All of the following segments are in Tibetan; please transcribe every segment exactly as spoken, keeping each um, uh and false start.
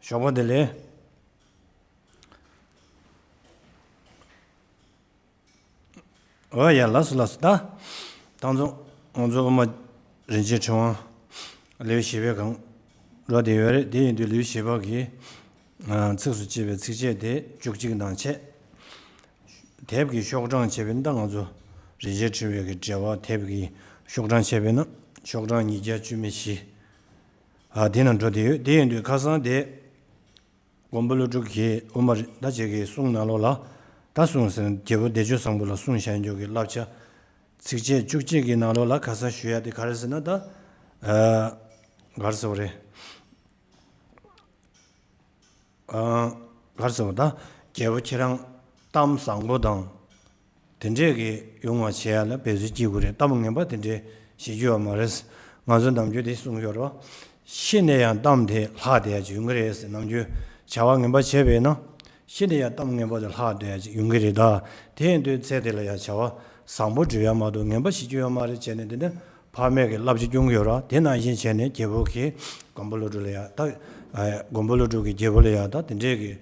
ཞོགས་པ་བདེ་ལེགས། འོ་ཡ། ལགས་སོ་ལགས་སོ། ད་ད་ཚོ་ང་ཚོ་དབུ་མ་རིན་ཆེན་ཕྲེང་བ་ལེའུ་བཞི་པའི་སྒང་འགྲོ་བསྡད་ཡོད་རེད། དེ་ཡིན་དུས་ལེའུ་བཞི་པ་གི་ཚིགས་སུ་བཅད་པའི་ཚིགས་བཅད་དེ་བཅུ་གཅིག་དང་བཅས། དེབ་ཀྱི་ཤོག་གྲངས་བྱས་པས་ན། ད་ང་ཚོ་རིན་ཆེན་ཕྲེང་བའི་གི་འགྲེལ་པ་དེབ་ཀྱི་ཤོག་གྲངས་བྱས་པས་ན་ཤོག་གྲངས་ཉིས་བརྒྱ་བཅུ་མེད་བཞི། ཨ་དེ་ནང་འགྲོ་བསྡད་ཡོད། དེ་ཡིན་དུས་ཁ་སང་དེ་མགོན་པོ་ཀླུ་སྒྲུབ་ཀྱིས་དབུ་མ་རི་ད་ཅིག་གི་གསུང་ནང་ལོགས་ལ། ད་གསུང་ཟེར་ན་རྒྱལ་པོ་བདེ་སྤྱོད་བཟང་པོ་ལ་གསུངས་བཞག་རྒྱུ་གི་བསླབ་བྱ་ཚིགས་བཅད་བཅུ་གཅིག་གི་ནང་ལོགས་ལ་ཁ་སང་ཞུ་ཡ་དེ་ག་རེ་ཟེར་ན། ད་ཨ་ག་རེ་ཟེར་བ་རེད། ཨ་ག་རེ་ཟེར་བ། ད་རྒྱལ་པོ་ཁྱེད་རང་གཏམ་བཟང་པོ་དང་དེ་འདྲས་ཀྱི་ཡོང་བ་བྱེད་ཡ་ལ་འབད་རྩོལ་བགྱིད་དགོས་རེད། གཏམ་ངན་པ་དེ་འདྲས་བཤད་རྒྱུ་ཡོད་མ་རེད། ང་ཚོ་ནམ་རྒྱུན་དེ་གསུང་ཡོད་རེད། ཤི་ནས་ཡང་གཏམ་དེ་ལྷག་བསྡད་ཡ་ཅིག་ཡོང་གི་རེད་ཟེར། ནམ་རྒྱུན་བྱ་བ་ངན་པ་བྱས་པས་ན་ཤི་ནས་ཡང་གཏམ་ངན་པ་དེ་ལྷག་བསྡད་ཡ་ཅིག་ཡོང་གི་རེད། ད་དེ་ཡིན་དུས་ཚེ་དེ་ལ་ཡང་བྱ་བ་བཟང་པོ་སྒྲུབ་ཡ་མ་གཏོགས་ངན་པ་བྱེད་རྒྱུ་ཡོད་མ་རེད་བྱས་ནས། དེ་འདྲ་ཕ་མས་ཀྱི་བསླབ་བྱ་སྐྱོང་གི་ཡོད་རེད། དེ་ནང་བཞིན་བྱས་ནས་རྒྱལ་པོ་གིས་མགོན་པོ་ཀླུ་སྒྲུབ་ལ་ཡང་ད་ཨ་མགོན་པོ་ཀླུ་སྒྲུབ་ཀྱིས་རྒྱལ་པོ་ལ་ཡང་ད་དེ་འདྲས་ཀྱི་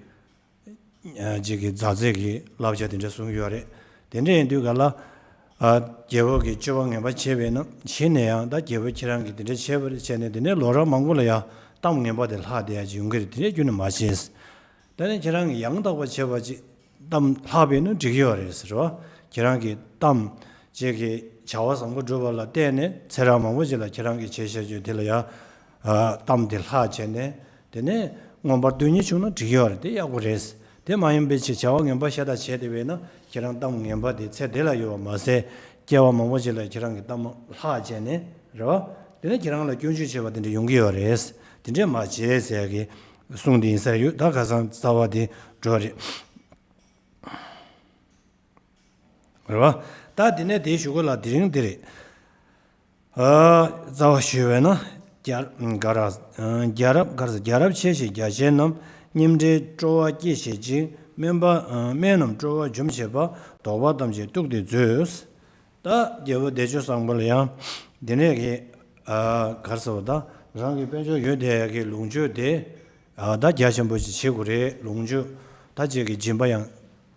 ཨ་ཅིག་གི་མཛའ་བརྩེ་གི་བསླབ་བྱ་དེ་འདྲས་གསུང་གི་ཡོད་རེད། དེ་འདྲས་ཡིན་དུས་ག་ལ་ཨ་རྒྱལ་པོ་གིས་སྤྱོད་པ་ངན་པ་བྱས་པས་ན་ཤི་ནས་ཡང་ད་རྒྱལ་པོ་ཁྱེད་རང་གིས་དེ་འདྲས་བྱས་པ་རེད་བྱས་ནས། དེ་ནས་ལོ་རབས་མང་པོ་ལ་ཡང་གཏམ་ངན་པ་དེ་ལྷག་བསྡད་ཡ་ཅིག་ཡོང་གི་རེད། དེ་འདྲས་ཁྱོན་ནས་མ་བྱེད། ད་ནི་ཁྱེད་རང་གིས་ཡང་དག་པ་བྱས་པ་ཅིག་གཏམ་ལྷག་པས་ན་འགྲིག་གི་ཡོད་རེད་ཟེར་བ། ཁྱེད་རང་གིས་གཏམ་ཅིག་གི་བྱ་བ་བཟང་པོ་སྒྲུབ་པ་ལ་བརྟེན་ནས་ཚེ་རབས་མང་པོ་ཅིག་ལ་ཁྱེད་རང་གིས་བྱས་བཞག་རྒྱུ་དེ་ལ་ཡང་ཨ་གཏམ་དེ་ལྷག་བྱས་ནས་དེ་ནས་མངོན་པར་སྟོན་ཉེན་བྱུང་ན་འགྲིག་གི་ཡོད་རེད། དེ་ཡག་པོ་རེད། དེ་མ་ཡིན་པའི་ཅིག་བྱ་བ་ངན་པ་ཤ་སྟག་བྱས་བསྡད་པས་ན་ཁྱེད་རང་གཏམ་ངན་པ་དེ་ཚེ་འདི་ལ་ཡོད་པ་མ་ཟད་སྐྱེ་བ་མང་པོ་ཅིག་ལ་ཁྱེད་རང་གིས་གཏམ་ལྷག་བྱས་ནས་རེད་བ། དེ་ནས་ཁྱེད་རང་ལ་སྐྱོན་བརྗོད་བྱས་པ་དེ་འདྲ་ཡོང་གི་ཡོད་རེད། དེ་འདྲས་མ་བྱེད་ཟེར་གི་གསུང་དེ་ཡིན་ས་ཡོད། ད་ཁ་སང་རྩ་བ་དེ་འགྲོ་རེད། རེད་བ། ད་དེ་ནས་དེའི་གཞུག་གུ་ལ་དེ་རིང་འདི་རེད། ཨ་རྩ་བ་ཞུས་པས་ན། རྒྱལ་ག་ར་རྒྱལ་རབས་ག་ར་རྒྱལ་རབས་ཆེ་ཞིང་རྒྱ་ཆེན་རྣམས། སྙེམས་འདྲེས་སྤྲོ་བ་སྐྱེད་བྱེད་ཅིང་། དམན་པ་དམན་རྣམས་སྤྲོ་བ་འཇོམས་བྱེད་པ། དོགས་པ་ཐམས་ཅད་གཏུགས་ཏེ་མཛོད། ད་རྒྱལ་པོ་བདེ་སྤྱོད་བཟང་པོ་ལ་ཡང་དེ་ནས་ཀྱི་ཨ་ག་རེ་ཟེར་བ། ད་རང་གི་དཔལ་འབྱོར་ཡོད་དེ་ཡ་གི་ལོངས་སྤྱོད་དེ་ཨ་ད་རྒྱ་ཆེན་པོ་ཞིག་བྱེད་དགོས་རེད། ལོངས་སྤྱོད་ད་ཅིག་གི་སྦྱིན་པ་ཡང་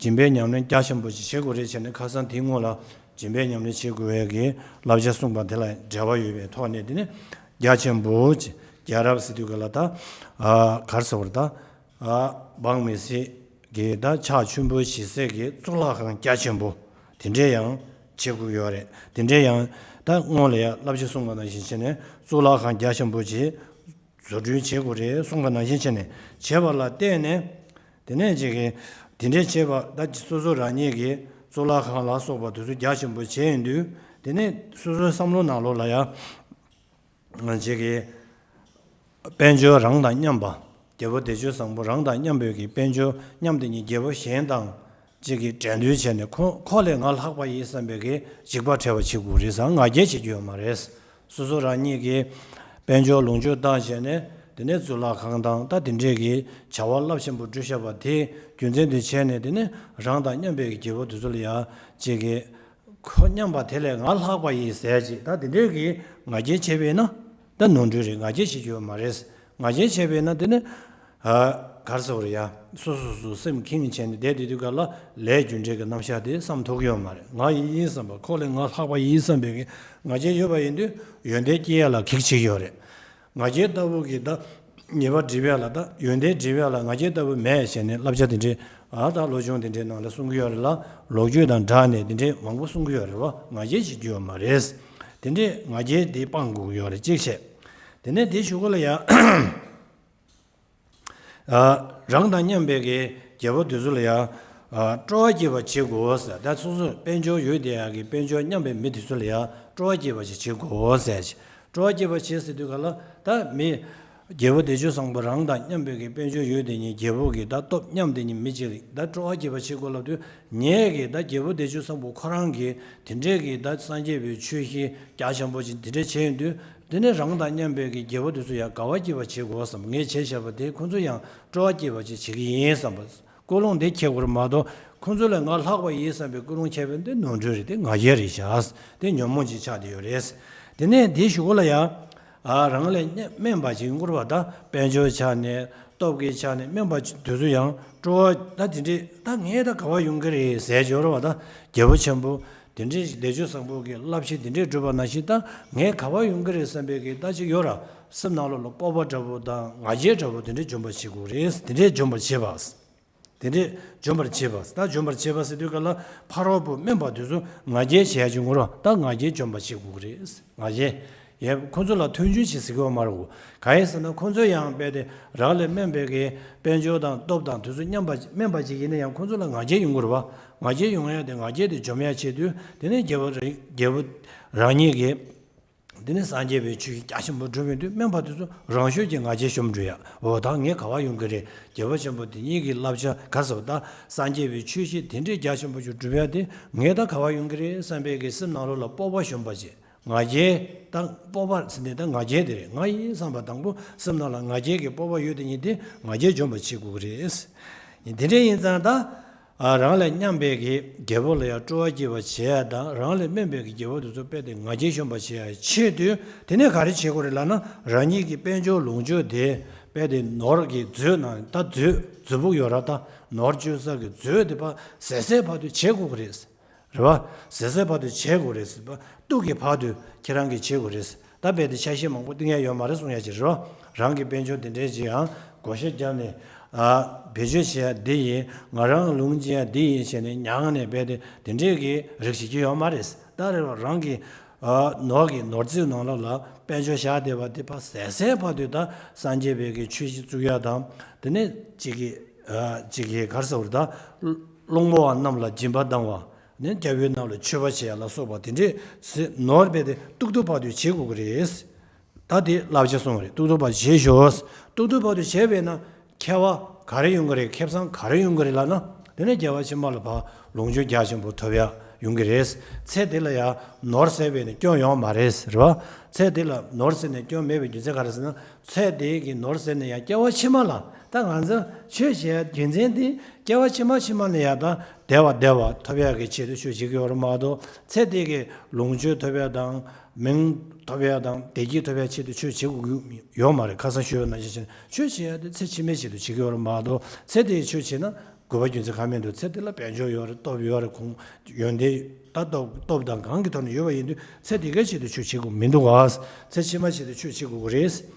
སྦྱིན་པའི་ཉམས་ལེན་རྒྱ་ཆེན་པོ་ཞིག་བྱེད་དགོས་རེད་བྱས་ནས། ཁ་སང་དེའི་སྔོན་ལ་སྦྱིན་པའི་ཉམས་ལེན་བྱེད་དགོས་པའི་གི་བསླབ་བྱ་གསུངས་པ་དེ་ལ་འབྲེལ་བ་ཡོད་པའི་ཐོག་ནས། དེ་ནས་རྒྱ་ཆེན་པོ་ཅིག་རྒྱལ་རབས་ཟེར་དུས་ག་ལ་ད་ཨ་ག་རེ་ཟེར་བ། ད་ཨ་འབངས་མི་སེར་གྱི་ད་ཕྱག་མཆོད་འབུལ་བྱེད་སའི་གི་གཙུག་ལག་ཁང་རྒྱ་ཆེན་པོ་དེ་འདྲས་ཡང་བྱེད་དགོས་ཡོད་རེད། དེ་འདྲས་ཡང་ད་སྔོན་ལ་ཡང་བསླབ་བྱ་གསུངས་པ་ནང་བཞིན་བྱས་ནས་གཙུག་ལག་ཁང་རྒྱ་ཆེན་པོ་ཅིག་བཟོ་སྐྲུན་བྱེད་དགོས་རེད་གསུངས་པ་ནང་བཞིན་བྱས་ནས་བྱས་པ་ལ་བརྟེན་ནས། དེ་ནས་ཅིག་གི་དེ་འདྲས་བྱས་པ་ད་སོ་སོ་རང་ཉིད་ཀྱི་གཙུག་ལག་ཁང་ལ་སོགས་པ་དེ་ཚོ་རྒྱ་ཆེན་པོ་བྱས་ཡིན་དུས། དེ་ནས་སོ་སོའི་བསམ་བློ་ནང་ལོགས་ལ་ཡང་ཅིག་གི་དཔལ་འབྱོར་རང་དང་མཉམ་པ། རྒྱལ་པོ་བདེ་སྤྱོད་བཟང་པོ་རང་དང་མཉམ་པའི་གི་དཔལ་འབྱོར་མཉམ་དེ་ཉིད་རྒྱལ་པོ་གཞན་དང་ཅིག་གི་འགྲན་བསྡུར་བྱས་ནས་ཁོ་ཁོ་ལས་ང་ལྷག་པ་ཡིན་བསམ་པའི་གི་འཇིགས་པ་བྲལ་བ་བྱེད་དགོས་རེད་བསམ། ང་རྒྱལ་བྱེད་རྒྱུ་ཡོད་མ་རེད། སོ་སོ་རང་ཉིད་ཀྱི་དཔལ་འབྱོར་ལོངས་སྤྱོད་བཏང་བྱས་ནས། དེ་ནས་གཙུག་ལག་ཁང་དང་ད་དེ་འདྲས་ཀྱི་བྱ་བ་རླབས་ཆེན་པོ་བསྒྲུབས་བཞག་པ་དེ་རྒྱུ་མཚན་དེ་བྱས་ནས། དེ་ནས་རང་དང་མཉམ་པའི་གི་རྒྱལ་པོ་དེ་ཚོ་ལ་ཡང་ཅིག་གི་ཁོ་མཉམ་པ་དེ་ལས་ང་ལྷག་པ་ཡིན་ཟེར་ཅིག་ད་དེ་འདྲས་ཀྱི་ང་རྒྱལ་བྱས་པས་ན་ད་ནོར་འཁྲུལ་རེད། ང་རྒྱལ་བྱེད་རྒྱུ་ཡོད་མ་རེད། ང་རྒྱལ་བྱས་པས་ན་དེ་ནི་ཨ་ག་རེ་ཟེར་བ་རེད་ཡ། སོ་སོ་སོ་སེམས་ཁེངས་བྱས་ནས་བསྡད་དེ་དུས་ག་ལ་ལས་རྒྱུ་འབྲས་ཀྱི་རྣམ་གཞག་དེ་བསམ་ཐུབ་ཀྱི་ཡོད་མ་རེད། ང་ཡིན་ཡིན་བསམ་པ། ཁོ་ལས་ང་ལྷག་པ་ཡིན་བསམ་པའི་གི་ང་རྒྱལ་ཡོད་པ་ཡིན་དུས་ཡོན་ཏན་སྐྱེ་ཡ་ལ་གེགས་བྱེད་ཀྱི་ཡོད་རེད། ང་རྒྱལ་ལྟ་བུ་གི་ད་ཉེས་པ་སྒྲིབ་ཡ་ལ། ད་ཡོན་ཏན་སྒྲིབ་ཡ་ལ་ང་རྒྱལ་ལྟ་བུ་མེད་བྱས་ནས་བསླབ་བྱ་དེ་འདྲའི་ཨ་ད་བློ་སྦྱོང་དེ་འདྲའི་ནང་ལ་གསུང་གི་ཡོད་རེད་ལ། ལོ་རྒྱུས་དང་སྦྲགས་ནས་དེ་འདྲའི་མང་པོ་གསུང་གི་ཡོད་རེད་བ། ང་རྒྱལ་བྱེད་རྒྱུ་ཡོད་མ་རེད། དེ་འདྲའི་ང་རྒྱལ་དེ་སྤང་དགོས་ཀྱི་ཡོད་རེད་གཅིག་བྱས། དེ་ནས་དེའི་གཞུག་གུ་ལ་ཡང་ཨ་རང་དང་མཉམ་པའི་གི་རྒྱལ་པོ་དེ་ཚོ་ལ་ཡང་ཨ་སྤྲོ་བ་སྐྱེད་པ་བྱེད་དགོས་ཟེར། ད་སོ་སོར་དཔལ་འབྱོར་ཡོད་དེ་ཡ་གི་དཔལ་འབྱོར་མཉམ་པའི་མི་དེ་ཚོ་ལ་ཡང་སྤྲོ་བ་སྐྱེད་པ་ཞིག་བྱེད་དགོས་ཟེར། སྤྲོ་བ་སྐྱེད་པ་བྱེད་ཟེར་དུས་ག་ལ་ད་མི་རྒྱལ་པོ་བདེ་སྤྱོད་བཟང་པོ་རང་དང་མཉམ་པའི་གི་དཔལ་འབྱོར་ཡོད་དེ་ཉིད་རྒྱལ་པོ་གི་ད་སྟོབས་མཉམ་དེ་ཉིད་མི་གཅིག་ལ་ད་སྤྲོ་བ་སྐྱེད་པ་བྱེད་དགོས་ལབ་དུས། ངས་གི་ད་རྒྱལ་པོ་བདེ་སྤྱོད་བཟང་པོ་ཁོ་རང་གི་དེ་འདྲའི་གི་ད་སངས་རྒྱས་པའི་ཆོས་བཞིན་རྒྱ་ཆེན་པོ་ཅིག་དེ་འདྲ་བྱས་ཡོང་དུས། དེ་ནས་རང་དང་མཉམ་པའི་གི་རྒྱལ་པོ་དེ་ཚོ་ཡང་དགའ་བ་སྐྱེད་པ་བྱེད་དགོས་བསམ། ངས་བྱས་བཞག་པ་དེ་ཁོ་ཚོ་ཡང་སྤྲོ་བ་སྐྱེད་པ་ཅིག་བྱེད་ཀྱི་ཡིན་བསམ་པ། ཀུན་སློང་དེ་འཁྱེར་དགོས་རེད་མ་གཏོགས། ཁོ་ཚོ་ལས་ང་ལྷག་པ་ཡིན་བསམ་པའི་ཀུན་སློང་འཁྱེར་བ་དེ་ནོར་འཁྲུལ་རེད། དེ་ང་རྒྱལ་རེད་ཤག། དེ་ཉོན་མོངས་ཅིག་ཆགས་བསྡད་ཡོད་རེད། དེ་ནས་དེའི་གཞུག་གུ་ལ་ཡང་ཨ་རང་ལས་དམན་པ་ཅིག་ཡོང་གི་རེད་བ། ད་དཔལ་འབྱོར་ཆ་ནས། སྟོབས་ཀྱི་ཆ་ནས་དམན་པ་དེ་ཚོ་ཡང་སྤྲོ་བ་ད་དེ་འདྲས་ད་ངས་ད་ག་བ་ཡོང་གི་རེད་ཟེར་འཇོག་ར་བ། ད་རྒྱལ་པོ་ཆེན་པོ་དེ་འདྲས་བདེ་སྤྱོད་བཟང་པོ་གི་བསླབ་བྱ་དེ་འདྲས་བསྒྲུབས་པ་ནང་བཞིན་ད་ངས་ག་བ་ཡོང་གི་རེད་བསམ་པའི་གི་ད་ཅིག་ཡོད་ར། སེམས་ནང་ལོགས་ལ་སྤོབས་པ་འདྲ་པོ་དང་ང་རྒྱལ་འདྲ་པོ་དེ་འདྲས་འཇོམས་པར་བྱེད་དགོས་རེད། དེ་འདྲས་འཇོམས་པར་བྱེད་པ། དེ་འདྲས་འཇོམས་པར་བྱེད་པ། ད་འཇོམས་པར་བྱེད་པ་ཟེར་དུས་ག་ལ་ཕ་རོལ་པོ་དམན་པ་དེ་ཚོ་ང་རྒྱལ་བྱེད་ཡ་ཅིག་ངོ་ར། ད་ང་རྒྱལ་འཇོམས་པར་བྱེད་དགོས་ཀྱི་རེད། ང་རྒྱལ། ཡ་ཁོང་ཚོ་ལ་མཐུན་འཇུག་བྱེད་ཟེར་གི་ཡོད་མ་རེད་གོ། གང་ཡིན་ཟེར་ན་ཁོང་ཚོ་ཡང་རྦད་དེ་རང་ལས་དམན་པའི་གི་དཔལ་འབྱོར་དང་སྟོབས་དང་དེ་ཚོ་མཉམ་པ་དམན་པ་ཅིག་ཡིན་ན་ཡང་ཁོང་ཚོ་ལ་ང་རྒྱལ་ཡོང་གི་རེད་བ། ང་རྒྱལ་ཡོང་ཡ་དེ་ང་རྒྱལ་དེ་འཇོམས་ཡ་ཆེད་དུ་དེ་ནས་རྒྱལ་པོ་རང་རྒྱལ་པོ་རང་ཉིད་ཀྱི་དེ་ནས་སངས་རྒྱས་པའི་ཆོས་ཀྱི་རྒྱ་ཆེན་པོ་སྒྲུབ་ཡོང་དུས་དམན་པ་དེ་ཚོ་རང་ཤུགས་ཀྱིས་ང་རྒྱལ་ཤོམ་འགྲོ་ཡ། འོ་ད་ངས་ག་བ་ཡོང་གི་རེད། རྒྱལ་པོ་ཆེན་པོ་དེ་ཉིད་ཀྱི་བསླབ་བྱ་ག་ཟེར་བ། ད་སངས་རྒྱས་པའི་ཆོས་བཞིན་དེ་འདྲའི་རྒྱ་ཆེན་པོ་ཞིག་སྒྲུབ་ཡ་དེ་ངས་ད་ག་བ་ཡོང་གི་རེད་བསམ་པའི་གི་སེམས་ནང་ལོགས་ལ་སྤོབས་པ་ཤོམ་པ་བྱེད། ང་རྒྱལ་དང་སྤོབས་པ་ཟེར་ནས་ད་ང་རྒྱལ་དེ་རེད། ང་ཡིན་བསམ་པ་དང་པོ་སེམས་ནང་ལ་ང་རྒྱལ་གྱི་སྤོབས་པ་ཡོད་དེ་ཉིད་དེ་ང་རྒྱལ་འཇོམས་པ་བྱེད་དགོས་ཀྱི་རེད། དེ་འདྲ་ཡིན་ཙང་ད། ཨ་རང་ལས་མཉམ་པའི་གི་རྒྱལ་པོ་ལ་ཡང་སྤྲོ་བ་སྐྱེ་བ་བྱེད་ཡ་དང་། རང་ལས་དམན་པའི་གི་རྒྱལ་པོ་དེ་ཚོ་རྦད་དེ་ང་རྒྱལ་ཤོམ་པ་བྱེད་ཡ་ཆེད་དུ་དེ་ནས་ག་རེ་བྱེད་དགོས་རེད་ལབ་ན། རང་ཉིད་ཀྱི་དཔལ་འབྱོར་ལོངས་སྤྱོད་དེ་རྦད་དེ་ནོར་གྱི་མཛོད་ནང་ད་མཛོད་མཛོད་ཕུག་ཡོད་ར། ད་ནོར་བཅོལ་ས་གི་མཛོད་དེ་ཕར་ཟད་ཟད་བར་དུ་བྱེད་དགོས་ཀྱི་རེད། རེད་བ། ཟད་ཟད་བར་དུ་བྱེད་དགོས་རེད་ཟེར་བ། སྟུག་གི་བར་དུ་ཁྱེད་རང་གིས་བྱེད་དགོས་རེད། ད་རྦད་དེ་ཆ་ཤས་མང་པོ་བཏིང་ཡ་ཡོད་མ་རེད་གསུང་ཡ་ཅིག་རེད་བ། རང་གི་དཔལ་འབྱོར་དེ་འདྲའི་ཅིག་ཡང་བགོ་བཤའ་བརྒྱབ་ནས། ཨ་བེད་སྤྱོད་བྱེད་ཡ་འདི་ཡིན། ང་རང་ལུང་བྱེད་ཡ་འདི་ཡིན་བྱས་ནས་མྱངས་ནས་རྦད་དེ་དེ་འདྲའི་གི་རིགས་ཤིག་ཀྱི་ཡོད་མ་རེད། ད་རེད་བ། རང་གི་ཨ་ནོར་གྱི་ནོར་རྩིས་ནང་ལོགས་ལ་དཔལ་འབྱོར་བཞག་བསྡད་པ་དེ་ཕར་ཟད་ཟད་བར་དུ་ད་སངས་རྒྱས་པའི་གི་ཆོས་གཞི་བཙུགས་ཡ་དང་། དེ་ནས་ཅིག་གི་ཨ་ཅིག་གི་ག་རེ་ཟེར་བ་རེད། ད་སློང་མོ་བ་རྣམས་ལ་སྦྱིན་པ་བཏང་བ། ནས་སྐྱབས་ཡུལ་རྣམས་ལ་མཆོད་པ་བྱེད་ཡ་ལ་སོགས་པ་དེ་འདྲས་ཟེར་ནོར་རྦད་དེ་སྟུག་སྟུག་བར་དུ་བྱེད་དགོས་ཀྱི་རེད། ད་དེ་བསླབ་བྱ་གསུངས་པ་རེད། སྟུག་སྟུག་བར་དུ་བྱེད་ཤོག། སྟུག་སྟུག་བར་དུ་བྱས་པས་ན་ཁེ་བ་ག་རེ་ཡོང་གི་རེད། ཁེ་བཟང་ག་རེ་ཡོང་གི་རེད་ལབ་ན། དེ་ནས་རྒྱལ་བ་ཕྱི་མ་ལ་ཕར་ལོངས་སྤྱོད་རྒྱ་ཆེན་པོ་ཐོབ་ཡ་ཡོང་གི་རེད། ཚེ་འདི་ལ་ཡང་ནོར་ཟད་པས་ན་སྐྱོན་ཡོང་མ་རེད་རེད་བ། ཚེ་འདི་ལ་ནོར་ཟད་ནས་སྐྱོན་མེད་པའི་རྒྱུ་མཚན་ག་རེ་ཟེར་ན། ཚེ་འདི་གི་ནོར་ཟད་ནས་ཡང་སྐྱེ་བ་ཕྱི་མ་ལ་ད་ང་ཚོ་ཆོས་བྱེད་ཡ་རྒྱུ་མཚན་འདི་སྐྱེ་བ་ཕྱི་མ་ཕྱི་མ་ལ་ཡང་ད་བདེ་བ་བདེ་བ་ཐོབ་ཡག་གི་ཆེད་དུ་ཆོས་བྱེད་ཀྱི་ཡོད་རེད་མ་གཏོགས། ཚེ་འདི་གི་ལོངས་སྤྱོད་ཐོབ་ཡག་དང་མིང་ཐོབ་ཡག་དང་བདེ་སྐྱིད་ཐོབ་ཡག་ཆེད་དུ་ཆོས་བྱེད་དགོས་ཀྱི་ཡོད་མ་རེད། ཁ་སང་ཞུས་པ་ནང་བཞིན་བྱས་ནས་ཆོས་བྱེད་ཡག་དེ་ཚེ་ཕྱི་མའི་ཆེད་དུ་བྱེད་ཀྱི་ཡོད་རེད་མ་གཏོགས། ཚེ་འདིའི་ཆོས་བྱེད་ན་དགོས་པ་རྒྱུ་མཚན་གང་མི་འདུག། ཚེ་འདི་ལ་དཔལ་འབྱོར་ཡོད་རེད། སྟོབས་ཡོད་རེད། གོང་ཡོན་ཏན་ད་སྟོབས་སྟོབས་དང་གང་གི་ཐོག་ནས་ཡོད་པ་ཡིན་དུས་ཚེ་འདི་གའི་ཆེད་དུ་ཆོས་བྱེད་དགོས་མི་འདུག་ག། ཚེ་ཕྱི་མ་ཆེད་དུ་ཆོས་བྱེད་དགོས་ཀྱི་རེད།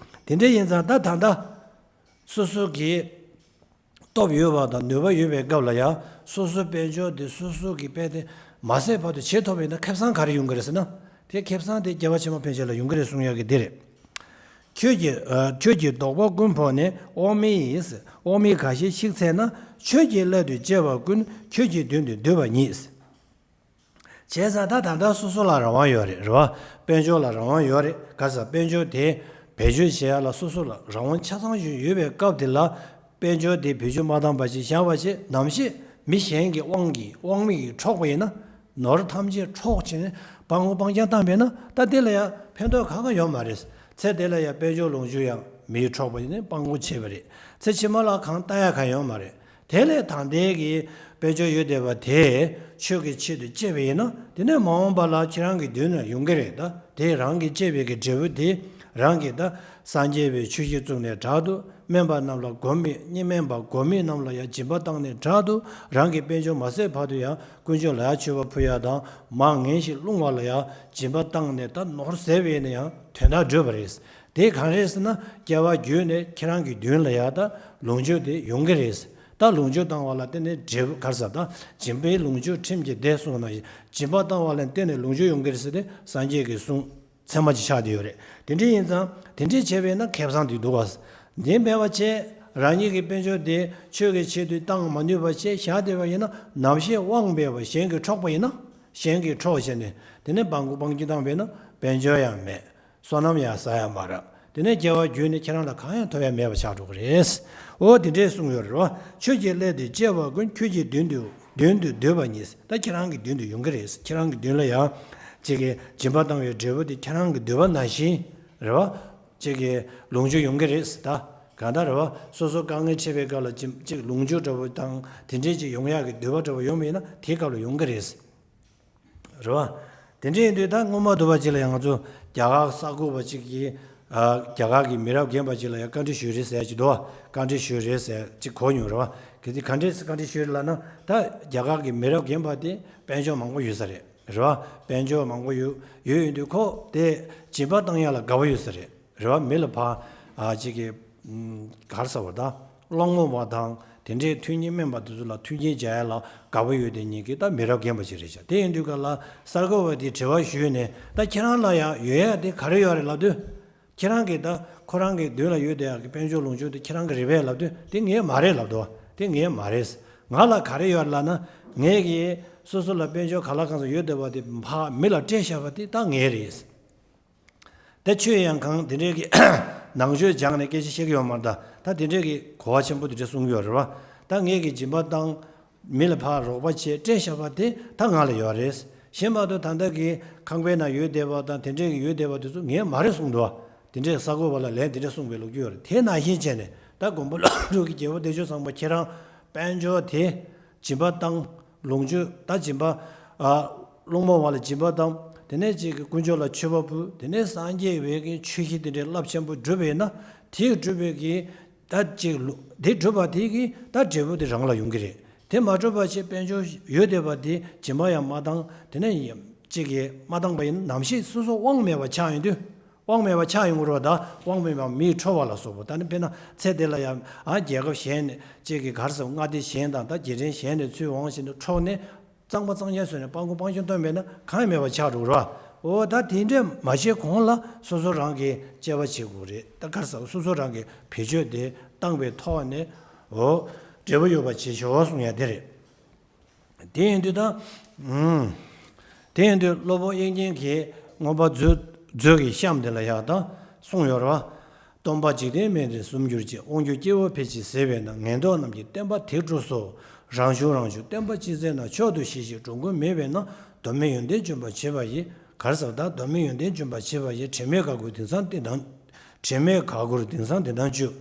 དེ་འདྲ་ཡིན་ཙང་ད་ད་ལྟ་སོ་སོ་གི་སྟོབས་ཡོད་པ་དང་ནུས་པ་ཡོད་པའི་སྐབས་ལ་ཡང་སོ་སོའི་དཔལ་འབྱོར་དེ་སོ་སོ་གི་དཔལ་དེ་མ་ཟད་བར་དུ་བྱེད་ཐུབ་པ་ཡིན་ན་ཁེ་བཟང་ག་རེ་ཡོང་གི་རེད་ཟེར་ན། དེ་ཁེ་བཟང་དེ་རྒྱལ་བ་ཕྱི་མ་ཕན་ཆད་ལ་ཡོང་གི་རེད་གསུང་ཡག་གི་འདི་རེད། ཁྱོད་ཀྱི་ཨ་ཁྱོད་ཀྱི་བདོག་པ་ཀུན་ཕོག་ནས་དབང་མེད་ཡིན། དབང་མེད་འགའ་ཞིག་ཤིག་འཚལ་ན། ཁྱོད་ཀྱི་སླད་དུ་སྐྱེ་བ་ཀུན་ཁྱོད་ཀྱི་མདུན་དུ་འདུད་པ་ཉིད། བྱས་ཙང་ད་ད་ལྟ་སོ་སོ་ལ་རང་དབང་ཡོད་རེད། རེད་བ། དཔལ་འབྱོར་ལ་རང་དབང་ཡོད་རེད། ག་ས་དཔལ་འབྱོར་དེ་བེད་སྤྱོད་བྱེད་ཡ་ལ་སོ་སོ་ལ་རང་དབང་ཆ་ཚང་ཞིག་ཡོད་པའི་སྐབས་དེ་ལ། དཔལ་འབྱོར་དེ་བེད་སྤྱོད་མ་བཏང་བ་ཞིག་བཞག་པ་ཞིག་ནམ་ཞིག་མི་གཞན་གྱི་དབང་གིས་དབང་མེད་ཀྱིས་འཕྲོག་པ་ཡིན་ན། ནོར་ཐམས་ཅད་འཕྲོག་བྱས་ནས་སྤྲང་པོ་སྤྲང་རྐྱང་བཏང་བས་ན། ད་དེ་ལ་ཡང་ཕན་ཐོགས་གང་གང་ཡོད་མ་རེད། ཚེ་དེ་ལ་ཡང་དཔལ་འབྱོར་ལོངས་སྤྱོད་ཡང་མིས་འཕྲོག་པ་ཡིན་ན་སྤྲང་པོ་བྱས་པ་རེད། ཚེ་ཕྱི་མ་ལ་གང་ལྟ་ཡ་གང་ཡོད་མ་རེད། དེ་ལས་ད་ལྟའི་གི་དཔལ་འབྱོར་ཡོད་བསྡད་པ་དེ་ཆོས་ཀྱི་ཆེད་དུ་སྤྱད་པ་ཡིན་ན། དེ་ནས་མ་འོངས་པ་ལ་ཁྱེད་རང་གི་མདུན་ལ་ཡོང་གི་རེད། ད་དེ་རང་གིས་སྤྱད་པའི་གི་འབྲས་བུ་དེ་རང་གིས་ད་སངས་རྒྱས་པའི་ཆོས་གཞི་བཙུགས་ནས་དྲག་ཏུ། དམན་པ་རྣམས་ལ་སྒོམ་མེད། གཉིས་སྨན་པ་སྒོམ་མེད་རྣམས་ལ་ཡང་སྦྱིན་པ་བཏང་ནས་དྲག་ཏུ། རང་གི་དཔལ་འབྱོར་མ་ཟད་བར་དུ་ཡང་དཀོན་མཆོག་ལ་ཡང་མཆོད་པ་ཕུལ་ཡ་དང་། མར་ངན་ཞིག་སློང་བ་ལ་ཡང་སྦྱིན་པ་བཏང་ནས་ད་ནོར་ཟད་པས་ན་ཡང་དོན་དག་འགྲུབ་པ་རེད། དེ་གང་རེད་ཟེར་ན། སྐྱེ་བ་བརྒྱུད་ནས་ཁྱེད་རང་གི་མདུན་ལ་ཡ་ད་ལོངས་སྤྱོད་དེ་ཡོང་གི་རེད། ད་ལོངས་སྤྱོད་བཏང་བ་ལ་བརྟེན་ནས་འབྲས་བུ་ག་རེ་ཟེར། ད་སྦྱིན་པས་ལོངས་སྤྱོད་ཁྲིམས་ཀྱིས་བདེ་གསུངས་ནང་བཞིན། སྦྱིན་པ་བཏང་བ་ལ་བརྟེན་ནས་ལོངས་སྤྱོད་ཡོང་གི་རེད་ཟེར་ཏེ་སངས་རྒྱས་ཀྱི་གསུང་ཚད་མ་ཅིག་ཆགས་བསྡད་ཡོད་རེད། དེ་འདྲ་ཡིན་ཙང་དེ་འདྲ་བྱས་པས་ན་ཁེ་བཟང་དེ་འདུག་ག། དེ་མེད་པ་བྱས། རང་ཉིད་ཀྱི་དཔལ་འབྱོར་དེ་ཆོས་ཀྱི་ཆེད་དུ་བཏང་མ་ནུས་པ་བྱས་བཞག་བསྡད་པ་ཡིན་ན། ནམ་ཞིག་དབང་མེད་པ་གཞན་གྱིས་འཕྲོག་པ་ཡིན་ན། གཞན་གྱིས་འཕྲོག་བྱས་ནས་དེ་ནས་སྤྲང་པོ་སྤྲང་རྐྱང་བཏང་བས་ན་དཔལ་འབྱོར་ཡང་མེད། བསོད་ནམས་ཡང་བསགས་ཡ་མ་རག། དེ་ནས་སྐྱེ་བ་བརྒྱུད་ནས་ཁྱེད་རང་ལ་གང་ཡང་ཐོབ་ཡ་མེད་པ་ཆགས་འགྲོ་གི་རེད། འོ་དེ་འདྲས་གསུངས་ཡོད་རེད་བ། ཁྱོད་ཀྱི་སླད་དུ་སྐྱེ་བ་ཀུན་ཁྱོད་ཀྱི་མདུན་དུ་མདུན་དུ་འདུད་པ་ཉིད། ད་ཁྱེད་རང་གི་མདུན་དུ་ཡོང་གི་རེད། ཁྱེད་རང་གི་མདུན་ལ་ཡང་ཅིག་གི་སྦྱིན་པ་བཏང་བའི་འབྲས་བུ་དེ་ཁྱེད་རང་གི་འདོད་པ་ནང་བཞིན་རེད་བ། ཅིག་གི་ལོངས་སྤྱོད་ཡོང་གི་རེད་ད། གང་ལྟར་རེད་བ། སོ་སོ་དཀའ་ངལ་འཕྲད་པའི་སྐབས་ལ་ཅིག་ཅིག་ལོངས་སྤྱོད་འདྲ་པོ་དང་དེ་འདྲས་ཅིག་ཡོང་ཡག་གི་འདོད་པ་འདྲ་པོ་ཡོང་བ་ཡིན་ན་དེའི་སྐབས་ལ་ཡོང་གི་རེད། རེད་བ། དེ་འདྲ་ཡིན་དུས་ད་སྔོན་མ་དུ་བ་ཅིག་ལ་ཡང་ང་ཚོ་རྒྱ་གར་གསར་འགོད་པ་ཅིག་གིས་ ཨ་རྒྱ་གར་གྱི་མི་རབས་རྒན་པ་ཅིག་ལ་ཡང་བཀའ་འདྲི་ཞུས་རེད་ཟེར་གྱི་འདུག་བ། བཀའ་འདྲི་ཞུས་རེད་ཟེར་ཅིག་གོ་མྱོང་རེད་བ། གལ་སྲིད་ག་འདྲས་བཀའ་འདྲི་ཞུས་རེད་ལབ་ན། ད་རྒྱ་གར་གྱི་མི་རབས་རྒན་པ་དེ་དཔལ་འབྱོར་མང་པོ་ཡོད་ས་རེད། རེད་བ། དཔལ་འབྱོར་མང་པོ་ཡོད་ཡོད་ཡོད་དུས་ཁོ་དེ་སྦྱིན་པ་བཏང་ཡ་ལ་དགའ་བོ་ཡོད་ས་རེད། རེད་བ། མི་ལ་ཕར་ཨ་ཅིག་གི་ཨམ་ག་རེ་ཟེར་བ། ད་སློང་མོ་བ་དང་དེ་འདྲའི་མཐུན་རྐྱེན་དམན་པ་དེ་ཚོ་ལ་མཐུན་རྐྱེན་སྦྱར་ཡ་ལ་དགའ་བོ་ཡོད་དེ་ཉིད་ཀྱི་ད་མི་རབས་རྒན་པ་ཅིག་རེད་ཤག་དེ་ཡིན་དུས་ག་ལ་གསར་འགོད་པ་དེས་དྲི་བ་ཞུས་ནས། ད་ཁྱེད་རང་ལ་ཡང་ཡོད་ཡ་དེ་ག་རེ་ཡོད་རེད་ལབ་དུས། ཁྱེད་རང་གིས་ད་ཁོ་རང་གི་མདུན་ལ་ཡོད་དེ་ཡ་གི་དཔལ་འབྱོར་ལོངས་སྤྱོད་དེ་ཁྱེད་རང་གི་རེད་པས་ལབ་དུས། དེ་ངའི་མ་རེད་ལབ་འདུག་དེ་ངའི་མ་རེད། ང་ལ་ག་རེ་ཡོད་ལབ་ན། ངས་ཀྱིས་སོ་སོ་ལ་དཔལ་འབྱོར་ག་ལ་གང་ས་ཡོད་བསྡད་པ་དེ་ཕར་མི་ལ་སྤྲད་བཞག་པ་དེ་ད་ངའི་རེད། ད་ཆོས་དབྱངས་གང་དེ་འདྲས་ཀྱི་ནང་ཆོས་སྦྱངས་ནས་སྐད་ཆ་བཤད་ཀྱི་ཡོད་མ་རེད། ད་ད་དེ་འདྲས་ཀྱི་གོ་བ་ཆེན་པོ་དེ་འདྲས་གསུང་གི་ཡོད་རེད་བ། ད་ངས་ཀྱིས་སྦྱིན་པ་བཏང་། མི་ལ་ཕར་རོགས་པ་བྱས་སྤྲད་བཞག་པ་དེ་ད་ང་ལ་ཡོད་རེད། གཞན་མ་གཏོགས་ད་ལྟ་གི་ཁང་པའི་ནང་ཡོད་བསྡད་པ་དང་དེ་འདྲས་ཀྱི་ཡོད་བསྡད་པ་དེ་ཚོ་ངས་མ་རེད་གསུངས་འདུག་བ། དེ་འདྲས་གསར་འགོད་པ་ལ་ལན་དེ་འདྲས་གསུངས་པའི་ལོ་རྒྱུས་ཡོད་རེད། དེ་ནང་བཞིན་བྱས་ནས་ད་མགོན་པོ་ཀླུ་སྒྲུབ་ཀྱི་རྒྱལ་པོ་བདེ་མཆོག་བཟང་པོ་ཁྱེད་རང་དཔལ་འབྱོར་དེ་སྦྱིན་པ་བཏང་། ལོངས་སྤྱོད་ད་སྦྱིན་པ་ཨ་སློང་མོ་བ་ལ་སྦྱིན་པ་བཏང་། དེ་ནས་ཅིག་གི་དཀོན་མཆོག་ལ་མཆོད་པ་ཕུལ། དེ་ནས་སངས་རྒྱས་བའི་གི་ཆོས་གཞི་དེ་འདྲའི་རླབས་ཆེན་པོ་བསྒྲུབས་པས་ན། དེ་བསྒྲུབས་པའི་གི་ད་ཅིག་ལུ་དེ་བསྒྲུབས་པ་དེ་གི་ད་འབྲས་བུ་དེ་རང་ལ་ཡོང་གི་རེད། དེ་མ་བསྒྲུབས་པ་བྱས་དཔལ་འབྱོར་ཡོད་བསྡད་པ་དེ་སྦྱིན་པ་ཡང་མ་བཏང་། དེ་ནས་ཅིག་གི་མ་བཏང་པ་ཡིན་ནམ་ཞིག་སོ་སོ་དབང་མེད་པ་ཆགས་ཡོང་དུས། དབང་མེད་པ་ཆགས་ཡོང་གི་རེད་བ། ད་དབང་མེད་པ་མིས་འཕྲོག་པ་ལ་སོགས་པ། ད་ནི་དཔེར་ན་ཚེ་འདི་ལ་ཡང་ཨ་རྒྱལ་ཁབ་གཞན་ནས་ཅིག་གི་ག་རེ་ཟེར། མངའ་སྡེ་གཞན་དང་ད་རྒྱལ་ཕྲན་གཞན་ནས་ཚུར་དབང་བྱས་ནས་འཕྲོག་ནས་གཙང་པ་གཙང་རྐྱང་བཟོས་ནས་སྤྲང་པོ་སྤྲང་རྐྱང་བཏོན་པས་ན་གང་ཡང་མེད་པ་ཆགས་འགྲོ་གི་རེད་བ། འོ་ད་དེ་འདྲས་མ་བྱས་གོང་ལ་སོ་སོ་རང་གིས་དཔྱད་པ་བྱེད་དགོས་རེད། ད་ག་རེ་ཟེར། སོ་སོ་རང་གིས་བེད་སྤྱོད་དེ་བཏང་པའི་ཐོག་ནས་འོ་འབྲས་བུ་ཡོད་པ་བྱེད་ཤོག་གསུང་ཡ་དེ་རེད། དེ་ཡིན་དུས་ད། ཨུམ། དེ་ཡིན་དུས་སློབ་དཔོན་དབྱིག་གཉེན་གྱིས་མངོན་པ་མཛོད་མཛོད་ཀྱི་གཤམ་དེ་ལ་ཡང་ད་གསུངས་ཡོད་རེད་བ། སྟོན་པ་འཇིག་རྟེན་མེད་དེ་སུམ་གྱུར་ཅིག་དབང་སྒྱུར་སྐྱེ་བོ་ཕལ་ཆེར་ཟད་པས་ན། ངན་རྟོག་རྣམས་ཀྱིས་བསྟན་པ་དེ་དཀྲུགས་སོ། རང་ཤུགས་རང་ཤུགས་བསྟན་པ་ཅི་མཛད་ན། མཆོག་ཏུ་ཞི་ཞིང་འགྲོ་མགོན་མེད་པས་ན། གདོད་མའི་ཡོན་ཏན་འཇོམས་པར་བྱེད་པ་ཡི། ག་རེ་ཟེར། ད་གདོད་མའི་ཡོན་ཏན་འཇོམས་པར་བྱེད་པ་ཡི། དྲི་མེད་ག་གུར་དེང་སང་དེ་དང་། དྲི་མེད་ག་གུར་དེང་སང་དེ་དང་བཅུ།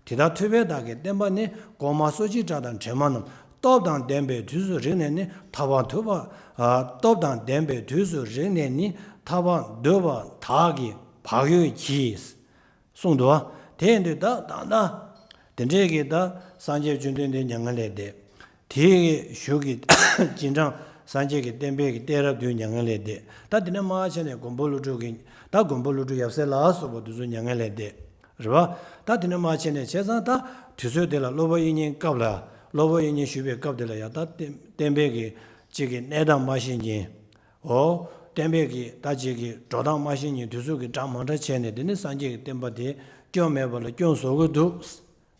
དེ་ལྟར་ཐུབ་པས་བདག་གི་བསྟན་པ་ནི། ལྐོག་མ་སོ་སྐྱེའི་སྒྲ་དང་དྲན་པ་རྣམས། སྟོབས་དང་ལྡན་པའི་དུས་སུ་རིག་ནས་ནི། ཐར་པ་ཐོབ་པ། ཨ་སྟོབས་དང་ལྡན་པའི་དུས་སུ་རིག་ནས་ནི། ཐར་པ་འདོད་པ་དག་གིས་བག་ཡོད་ཀྱིས། གསུངས་འདུག་བ། དེ་ཡིན་དུས་ད་ད་ད་དེ་འདྲས་ཀྱི་ད་སངས་རྒྱས་བཅོམ་ལྡན་འདས་མྱ་ངན་ལས་འདས། དེའི་གཞུག་གི་རྗེས་འབྲང་སངས་རྒྱས་ཀྱི་བསྟན་པའི་གི་གཏད་རབས་དུས་མྱ་ངན་ལས་འདས། ད་དེ་ནས་མར་བྱས་ནས་མགོན་པོ་ཀླུ་སྒྲུབ་ཀྱི་ད་མགོན་པོ་ཀླུ་སྒྲུབ་ཡབ་སྲས་ལ་སོགས་པ་དེ་ཚོ་མྱ་ངན་ལས་འདས། རེད་བ། ད་དེ་ནས་མར་བྱས་ནས་བྱས་ཙང་ད་དུས་ཚོད་དེ་ལ་སློབ་དཔོན་དབྱིག་གཉེན་སྐབས་ལ། སློབ་དཔོན་དབྱིག་གཉེན་བཞུགས་པའི་སྐབས་དེ་ལ་ཡང་ད་བསྟན་བསྟན་པའི་གི་གཅིག་གི་གནས་སྟངས་མ་ཤེས་མཁན། འོ། བསྟན་པའི་གི་ད་གཅིག་གི་འགྲོ་སྟངས་མ་ཤེས་མཁན་དེ་ཚོ་གི་གྲངས་མང་དྲགས་བྱས་ནས། དེ་ནི་སངས་རྒྱས་ཀྱི་བསྟན་པ་དེ་སྐྱོན་མེད་པ་ལ་སྐྱོན་བཟོ་གི་འདུག་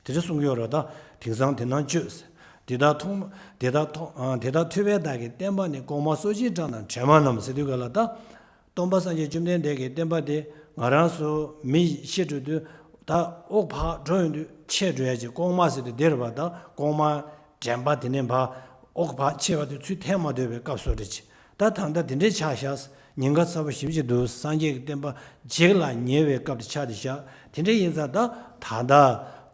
དེ་འདྲ་གསུང་གི་ཡོད་རེད། ད་དེང་སང་དེ་ནང་བཅུ། དེ་དག་ཐོག་དེ་དག་ཐོག་དེ་དག་ཐུབ་པས་བདག་གི་བསྟན་པ་ནི། ལྐོག་མ་སོ་སྐྱེའི་སྒྲ་དང་དྲན་པ་རྣམས་ཟེར་དུས་ག་ལ། ད་སྟོན་པ་སངས་རྒྱས་བཅོམ་ལྡན་འདས་ཀྱི་བསྟན་པ་དེ་ང་རང་ཚོ་མི་ཤི་འགྲོ་དུས་ད་དབུགས་ཕར་འགྲོ་ཡོང་དུས་ཆད་འགྲོ་ཡ་ཅིག་ལྐོག་མ་ཟེར་དུས་དེ་རེད་པ། ད་ལྐོག་མ་དྲན་པ་དེ་ནས་ཕར་དབུགས་ཕར་ཆད་པ་དེ་ཚུར་འཐེན་མ་ཐུབ་པའི་སྐབས་སུ་རེད་ཅིག་ད་ད་ལྟ་དེ་འདྲའི་ཆགས་ཤག་ཉེན་ཁ་ཚ་པོ་ཞེ་པོ་ཅིག་འདུག་སངས་རྒྱས་ཀྱི་བསྟན་པ་འཇིག་ལ་ཉེ་བའི་སྐབས་དེ་ཆགས་བསྡད་ཤག་དེ་འདྲ་ཡིན་ཙང་ད་ད་ལྟ་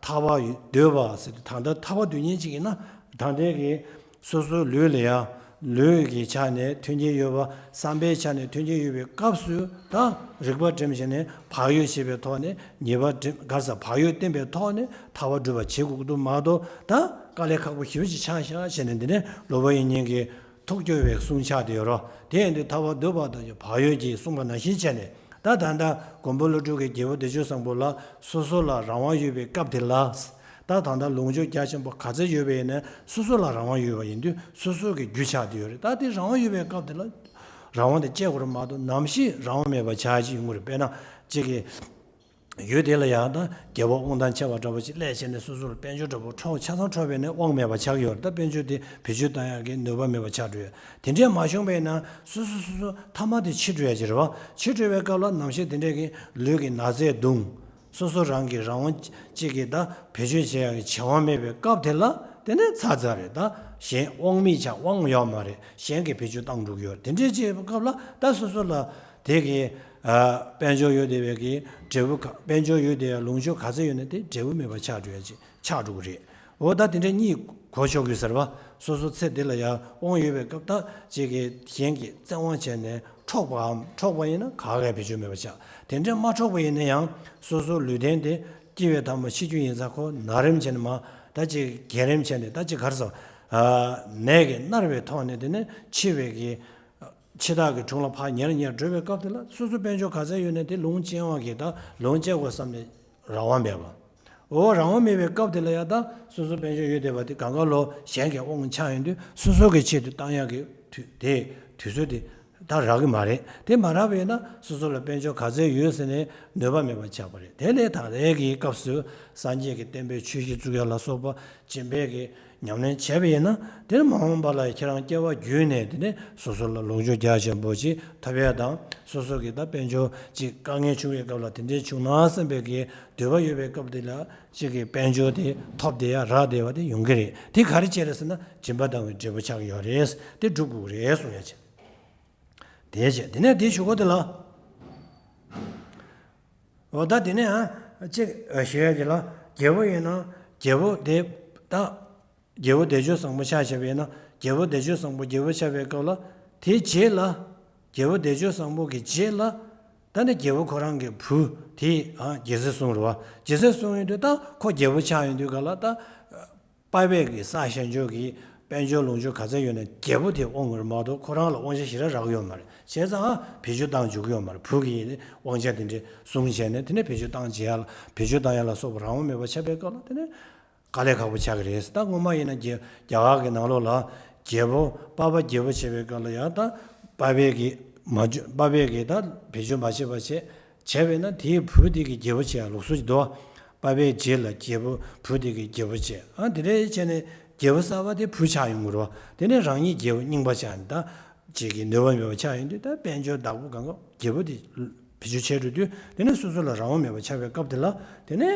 ཐར་པ་འདོད་པ་ཟེར་དུས། ད་ལྟ་ཐར་པ་འདོད་མཁན་ཅིག་ཡིན་ན་ད་ལྟའི་གི་སོ་སོའི་ལུས་ལ་ཡང་ལུས་ཀྱི་ཆ་ནས་མཐུན་རྐྱེན་ཡོད་པ། བསམ་པའི་ཆ་ནས་མཐུན་རྐྱེན་ཡོད་པའི་སྐབས་སུ་ད་རིག་པ་སྒྲིམ་བྱས་ནས་བག་ཡོད་བྱེད་པའི་ཐོག་ནས། ཉེས་པ་སྒྲིམ་ག་རེ་ཟེར། བག་ཡོད་བསྟེན་པའི་ཐོག་ནས་ཐར་པ་སྒྲུབ་པ་བྱེད་དགོས་ཀྱི་འདུག་མ་གཏོགས། ད་དཀའ་ལས་ཁག་པོ་ཞེ་པོ་ཅིག་ཆགས་ཤག་བྱས་ནས། འདི་ནས་སློབ་དཔོན་དབྱིག་གཉེན་གྱི་ཐུགས་སྐྱོ་བའི་གསུང་ཆགས་བསྡད་ཡོད་རེད། དེ་ཡིན་དུས་ཐར་པ་འདོད་པ་དང་བག་ཡོད་ཀྱིས་གསུངས་པ་ནང་བཞིན་བྱས་ནས། ད་ད་ལྟ་མགོན་པོ་ཀླུ་སྒྲུབ་ཀྱི་རྒྱལ་པོ་བདེ་མཆོག་བཟང་པོ་ལ་སོ་སོ་ལ་རང་དབང་ཡོད་པའི་སྐབས་དེ་ལ། ད་ད་ལྟ་ལོངས་སྤྱོད་རྒྱ་ཆེན་པོ་ག་ཚད་ཡོད་པ་ཡིན་ནའི་སོ་སོ་ལ་རང་དབང་ཡོད་པ་ཡིན་དུས་སོ་སོ་གི་རྒྱུ་ཆགས་བསྡད་ཡོད་རེད། ད་དེ་རང་དབང་ཡོད་པའི་སྐབས་དེ་ལ་རང་དབང་དེ་སྤྱད་དགོས་རེད་མ་གཏོགས། ནམ་ཞིག་རང་དབང་མེད་པ་ཆགས་ཀྱི་ཡོང་གི་རེད། དཔེར་ན་གཅིག་གི་ཡུལ་དེ་ལ་ཡང་ད་རྒྱལ་པོ་དབང་ཐང་ཆེ་བ་འདྲ་པོ་ཅིག་སླེབས་བྱས་ནས་སོ་སོ་ལ་དཔལ་འབྱོར་འདྲ་པོ་འཕྲོག་ཆ་ཚང་འཕྲོག་པས་ནས་དབང་མེད་པ་ཆགས་ཀྱི་ཡོད་རེད། ད་དཔལ་འབྱོར་དེ་བེད་སྤྱོད་བཏང་ཡག་གི་ནུས་པ་མེད་པ་ཆགས་འགྲོ་ཡོད། དེ་འདྲས་མ་བྱུང་བས་ན་སོ་སོ་སོ་སོ་མཐའ་མ་དེ་འཆི་འགྲོ་ཡ་ཅིག་རེད་བ། འཆི་འགྲོ་བའི་སྐབས་ལ་ནམ་ཞིག་དེ་འདྲས་ཀྱི་ལུས་ཀྱི་ན་ཚས་གདུང་། སོ་སོ་རང་གི་རང་དབང་ཅིག་གི་ད་བེད་སྤྱོད་བྱེད་ཡག་གི་བྱ་བ་མེད་པའི་སྐབས་དེ་ལ་དེ་ནས་ཚར་ཚར་རེད། ད་གཞན་དབང་མེད་ཆགས། དབང་ཡོད་མ་རེད། གཞན་གྱིས་བེད་སྤྱོད་བཏང་འགྲོ་གི་ཡོད་རེད། དེ་འདྲས་བྱེད་པའི་སྐབས་ལ་ད་སོ་སོ་ལ་དེ་གི་ཨ་དཔལ་འབྱོར་ཡོད་བསྡད་པའི་གི་འབྲས་བུ་ག་དཔལ་འབྱོར་ཡོད་བསྡད་ཡ་ལོངས་སྤྱོད་ག་ཚད་ཡོད་ན་དེ་འབྲས་བུ་མེད་པ་ཆགས་འགྲོ་ཡ་ཅིག་ཆགས་འགྲོ་གི་རེད། འོ་ད་དེ་འདྲ་གཉིས་གོ་ཆོག་གི་ཟེར་བ། སོ་སོ་ཚེ་འདི་ལ་ཡང་དབང་ཡོད་པའི་སྐབས་ད་ཅིག་གི་གཞན་གྱིས་བཙན་དབང་བྱས་ནས་ འཕྲོག་པའམ་འཕྲོག་པ་ཡིན་ན་ག་གེ་བེད་སྤྱོད་མེད་པ་ཆགས། དེ་འདྲ་མ་འཕྲོག་པ་ཡིན་ན་ཡང་སོ་སོའི་ལུས་རྟེན་དེ་སྐྱེ་བའི་མཐའ་མ་འཆི་རྒྱུ་ཡིན་ཙང་ཁོ་ན་རེམ་བྱས་ནས་མ་ད་ཅིག་རྒན་རེམ་བྱས་ནས་ད་ཅིག་ག་རེ་ཟེར། ནད་ཀྱིས་མནར་བའི་ཐོག་ནས་དེ་ནས་འཆི་བའི་གི་འཆི་བདག་གི་དྲུང་ལ་ཕར་ཉེར་ཉེར་འགྲོ་བའི་སྐབས་དེ་ལ་སོ་སོ་དཔལ་འབྱོར་ག་ཚད་ཡོད་ནས་དེ་ལོངས་སྤྱད་དབང་གིས་ད་ལོངས་སྤྱད་དགོས་བསམ་ནས་རང་དབང་མེད་པ། འོ་རང་དབང་མེད་པའི་སྐབས་དེ་ལ་ཡང་ད་སོ་སོ་དཔལ་འབྱོར་ཡོད་བསྡད་པ་དེ་གང་ག་ལོ་གཞན་གྱི་དབང་ཆགས་ཡོང་དུས་སོ་སོ་གི་ཆེད་དུ་བཏང་ཡག་གི་དུས་དེ་དུས་ཚོད་དེ་ད་རག་གི་མ་རེད། དེ་མ་རག་པ་ཡིན་ན་སོ་སོ་ལ་དཔལ་འབྱོར་ག་ཚད་ཡོད་ཟེར་ནས་ནུས་པ་མེད་པ་ཆགས་པ་རེད། དེ་ལས་ད་རེས་ཀྱི་སྐབས་སུ་སངས་རྒྱས་ཀྱི་བསྟན་པའི་ཆོས་གཞི་བཙུགས་ཡག་ལ་སོགས་པ་སྦྱིན་པའི་གི་ཉམས་ལེན་བྱས་པ་ཡིན་ན་དེ་ནི་མ་འོངས་པ་ལ་ཁྱེད་རང་སྐྱེ་བ་བརྒྱུད་ནས་དེ་ནི་སོ་སོ་ལ་ལོངས་སྤྱོད་རྒྱ་ཆེན་པོ་ཅིག་ཐོབ་ཡག་དང་སོ་སོ་གི་ད་དཔལ་འབྱོར་ཅིག་དཀའ་ངལ་བྱུང་བའི་སྐབས་ལ་དེ་འདྲའི་བྱུང་ན་བསམ་པའི་གི་འདོད་པ་ཡོད་པའི་སྐབས་དེ་ལ་ཅིག་གི་དཔལ་འབྱོར་དེ་ཐོབ་བསྡད་ཡག་རག་བསྡད་པ་དེ་ཡོང་གི་རེད། དེ་ག་རེ་བྱས་རེད་ཟེར་ན་སྦྱིན་པ་བཏང་བའི་འབྲས་བུ་ཆགས་ཀྱི་ཡོད་རེད། དེ་སྒྲུབ་དགོས་ཀྱི་རེད་གསུང་ཡག་བྱས། དེ་བྱས་དེ་ནས་དེ་ཞུ་གོ་དེ་ལ། འོ་ད་དེ་ནས་ཨ་ཅིག་ཞུ་ཡག་དེ་ལ་རྒྱལ་པོ་ཡིན་ན་རྒྱལ་པོ་དེ་ད། རྒྱལ་པོ་བདེ་སྤྱོད་བཟང་པོ་ཆགས་བྱས་པས་ན་རྒྱལ་པོ་བདེ་སྤྱོད་བཟང་པོ་རྒྱལ་པོ་ཆགས་པའི་སྐབས་ལ་དེའི་རྗེས་ལ་རྒྱལ་པོ་བདེ་སྤྱོད་བཟང་པོ་གི་རྗེས་ལ་ད་ནི་རྒྱལ་པོ་ཁོ་རང་གི་བུ་དེ་ཨ་རྒྱལ་སྲས་སྲུང་རེད་བ། རྒྱལ་སྲས་སྲུང་ཡོང་དུས་ད་ཁོ་རྒྱལ་པོ་ཆགས་ཡོང་དུས་ག་ལ་ད་པཱ་པས་ཀྱི་བསགས་བཞག་རྒྱུ་གི་དཔལ་འབྱོར་ལོངས་སྤྱོད་ག་ཚད་ཡོད་ན་རྒྱལ་པོ་དེ་དབང་གི་རེད་མ་གཏོགས་ཁོ་རང་ལ་དབང་ཆ་ཞེ་དྲག་རག་ཡོད་མ་རེད། བྱས་ཙང་ཨ་བེད་སྤྱོད་བཏང་འཇུག་གི་ཡོད་མ་རེད། བུ་གི་དབང་ཆ་དེ་འདྲས་སྲུང་བྱས་ནས་དེ་ནས་བེད་སྤྱོད་བཏང་བྱེད་ཡ་ལ་བེད་སྤྱོད་བཏང་ཡ་ལ་སོགས་པ་རང་དབང་མེད་པ་ཆགས་པའི་སྐབས་ལ་དེ་ནས། དཀའ་ལས་ཁག་པོ་ཆགས་ཀྱི་རེད། ད་སྔོན་མ་ཡིན་ན་རྒྱ་རྒྱ་གར་གྱི་ནང་ལོགས་ལ་རྒྱལ་པོ་པཱ་པ་རྒྱལ་པོ་བྱེད་པའི་སྐབས་ལ་ཡང་ད་པཱ་པའི་གི་མ་བཅོས་པཱ་པའི་གི་ད་བེད་སྤྱོད་མ་བྱས་པ་བྱས་བྱས་པས་ན་དེའི་བུ་དེ་གི་རྒྱལ་པོ་བྱེད་ཡ་ལུགས་སྲོལ་ཅིག་འདུག་པཱ་པའི་རྗེས་ལ་རྒྱལ་པོ་བུ་དེ་གི་རྒྱལ་པོ་བྱེད་ཨ་དེ་འདྲའི་བྱས་ནས་རྒྱལ་པོ་གསར་པ་དེ་བུ་ཆགས་ཡོང་གི་རེད་བ། དེ་ནས་རང་ཉིད་རྒྱལ་པོ་རྙིང་པ་ཆགས་ནས་ད། ཅིག་གི་ནུས་པ་མེད་པ་ཆགས་ཡོང་དུས་ད་དཔལ་འབྱོར་བདག་པོ་གང་ག་རྒྱལ་པོ་དེ་བེད་སྤྱོད་བྱས་འགྲོ་དུས་དེ་ནས་སོ་སོ་ལ་རང་དབང་མེད་པ་ཆགས་པའི་སྐབས་དེ་ལ་དེ་ནས་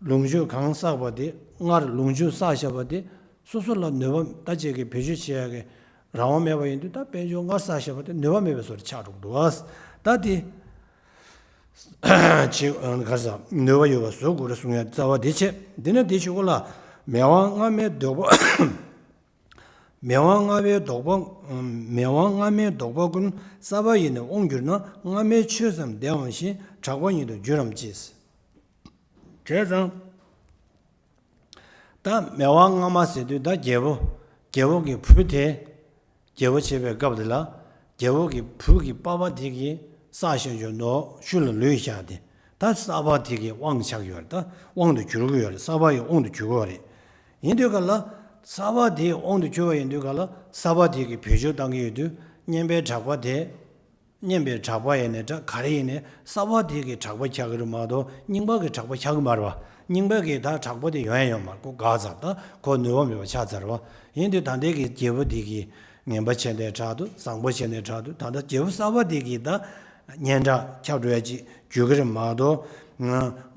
ལོངས་སྤྱོད་གང་བསགས་པ་དེ་སྔར་ལོངས་སྤྱོད་བསགས་བཞག་པ་དེ་སོ་སོ་ལ་ནུས་པ་ད་ཅིག་གི་བེད་སྤྱོད་བྱེད་ཡག་གི་རང་དབང་མེད་པ་ཡིན་དུས་ད་དཔལ་འབྱོར་སྔར་བསགས་བཞག་པ་དེ་ནུས་པ་མེད་པའི་བཟོ་འདྲ་ཆགས་འགྲོ་འདུག་ཨ། ད་དེ་ཅིག་ག་རེ་ཟ་ནུས་པ་ཡོད་པ་བཟོ་དགོས་རེད་གསུང་ཡ་རྩ་བ་དེ་བྱས། དེ་ནས་དེ་ཞུ་གོ་ལ་མེ་དབང་སྔ་མའི་བདོག་པ། མེ་དབང་སྔ་མའི་བདོག་པ། མེ་དབང་སྔ་མའི་བདོག་པ་ཀུན། གསར་པ་ཡིས་ནི་དབང་བསྒྱུར་ན། སྔ་མའི་ཆོས་སམ་བདེ་བའང་ཞི། གྲགས་པ་ཉིད་དུ་འགྱུར་རམ་ཅི། བྱས་ཙང་། ད་མེ་དབང་སྔ་མ་ཟེར་དུས་ད་རྒྱལ་པོ། རྒྱལ་པོ་གི་བུ་དེ། རྒྱལ་པོ་བྱེད་པའི་སྐབས་དེ་ལ། རྒྱལ་པོ་གི་བུ་གི་པཱ་པ་དེ་གིས་བསགས་བཞག་རྒྱུ་ནོར་ཤུལ་ལ་ལུས་བཞག་སྟེ། ད་གསར་པ་དེ་གི་དབང་ཆགས་ཡོད་རེད། ད་དབང་དུ་འགྱུར་གྱི་ཡོད་རེད། གསར་པ་ཡི་དབང་དུ་འགྱུར་གྱི་ཡོད་རེད། ཡིན་དུས་ག་ལ། གསར་པ་དེའི་དབང་དུ་གྱུར་བ་ཡིན་དུས་ག་ལ་གསར་པ་དེ་གི་བེད་སྤྱོད་བཏང་གི་ཡོད་དུས་རྙིང་པའི་གྲགས་པ་དེ། རྙིང་པའི་གྲགས་པ་ཡིན་ནའི་འདྲ་ག་རེ་ཡིན་ནའི་གསར་པ་དེ་གི་གྲགས་པ་ཆགས་ཀྱི་རེད་མ་གཏོགས་རྙིང་པ་གི་གྲགས་པ་ཆགས་ཀྱི་མ་རེད་བ། རྙིང་པ་གི་ད་གྲགས་པ་དེ་ཡོང་ཡ་ཡོད་མ་རེད། ཁོ་འགག་ཚར། ད་ཁོ་ནུས་པ་མེད་པ་ཆགས་ཚར་བ། ཡིན་དུས་ད་ལྟའི་གི་རྒྱལ་པོ་དེ་གི་ངན་པ་བྱས་ནའི་དྲག་འདུག་བཟང་པོ་བྱས་ནའི་དྲག་འདུག་ད་ལྟ་རྒྱལ་པོ་གསར་པ་དེ་གི་ད་སྙན་གྲགས་ཁྱབ་འགྲོ་ཡ་ཅིག་འགྱུར་གྱི་རེད་མ་གཏོགས།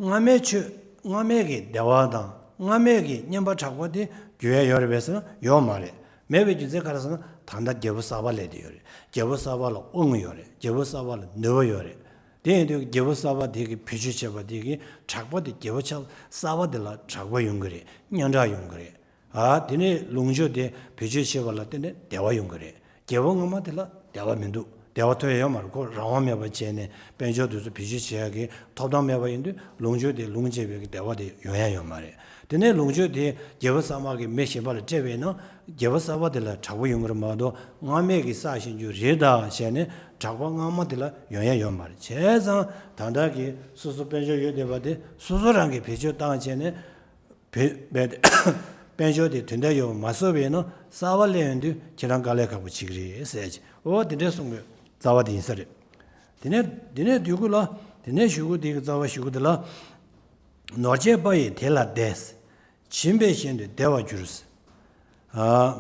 སྔ་མའི་ཆོས་སྔ་མའི་གི་བདེ་བ་དང་སྔ་མའི་གི་རྙིང་པ་གྲགས་པ་དེ་འགྱུར་ཡ་ཡོད་རེད་པས་ཟེར་ན་ཡོད་མ་རེད། མེད་པའི་རྒྱུ་མཚན་ག་རེ་ཟེར་ན་ད་ལྟ་རྒྱལ་པོ་གསར་པ་སླེབས་བསྡད་ཡོད་རེད། རྒྱལ་པོ་གསར་པ་ལ་དབང་ཡོད་རེད། རྒྱལ་པོ་གསར་པ་ལ་ནུས་པ་ཡོད་རེད། དེ་ཡིན་དུས་རྒྱལ་པོ་གསར་པ་དེ་གི་བེད་སྤྱོད་བྱས་པ་དེ་གི་གྲགས་པ་དེ་རྒྱལ་པོ་ཆགས་གསར་པ་དེ་ལ་གྲགས་པ་ཡོང་གི་རེད། སྙན་གྲགས་ཡོང་གི་རེད། ཨ་དེ་ནས་ལོངས་སྤྱོད་དེ་བེད་སྤྱོད་བྱས་པ་ལ་བརྟེན་ནས་བདེ་བ་ཡོང་གི་རེད། རྒྱལ་པོ་སྔ་མ་དེ་ལ་བདེ་བ་མི་འདུག་བདེ་བ་ཐོབ་ཡ་ཡོད་མ་རེད། ཁོ་རང་དབང་མེད་པ་བྱས་ནས་དཔལ་འབྱོར་དེ་ཚོ་བེད་སྤྱོད་བྱེད་ཡ་གི་ཐོབ་ཐང་མེད་པ་ཡིན་དུས་ལོངས་སྤྱོད་དེ་ལོངས་སྤྱད་པའི་གི་བདེ་བ་དེ་ཡོང་ཡ་ཡོད་མ་རེད། དེ་ནས་ལོངས་སྤྱོད་དེ་རྒྱལ་པོ་གསར་མ་གི་མི་གཞན་པ་ལ་སྤྲད་པས་ན་རྒྱལ་པོ་གསར་པ་དེ་ལ་གྲགས་པ་ཡོང་གི་རེད་མ་གཏོགས་སྔ་མས་གི་བསགས་བཞིན་རྒྱུ་རེད་ད་བྱས་ནས་གྲགས་པ་སྔ་མ་དེ་ལ་ཡོང་ཡ་ཡོད་མ་རེད། བྱས་ཙང་ད་ལྟ་གི་སོ་སོ་དཔལ་འབྱོར་ཡོད་བསྡད་པ་དེ་སོ་སོ་རང་གི་བེད་སྤྱོད་བཏང་བྱས་ནས། བོད་པའི་དཔལ་འབྱོར་དེ་དོན་དག་ཡོད་པ་མ་བཟོ་བས་ན་གསར་པ་སླེབས་ཡོང་དུས་ཁྱེད་རང་དཀའ་ལས་ཁག་པོ་བྱེད་ཀྱི་རེད་ཟེར་གྱི། འོ་དེ་འདྲའི་གསུང་གི་རྩ་བ་དེ་ཡིན་ས་རེད། དེ་ནས་དེ་ནས་དུས་གུ་ལ་དེ་ནས་ཞུ་གུ་དེ་གི་རྩ་བ་ཞུ་གུ་དེ་ལ། ནོར་སྐྱེས་པ་ཡིས་དེ་ལ་བདེ། བྱིན་པས་གཞན་དུ་བདེ་བར་འགྱུར།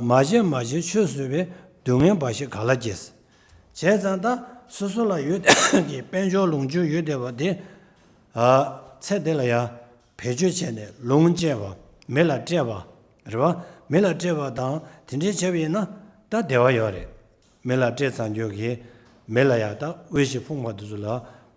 མ་བྱས་མ་བྱས་ཆོས་བཟོད་པས། སྡུག་བསྔལ་འབའ་ཞིག་ག་ལ་སྐྱེ། བྱས་ཙང་ད་སོ་སོ་ལ་ཡོད་ཀྱི་དཔལ་འབྱོར་ལོངས་སྤྱོད་ཡོད་བསྡད་པ་དེ། ཚེ་འདི་ལ་ཡང་། བེད་སྤྱོད་བྱས་ནས་ལོངས་སྤྱད་པ། མི་ལ་སྤྲད་པ། རེད་བ། མི་ལ་སྤྲད་པ་དང་དེ་འདྲའི་བྱས་པ་ཡིན་ན་ད་བདེ་བ་ཡོད་རེད། མི་ལ་སྤྲད་ཚར་རྒྱུ་གི་མི་ལ་ཡང་ད་དབུལ་ཞིང་ཕོངས་པ་དེ་ཚོ་ལ་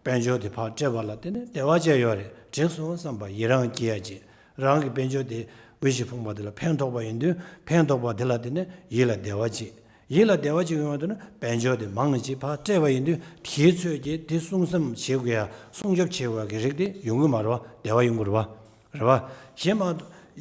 དཔལ་འབྱོར་དེ་ཕར་སྤྲད་པ་ལ་དེ་ནི་བདེ་བ་ཅན་ཡོད་རེད། འགྲིག་སོང་བསམ་པ་ཡི་རང་སྐྱེ་ཡ་ཅིག་རང་གི་དཔལ་འབྱོར་དེ་དབུལ་ཞིང་ཕོངས་པ་དེ་ལ་ཕན་ཐོགས་པ་ཡིན་དུས་ཕན་ཐོགས་པ་དེ་ལ་དེ་ནི་ཡིད་ལ་བདེ་བ་ཅིག་ཡིད་ལ་བདེ་བ་ཅིག་ཡོང་བ་འདུག་ན་དཔལ་འབྱོར་དེ་མང་ཅིག་ཕར་སྤྲད་པ་ཡིན་དུས་དེའི་ཚོད་ཀྱིས་དེ་སྲུང་བསམ་བྱེད་དགོས་ཡ་སྲུང་སྐྱོབ་བྱེད་དགོས་ཡ་གི་རིགས་དེ་ཡོང་གི་མ་རེད་བ། བདེ་བ་ཡོང་གི་རེད་བ། རེད་བ། གཞན་མ་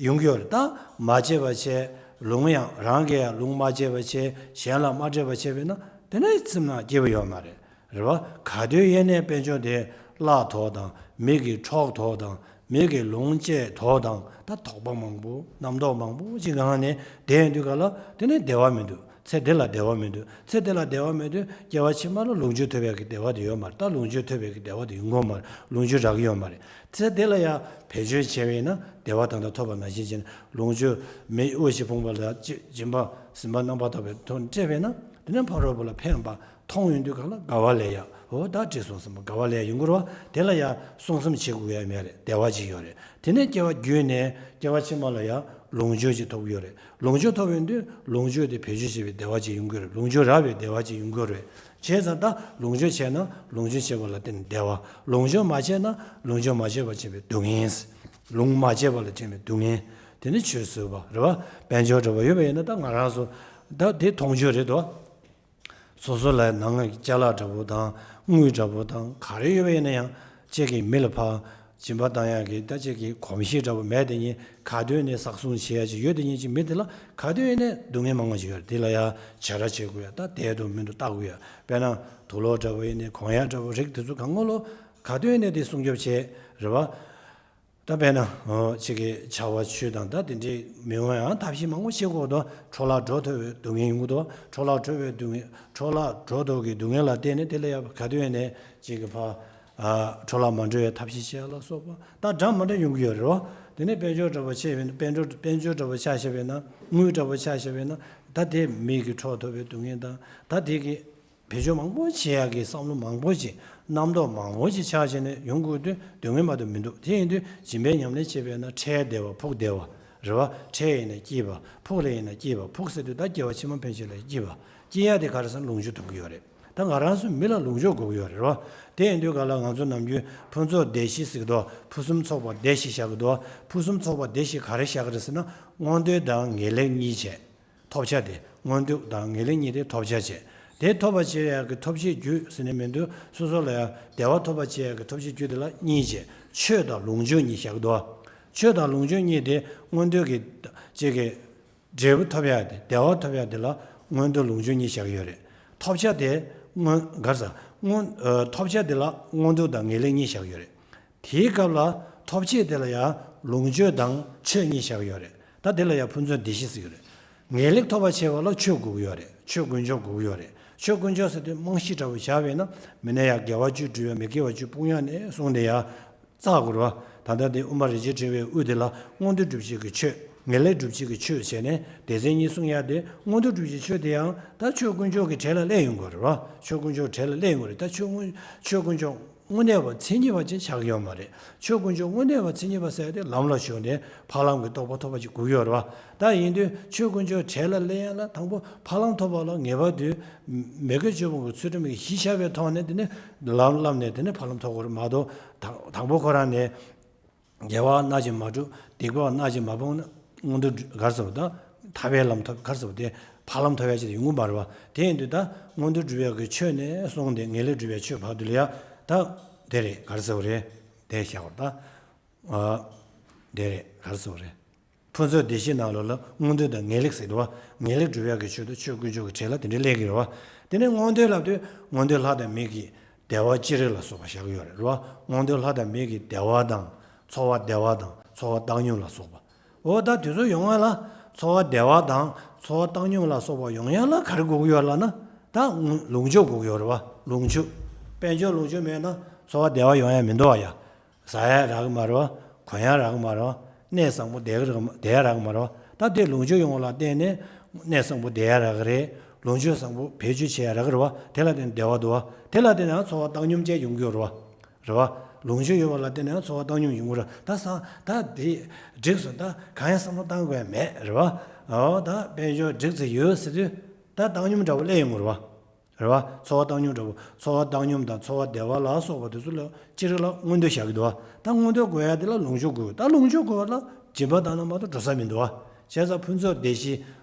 ཡོང་གི་ཡོད་རེད། ད་མ་བྱས་པ་བྱས། ལུང་ཡང་རང་གིས་ཡང་ལུང་མ་བྱས་པ་བྱས། གཞན་ལ་མ་སྤྲད་པ་བྱས་པས་ན་དེ་ནས་སེམས་ནང་སྐྱིད་པ་ཡོད་མ་རེད། རེད་བ། ག་དུས་ཡིན་ནའི་དཔལ་འབྱོར་དེ་གླ་དོ་དང་མི་གི་འཕྲོག་དོ་དང་མི་གི་ལུང་བཅད་དོ་དང་ད་དོགས་པ་མང་པོ་རྣམ་རྟོག་མང་པོ་ཅིག་སྒང་ནས་བསྡད་ཡོང་དུས་ག་ལ་དེ་ནས་བདེ་བ་མི་འདུག་ཚེ་འདི་ལ་བདེ་བ་མི་འདུག་ཚེ་འདི་ལ་བདེ་བ་མི་འདུག་སྐྱེ་བ་ཕྱི་མ་ལ་ལོངས་སྤྱོད་ཐོབ་ཡག་གི་བདེ་བ་དེ་ཡོད་མ་རེད། ད་ལོངས་སྤྱོད་ཐོབ་ཡག་གི་བདེ་བ་དེ་ཡོང་གི་ཡོད་མ་རེད། ལོངས་སྤྱོད་རག་གི་ཡོད་མ་རེད། ཚེ་འདི་ལ་ཡང་བེད་སྤྱོད་བྱས་པ་ཡིན་ན་བདེ་བ་ད་ལྟ་ཐོབ་པ་ནང་བཞིན་བྱས་ན་ལོངས་སྤྱོད་མི་དབུལ་ཞིང་ཕོངས་པ་ལ་སྦྱིན་པ་སྦྱིན་པ་རྣམ་པར་དག་པའི་ཐོག་ནས་སྤྲད་པས་ན་དེ་ནས་ཕ་རོལ་པོ་ལ་ཕན་པ་མཐོང་ཡོང་དུས་ག་ལ་དགའ་བ་ལས་ཡག་འོ་ད་བྲིས་སོང་བསམ་པ་དགའ་བ་ལས་ཡག་ཡོང་གི་རེད་བ། དེ་ལ་ཡང་སྲུང་བསམ་བྱེད་དགོས་ཡ་མེད་རེད། བདེ་བ་ཅིག་ཡོད་རེད། དེ་ནས་སྐྱེ་བ་བརྒྱུད་ནས་སྐྱེ་བ་ཕྱི་མ་ལ་ཡང་ལོངས་སྤྱོད་ཅིག་ཐོབ་ཀྱི་ཡོད་རེད། ལོངས་སྤྱོད་ཐོབ་ཡོང་དུས་ལོངས་སྤྱོད་དེ་བེད་སྤྱོད་བྱེད་པའི་བདེ་བ་ཅིག་ཡོང་གི་རེད། ལོངས་སྤྱོད་རག་པའི་བདེ་བ་ཅིག་ཡོང་གི་རེད། བྱས་ཙང་ད་ལོངས་སྤྱོད་བྱས་ན་ལོངས་སྤྱོད་བྱས་པ་ལ་བརྟེན་ནས་བདེ་བ། ལོངས་སྤྱོད་མ་བྱས་ན་ལོངས་སྤྱོད་མ་བྱས་པ་བྱས་པའི་སྡུག་བསྔལ། ལུང་མ་བྱས་པ་ལ་བརྟེན་པའི་སྡུག་བསྔལ། དེ་ནི་ཆོས་བཟོད་པ་རེད་བ། དཔལ་འབྱོར་འདྲ་བ་ཡོད་པ་ཡིན་ན་ད་ང་རང་ཚོ་ད་དེ་མཐོང་ཆོས་རེད་དོ། སོ་སོ་ལ་ནང་ཅ་ལག་འདྲ་པོ་དང་དངུལ་འདྲ་པོ་དང་ག་རེ་ཡོད་པ་ཡིན་ན་ཡང་ཅིག་གིས་མི་ལ་ཕར་སྦྱིན་པ་བཏང་ཡག་གི་ད་ཅིག་གི་གོམས་གཤིས་འདྲ་པོ་མེད་དེ་ཉིད་ག་དུས་ནས་བསགས་སྲུང་བྱེད་ཡག་ཅིག་ཡོད་དེ་ཉིད་ཅིག་མི་དེ་ལ་ག་དུས་ནས་སྡུག་བསྔལ་མང་པོ་ཅིག་ཡོད་རེད། དེ་ལ་ཡང་བྱ་ར་བྱེད་དགོས་ཡ་ད་བསྡད་འདུག་མི་འདུག་ལྟ་དགོས་ཡ། དཔེར་ན་དུག་ལོག་འདྲ་པོ་ཡིན་ནའི་གོན་ཡག་འདྲ་པོ་རིགས་དེ་ཚོ་གང་ག་ལོ་ག་དུས་ནས་དེ་སྲུང་སྐྱོབ་བྱེད་རེད་བ། ད་དཔེར་ན་ཨོ་གཅིག་གི་ཆར་པ་ཆུ་དང་ད་དེ་འདྲའི་མི་འོང་ཡང་ཐབས་ཤེས་མང་པོ་བྱེད་དགོས་དོ། འཕྲོ་བརླག་འགྲོ་ཐུབ་པའི་སྡུག་བསྔལ་ཡོང་གི་དོ། འཕྲོ་བརླག་འགྲོ་བའི་སྡུག་བསྔལ། འཕྲོ་བརླག་འགྲོ་འདུག་གི་སྡུག་བསྔལ་ལ་བརྟེན་ནས་དེ་ལ་ཡང་ག་དུས་ནས་གཅིག་གི་ཕར་ཨ་འཕྲོ་བརླག་མ་འགྲོ་བའི་ཐབས་ཤེས་བྱེད་ཡ་ལ་སོགས་པ་ད་འདྲ་མི་འདྲ་ཡོང་གི་ཡོད་རེད་བ། དེ་ནས་དཔལ་འབྱོར་འདྲ་པོ་ཆེ་བས་ན་དཔལ་འབྱོར་དཔལ་འབྱོར་འདྲ་པོ་ཆ་བཞག་པས་ན་དངུལ་འདྲ་པོ་ཆ་བཞག་པས་ན་ད་དེ་མི་གི་འཕྲོག་ཐུབ་པའི་སྡུག་བསྔལ་དང་ད་དེ་གི་བེད་སྤྱོད་མང་པོ་བྱེད་ཡག་གི་བསམ་བློ་མང་པོ་ཅིག་རྣམ་རྟོག་མང་པོ་ཅིག་ཆགས་བྱས་ནས་ཡོང་དགོས་དུས་སྡུག་བསྔལ་མ་གཏོགས་མི་འདུག་དེ་ཡིན་དུས་སྦྱིན་པའི་ཉམས་ལེན་བྱེད་པས་ན་འཕྲལ་བདེ་བ་ཕུགས་བདེ་བ་རེད་བ། འཕྲལ་ཡིན་ན་སྐྱིད་པ་ཕུགས་ལ་ཡིན་ན་སྐྱིད་པ་ཕུགས་ཟེར་དུས་ད་སྐྱེ་བ་ཕྱི་མ་ཕན་ཆད་ལ་སྐྱིད་པ་སྐྱིད་ཡག་དེ་ག་རེ་ཟེར་ན་ལོངས་སྤྱོད་ཐོབ་ཀྱི་ཡོད་རེད། ད་ང་རང་ཚོ་མི་ལ་ལོངས་སྤྱོད་དགོས་ཀྱི་ཡོད་རེད་བ། དེ་ཡིན་དུས་ག་ལ་ང་ཚོ་ནམ་རྒྱུན་ཕུན་ཚོགས་སྡེ་བཞི་ཟེར་གི་འདུག་ཕུན་སུམ་ཚོགས་པ་སྡེ་བཞི་བཞག་གི་འདུག་ཕུན་སུམ་ཚོགས་པ་སྡེ་བཞི་ག་རེ་བཞག་གི་རེད་ཟེར་ན་མངོན་འདོད་དང་ངེས་ལེགས་གཉིས་བྱས། ཐོབ་བྱ་དེ་མངོན་འདོད་དང་ངེས་ལེགས་གཉིས་དེ་ཐོབ་བྱ་བྱས། དེ་ཐོབ་པར་བྱེད་ཡག་གི་ཐོབ་བྱའི་རྒྱུ་ཟེར་ནས་མི་འདུག་སོ་སོ་ལ་ཡང་བདེ་བ་ཐོབ་པར་བྱེད་ཡག་གི་ཐོབ་བྱའི་རྒྱུ་དེ་ལ་གཉིས་བྱས། ཆོས་དང་ལོངས་སྤྱོད་གཉིས་བཞག་གི་འདུག་ཆོས་དང་ལོངས་སྤྱོད་གཉིས་དེ་མངོན་འདོད་ཀྱི་ཅིག་གི་འབྲས་བུ་ཐོབ་ཡག་དེ་བདེ་བ་ཐོབ་ཡག་དེ་ལ་མངོན་འདོད་ལོངས་སྤྱོད་གཉིས་བཞག་གི་ཡོད་རེད། ཐོབ་བྱ་དེ་མངོན་ག་རེ་ཟེར་མངོན་ཨ་ཐོབ་བྱ་དེ་ལ་མངོན་འདོད་དང་ངེས་ལེགས་གཉིས་བཞག་གི་ཡོད་རེད། དེའི་སྐབས་ལ་ཐོབ་བྱེད་དེ་ལ་ཡང་ལོངས་སྤྱོད་དང་ཆོས་གཉིས་བཞག་ཡོད་རེད། ད་དེ་ལ་ཡང་ཕུན་ཚོགས་སྡེ་བཞི་ཟེར་གྱི་རེད། ངེས་ལེགས་ཐོབ་པར་བྱེད་པ་ལ་ཆོས་དགོས་ཀྱི་ཡོད་རེད། ཆོས་དཀོན་མཆོག་དགོས་ཀྱི་ཡོད་རེད། ཆོས་དཀོན་མཆོག་ཟེར་དུས་རྨང་གཞི་འདྲ་བོ་བཞག་པས་ན་མི་ནས་ཡང་དགེ་བ་བཅུ་སྒྲུབ་པའི་མི་དགེ་བ་བཅུ་སྤོང་ཡག་ནས་བཟུང་སྟེ་ཡང་བཙག་དགོས་རེད་བ། ད་ལྟ་དེ་དབུ་མ་རིན་ཆེན་ཕྲེང་བའི་དབུ་དེ་ལ་མངོན་འདོད་སྒྲུབ་བྱེད་ཀྱི་ཆོས་ངེས་ལེགས་སྒྲུབ་བྱེད་ཀྱི་ཆོས་བྱས་ནས་སྡེ་ཚན་གཉིས་གསུང་ཡག་དེ་མངོན་འདོད་སྒྲུབ་བྱེད་ཆོས་དེ་ཡང་ད་ཆོས་དཀོན་མཆོག་གི་གྲས་ལ་སླེབས་ཡོང་དགོས་རེད་བ། ཆོས་དཀོན་མཆོག་གྲས་ལ་སླེབས་ཡོང་དགོས་རེད། ད་ཆོས་དཀོན་ཆོས་དཀོན་མཆོག་དངོས་གནས་པ་མཚན་ཉིད་པ་ཅིག་ཆགས་ཀྱི་ཡོད་མ་རེད། ཆོས་དཀོན་མཆོག་དངོས་གནས་པ་མཚན་ཉིད་པ་ཟེར་ཏེ་ལམ་ལ་ཞུགས་ནས་འཕགས་ལམ་གྱི་རྟོགས་པ་ཐོབ་པ་ཅིག་དགོས་ཀྱི་ཡོད་རེད་བ། ད་ཡིན་དུས་ཆོས་དཀོན་མཆོག་གྲས་ལ་སླེབས་ཡག་ལ་དང་པོ་འཕགས་ལམ་ཐོབ་པ་ལ་ངེས་པར་དུ་མི་དགེ་བཅུ་སྤོང་གི་ཚུལ་ཁྲིམས་ཀྱི་གཞི་བཞག་པའི་ཐོག་ནས་དེ་ནས་ལམ་བསླབས་ནས་དེ་ནས་འཕགས་ལམ་ཐོབ་དགོས་རེད་མ་གཏོགས་དང་དང་པོ་ཁོ་རང་ནས་དགེ་བ་སྣ་གཅིག་མ་བསྒྲུབས་སྡིག་པ་སྣ་གཅིག་མ་སྤངས་ན་མངོན་མཐོ་ག་རེ་ཟེར་བ་དང་ཐར་པའི་ལམ་ཐོབ་ག་རེ་ཟེར་བ་དེ་འཕགས་ལམ་ཐོབ་ཡག་ཅིག་ཡོང་གི་མ་རེད་བ། དེ་ཡིན་དུས་ད་མངོན་མཐོ་སྒྲུབ་ཡག་གི་ཆོས་ནས་བཟུང་སྟེ་ངེས་ལེགས་སྒྲུབ་པའི་ཆོས་བར་དུ་ལ་ཡ་ད་དེ་རེད་ག་རེ་ཟེར་བ་རེད། དེ་བཞག་པར་ད། ཨ། དེ་རེད་ག་རེ་ཟེར་བ་རེད། ཕུན་ཚོགས་སྡེ་བཞིའི་ནང་ལོགས་ལ་མངོན་མཐོ་དང་ངེས་ལེགས་ཟེར་འདུག་བ། ངེས་ལེགས་སྒྲུབ་ཡག་གི་ཆོས་དང་ཆོས་དཀོན་མཆོག་གི་གྲས་ལ་དེ་འདྲའི་སླེབས་ཀྱི་རེད་བ། དེ་ནས་མངོན་མཐོའི་ལབ་དུས་མངོན་མཐོའི་ལྷ་དང་མི་གི་བདེ་བ་ཅི་རིགས་ལ་སོགས་པ་བཞག་གི་ཡོད་རེད་བ། མངོན་མཐོའི་ལྷ་དང་མི་གི་བདེ་བ་དང་འཚོ་བ་བདེ་བ་དང་འཚོ་བ་བཏང་སྙོམས་ལ་སོགས་པ། འོ་ད་དེ་ཚོ་ཡོང་ཡག་ལ་འཚོ་བ་བདེ་བ་དང་འཚོ་བ་བཏང་སྙོམས་ལ་སོགས་པ་ཡོང་ཡག་ལ་ག་རེ་དགོས་ཀྱི་ཡོད་ལབ་ན་ད་ལོངས་སྤྱོད་དགོས་ཀྱི་ཡོད་རེད་བ། ལོངས་སྤྱོད། དཔལ་འབྱོར་ལོངས་སྤྱོད་མེད་ན་འཚོ་བ་བདེ་བ་ཡོང་ཡག་མི་འདུག་བ་ཡ། ཟ་ཡག་རག་གི་མ་རེད་བ། གོན་ཡག་རག་གི་མ་རེད་བ། གནས་བཟང་པོ་བསྡད་གི་རག་མ་བསྡད་ཡག་རག་གི་མ་རེད་བ། ད་དེ་ལོངས་སྤྱོད་ཡོང་བ་ལ་བརྟེན་ནས་གནས་བཟང་པོ་བསྡད་ཡག་རག་གི་རེད། ལོངས་སྤྱོད་བཟང་པོ་བེད་སྤྱོད་བྱེད་ཡག་རག་གི་རེད་བ། དེ་ལ་བརྟེན་ནས་བདེ་བ་འདུག་བ། དེ་ལ་བརྟེན་ནས་ཡང་འཚོ་བ་བཏང་སྙོམས་བཅས་ཡོང་གི་ཡོད་རེད་བ། རེད་བ། ལོངས་སྤྱོད་ཡོད་པ་ལ་བརྟེན་ནས་ཡང་འཚོ་བ་བཏང་སྙོམས་ཡོང་གི་རེད། ད་ས་ད་དེ་འགྲིག་སོང་། ད་གང་ཡང་བསམ་བློ་བཏང་དགོས་ཡག་མེད་རེད་བ། འོ་ད་དཔལ་འབྱོར་འགྲིག་ཚར་ཡོད་ཟེར་དུས་ད་བཏང་སྙོམས་འདྲ་བོ་སླེབས་ཡོང་གི་རེད་བ། རེད་བ། འཚོ་བ་བཏང་སྙོམས་འདྲ་བོ། འཚོ་བ་བཏང་སྙོམས་དང་འཚོ་བ་བདེ་བ་ལ་སོགས་པ་དེ་ཚོ་ལ་ཅི་རིགས་ལ་མངོན་འདོད་བཞག་གི་འདུག་བ། ད་མངོན་འདོད་དགོས་ཡག་དེ་ལ་ལོངས་སྤྱོད་དགོས། ད་ལོངས་སྤྱོད་དགོས་པ་ལ་སྦྱིན་པ་བཏང་ན་མ་གཏོགས་འགྲོ་ས་མི་འདུག་བ། བྱས་ཙང་ཕུན་ཚོགས་སྡེ་བཞི་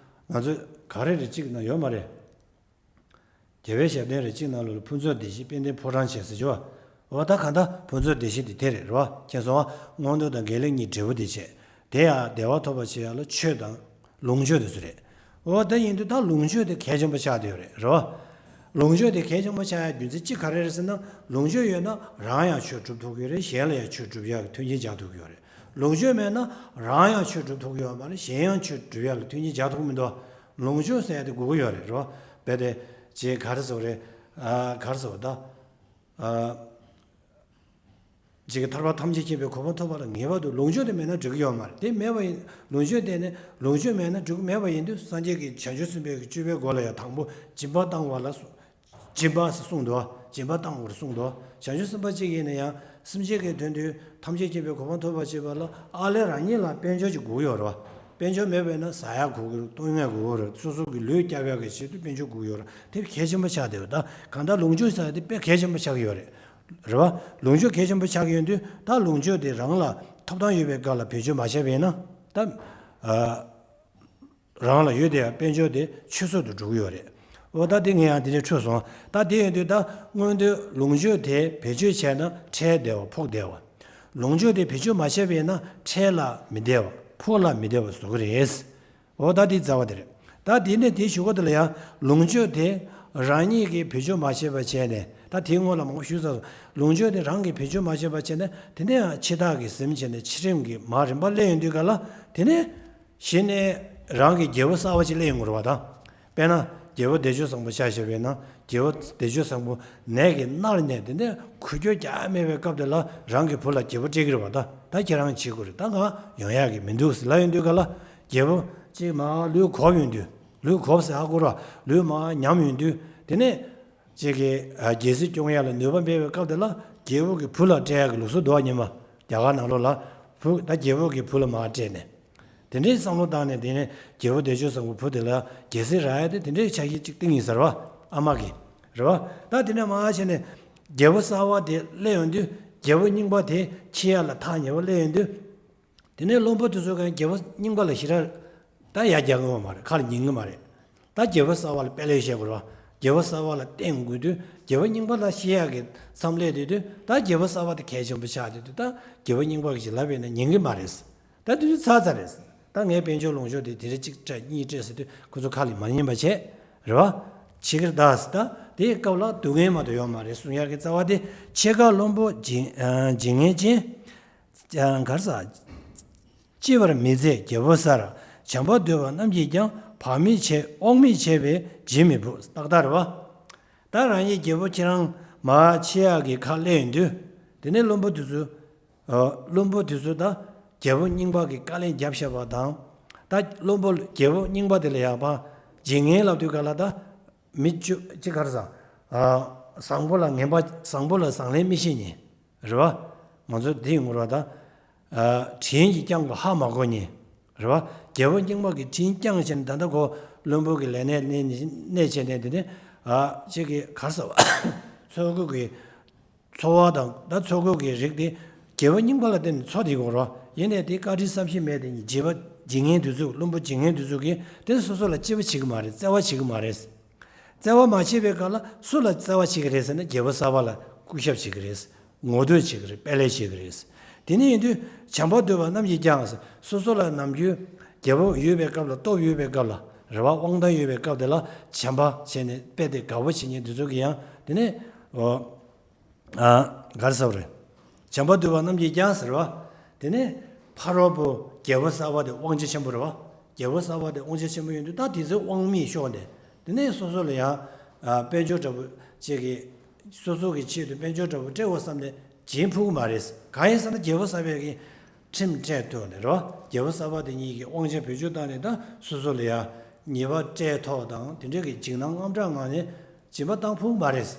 ང་ཚོས་ག་རེ་རེད་གཅིག་ན་ཡོད་མ་རེད། རྒྱལ་བའི་ཞབས་བརྟན་རེ་གཅིག་ནང་ལོགས་ལ་ཕུན་ཚོགས་བདེ་གཤེགས་དཔལ་ལྡན་ཕོ་བྲང་བྱས་ཟེར་གྱི་བ། འོ་ད་གང་ལྟར་ཕུན་ཚོགས་བདེ་གཤེགས་དེ་དེ་རེད་རེད་བ། མཁྱེན་སོང་བ། མངོན་མཐོ་དང་དགེ་ལེགས་གཉིས་འབྲས་བུ་དེ་བྱས། དེ་ཡང་བདེ་བ་ཐོབ་པར་བྱེད་ཡག་ལ་ཆོས་དང་། ལོངས་སྤྱོད་དེ་ཚོ་རེད། འོ་ད་ཡིན་དུས་ད་ལོངས་སྤྱོད་དེ་གལ་ཆེན་པོ་ཆགས་བསྡད་ཡོད་རེད་རེད་བ། ལོངས་སྤྱོད་དེ་གལ་ཆེན་པོ་ཆགས་ཡག་རྒྱུ་མཚན་གཅིག་ག་རེ་རེད་ཟེར་ན། ལོངས་སྤྱོད་ཡོད་ན་རང་ཡང་ཆོས་སྒྲུབ་ཐུབ་ཀྱི་ཡོད་རེད། གཞན་ལ་ཡང་ཆོས་སྒྲུབ་ཡག་གི་མཐུན་རྐྱེན་སྦྱར་ཐུབ་ཀྱི་ཡོད་རེད། ལོངས་སྤྱོད་མེད་ན་རང་ཡང་ཆོས་སྒྲུབ་ཐུབ་ཀྱི་ཡོད་མ་རེད། གཞན་ཡང་ཆོས་སྒྲུབ་ཡག་ལ་མཐུན་རྐྱེན་སྦྱར་ཐུབ་ཀྱི་མི་འདུག་ལོངས་སྤྱོད་ཟེར་ཡག་དེ་དགོས་ཀྱི་ཡོད་རེད་རེད་བ། རྦད་དེ་ཅིག་ག་རེ་ཟེར་བ་རེད། ཨ་ག་རེ་ཟེར་བ་ད། ཨ། ཅིག་གི་ཐར་པ་ཐམས་ཅད་མཁྱེན་པའི་གོ་འཕང་ཐོབ་པ་ལ་ངེས་པར་དུ་ལོངས་སྤྱོད་དེ་མེད་ན་འགྲིག་གི་ཡོད་མ་རེད། དེ་མེད་པ་ཡིན། ལོངས་སྤྱོད་དེ་ནི་ལོངས་སྤྱོད་མེད་ན་འགྲིག་གི་མེད་པ་ཡིན་དུས། སངས་རྒྱས་ཀྱིས་བྱང་ཆུབ་སེམས་དཔའི་གི་སྤྱོད་པའི་སྒོ་ལ་ཡང་དང་པོ་སྦྱིན་པ་བཏང་བ་ལ་སོ། སྦྱིན་པ་ཟེར་གསུངས་འདུག་སྦྱིན་པ་བཏང་དགོས་གསུངས་འདུག་བྱང་ཆུབ་སེམས་དཔའ་གཅིག་ཡིན་ན་ཡང་སེམས་ཅན་གྱི་དོན་དུ་ཐམས་ཅད་མཁྱེན་པའི་གོ་འཕང་ཐོབ་པར་བྱེད་པ་ལ་ཨ་ལས་རང་ཉིད་ལ་དཔལ་འབྱོར་ཅིག་དགོས་ཀྱི་ཡོད་རེད་བ། དཔལ་འབྱོར་མེད་པས་ན་ཟ་ཡག་དགོས་ཀྱི་རེད། བཏུང་ཡག་དགོས་ཀྱི་རེད། སོ་སོ་གི་ལུས་བསྐྱབ་ཡག་གི་ཆེད་དུ་དཔལ་འབྱོར་དགོས་ཀྱི་ཡོད་རེད། དེ་གལ་ཆེན་པོ་ཆགས་བསྡད་ཡོད། ད་གང་ལྟར་ལོངས་སྤྱོད་ཟེར་ཡག་དེ་དཔེ་གལ་ཆེན་པོ་ཆགས་ཀྱི་ཡོད་རེད། རེད་བ། ལོངས་སྤྱོད་གལ་ཆེན་པོ་ཆགས་ཀྱི་ཡོད་དུས། ད་ལོངས་སྤྱོད་དེ་རང་ལ་ཐོབ་ཐང་ཡོད་པའི་སྐབས་ལ་བེད་སྤྱོད་མ་བྱས་པ་ཡིན་ན། ད་ཨ་རང་ལ་ཡོད་དེ་ཡང་དཔལ་འབྱོར་དེ་ཆུད་ཟོས་དུ་འགྲོ་གི་ཡོད་རེད། འོ་ད་དེ་ངས་ཡང་དེ་འདྲ་འཕྲོད་སོང་། ད་དེ་ཡིན་དུས་ད་སྔོན་དུ་ལོངས་སྤྱོད་དེ་བེད་སྤྱོད་བྱས་ན་འཕྲལ་བདེ་བ་ཕོགས་བདེ་བ། ལོངས་སྤྱོད་དེ་བེད་སྤྱོད་མ་བྱས་པ་ཡིན་ན་འཕྲལ་ལ་མི་བདེ་བ་ཕོགས་ལ་མི་བདེ་བ་བཟོ་གི་རེད། འོ་ད་དེ་རྩ་བ་དེ་རེད། ད་དེ་ནས་དེའི་གཞུག་གུ་དེ་ལ་ཡང་ལོངས་སྤྱོད་དེ་རང་ཉིད་ཀྱིས་བེད་སྤྱོད་མ་བྱས་པ་བྱས་ནས། ད་དེའི་སྔོན་ལ་མང་པོ་ཞུས་ཚར་སོང་། ལོངས་སྤྱོད་དེ་རང་གིས་བེད་སྤྱོད་མ་བྱས་པ་བྱས་ནས། དེ་ནས་ཡང་འཆི་བདག་གིས་ཟིན་བྱས་ནས་འཆི་རིམ་གྱི་མར་རིམ་པ་སླེབས་ཡོང་དུས་ག་ལ། དེ་ནས་གཞི་ནས་རང་གི་རྒྱལ་པོ་གསར་པ་ཅིག་སླེབས་ཡོང་གི་རེད་བ་ད། དཔེར་ན་རྒྱལ་པོ་བདེ་སྤྱོད་བཟང་པོ་ཆ་བཞག་པ་ཡིན་ན། རྒྱལ་པོ་བདེ་སྤྱོད་བཟང་པོ་ནད་ཀྱིས་མནར་ནས་དེ་ནས་འགུལ་སྐྱོད་རྒྱག་མེད་པའི་སྐབས་དེ་ལ་རང་གི་བུ་ལ་རྒྱལ་པོ་སྤྲད་ཀྱི་རེད་བ་ད། ད་ཁྱེད་རང་བྱེད་དགོས་རེད། ད་ང་ཡོང་ཡག་གི་མི་འདུག་ཟེར་ལབ་ཡོང་དུས་ག་ལ། རྒྱལ་པོ་ཅིག་མར་ལུས་གོབ་ཡོང་དུས། ལུས་གོབ་ཟེར་ཧ་གོ་ར། ལུས་མར་ཉམས་ཡོང་དུས། དེ་ནས་ཅིག་གི་ཨ་རྒྱལ་སྲིད་སྐྱོང་ཡག་ལ་ནུས་པ་མེད་པའི་སྐབས་དེ་ལ་རྒྱལ་པོ་གི་བུ་ལ་སྤྲད་ཡག་གི་ལུགས་སྲོལ་འདུག་ཉི་མ། རྒྱ་གར་ནང་ལོགས་ལ་བུ་ད་རྒྱལ་པོ་གི་བུ་ལ་མར་སྤྲད་ནས། དེ་འདྲའི་བསམ་བློ་བཏང་ནས། དེ་ནས་རྒྱལ་པོ་བདེ་སྤྱོད་བཟང་པོའི་བུ་དེ་ལ་རྒྱལ་སྲིད་རག་ཡག་དེ་དེ་འདྲའི་ཆ་ཤས་ཅིག་བཏིང་ཡིན་ཟེར་བ། ཨ་མ་གིས། རེད་བ། ད་དེ་ནས་མར་བྱས་ནས་རྒྱལ་པོ་གསར་པ་དེ་སླེབས་ཡོང་དུས། རྒྱལ་པོ་རྙིང་པ་དེ་འཆི་ཡག་ལ་ཐག་ཉེ་པོ་སླེབས་ཡོང་དུས། དེ་ནས་བློན་པོ་དེ་ཚོ་གང་རྒྱལ་པོ་རྙིང་པ་ལ་ཞེ་དྲག་ད་ཡ་རྒྱག་གི་ཡོད་མ་རེད། ཁ་ལ་ཉན་གི་མ་རེད། ད་རྒྱལ་པོ་གསར་པ་ལ་དཔེ་ལེགས་བཤད་དགོས་རེད་བ། རྒྱལ་པོ་གསར་པ་ལ་བརྟེན་དགོས་དུས། རྒྱལ་པོ་རྙིང་པ་ལ་བཤད་ཡག་གི་མཚམས་སླེབས་དུས་དུས། ད་རྒྱལ་པོ་གསར་པ་དེ་གལ་ཆེན་པོ་ཆགས་དུས་དུས། ད་རྒྱལ་པོ་རྙིང་པ་གིས་ཅིག་ལབ་པ་ཡིན་ན་ཉན་གི་མ་རེད། ད་དུས་ཚོད་ཚར་ཚར་རེད། ད་ངས་དཔལ་འབྱོར་ལོངས་སྤྱོད་དེ་དེ་རིང་གཅིག་སྤྲད་གཉིས་སྤྲད་ཟེར་དུས། ཁོ་ཚོ་ཁ་ལ་མ་ཉན་པ་བྱས། རེད་བ། འཆི་ཁར་གདའ་ཟེར། ད་དེའི་སྐབས་ལ་སྡུག་བསྔལ་མ་གཏོགས་ཡོད་མ་རེད། གསུང་ཡག་གི་རྩ་བ་དེ། འཆི་ཁར་བློན་པོ་བྱིང་ཨ་བྱིང་ངན་ཅན། གར་ས། ལྕི་བར་མི་མཛད་རྒྱལ་པོ་གསར། བྱམས་པ་འདུས་པ་རྣམས་ཀྱིས་ཀྱང་། བག་མེད་བྱས་དབང་མེད་བྱས་པས་བྱིན་མི་ཕོད། ཏག་ཏག་རེད་བ། ད་རང་ཉིད་རྒྱལ་པོ་ཁྱེད་རང་མར་འཆི་ཡག་གི་ཁ་སླེབས་ཡོང་དུས། དེ་ནས་བློན་པོ་དེ་ཚོ། ཨ་བློན་པོ་དེ་ཚོ་ད་རྒྱལ་པོ་རྙིང་པ་གིས་བཀའ་ལན་བརྒྱབ་བཞག་པ་དང་། ད་བློན་པོ་རྒྱལ་པོ་རྙིང་པ་དེ་ལ་ཡག་པ་བྱིན་ངན་ལབ་དུས་ག་ལ་ད། མི་བཅུ་གཅིག་གར་ས། ཨ་བཟང་པོ་ལ་ངན་པ། བཟང་པོ་ལ་བཟང་ལན་མི་བྱེད་ཉེན། རེད་བ། ང་ཚོ་འདི་ངོ་ར་ད། ཨ་དྲིན་གྱིས་བསྐྱངས་པ་ཧ་མ་གོ་ཉེན། རེད་བ། རྒྱལ་པོ་རྙིང་པ་གིས་དྲིན་བསྐྱངས་བྱས་ནས། ད་ལྟ་ཁོ་བློན་པོ་གི་ལས་གནས་གནས་གནས་བྱས་ནས། དེ་ནས་ཨ་གཅིག་གི་གར་ས་བ་ཚོགས་ཀྱི་འཚོ་བ་དང་། ད་འཚོ་གོས་ཀྱི་རིགས་དེ་རྒྱལ་པོ་རྙིང་པ་ལ་བརྟེན་ནས་འཚོ་བསྡད་ཀྱི་ཡོད་རེད་བ། ཡིན་ནའི་དེ་བཀའ་དྲིན་བསམ་ཤེས་མེད་དེ། བྱིས་པ་བྱིན་ངན་དེ་ཚོ། བློན་པོ་བྱིན་ངན་དེ་ཚོ་གིས་དེ་སོ་སོ་ལ་གཅེས་པ་བྱེད་ཀྱི་མ་རེད། བརྩེ་བ་བྱེད་ཀྱི་མ་རེད། བརྩེ་བ་མ་བྱས་པའི་སྐབས་ལ་སུ་ལ་བརྩེ་བ་བྱེད་ཀྱི་རེད་ཟེར་ན། རྒྱལ་པོ་གསར་པ་ལ་སྐུ་ཞབས་བྱེད་ཀྱི་རེད། ངོ་སྤྲོད་བྱེད་ཀྱི་རེད། དཔེ་ལེགས་བྱེད་ཀྱི་རེད། དེ་ནས་ཡིན་དུས་བྱམས་པ་འདུས་པ་རྣམས་ཀྱིས་ཀྱང་ཟེར། སོ་སོ་ལ་ནམ་རྒྱུན་རྒྱལ་པོ་ཡོད་པའི་སྐབས་ལ། སྟོབས་ཡོད་པའི་སྐབས་ལ། རེད་བ། དབང་ཐང་ཡོད་པའི་སྐབས་དེ་ལ་བྱམས་པ་བྱས་ནས། དཔེ་དེ་དགའ་པོ་བྱེད་ཉེན་དེ་ཚོ་གིས་ཡང་དེ་ནས། ཨ་ག་རེ་ཟེར་བ་རེད། བྱམས་པ་འདུས་པ་རྣམས་ཀྱིས་ཀྱང་ཟེར་བ། དེ་ནས་ཕ་རོལ་པོ་རྒྱལ་པོ་གསར་པ་དེ་དབང་ཆ་ཆེན་པོ་རེད་བ། རྒྱལ་པོ་གསར་པ་དེ་དབང་ཆ་ཆེན་པོ་ཡོད་དུས། ད་དེ་ཚོའི་དབང་མེད་ཤོར་ནས། དེ་ནས་སོ་སོ་ལ་ཡང་ཨ་དཔལ་འབྱོར་འདྲ་པོ་ཅིག་གི། སོ་སོ་གི་ཆེད་དུ་དཔལ་འབྱོར་འདྲ་པོ་སྤྲད་དགོས་བསམ་ནས་བྱིན་ཕོད་ཀྱི་མ་རེད། གང་ཡིན་ཟེར་ན་རྒྱལ་པོ་གསར་པས་ཀྱི་ཁྲིམས་སྤྲད་ཐུབ་ནས་རེད་བ། རྒྱལ་པོ་གསར་པ་དེ་ཉིད་ཀྱིས་དབང་ཆ་བེད་སྤྱོད་བཏང་ནས། ད་སོ་སོ་ལ་ཡང་ཉེས་པ་སྤྲད་ཐོག་དང་། དེ་འདྲའི་གི་འཇིགས་སྣང་དངངས་སྐྲག་ངང་ནས་སྦྱིན་པ་བཏང་ཕོད་ཀྱི་མ་རེད།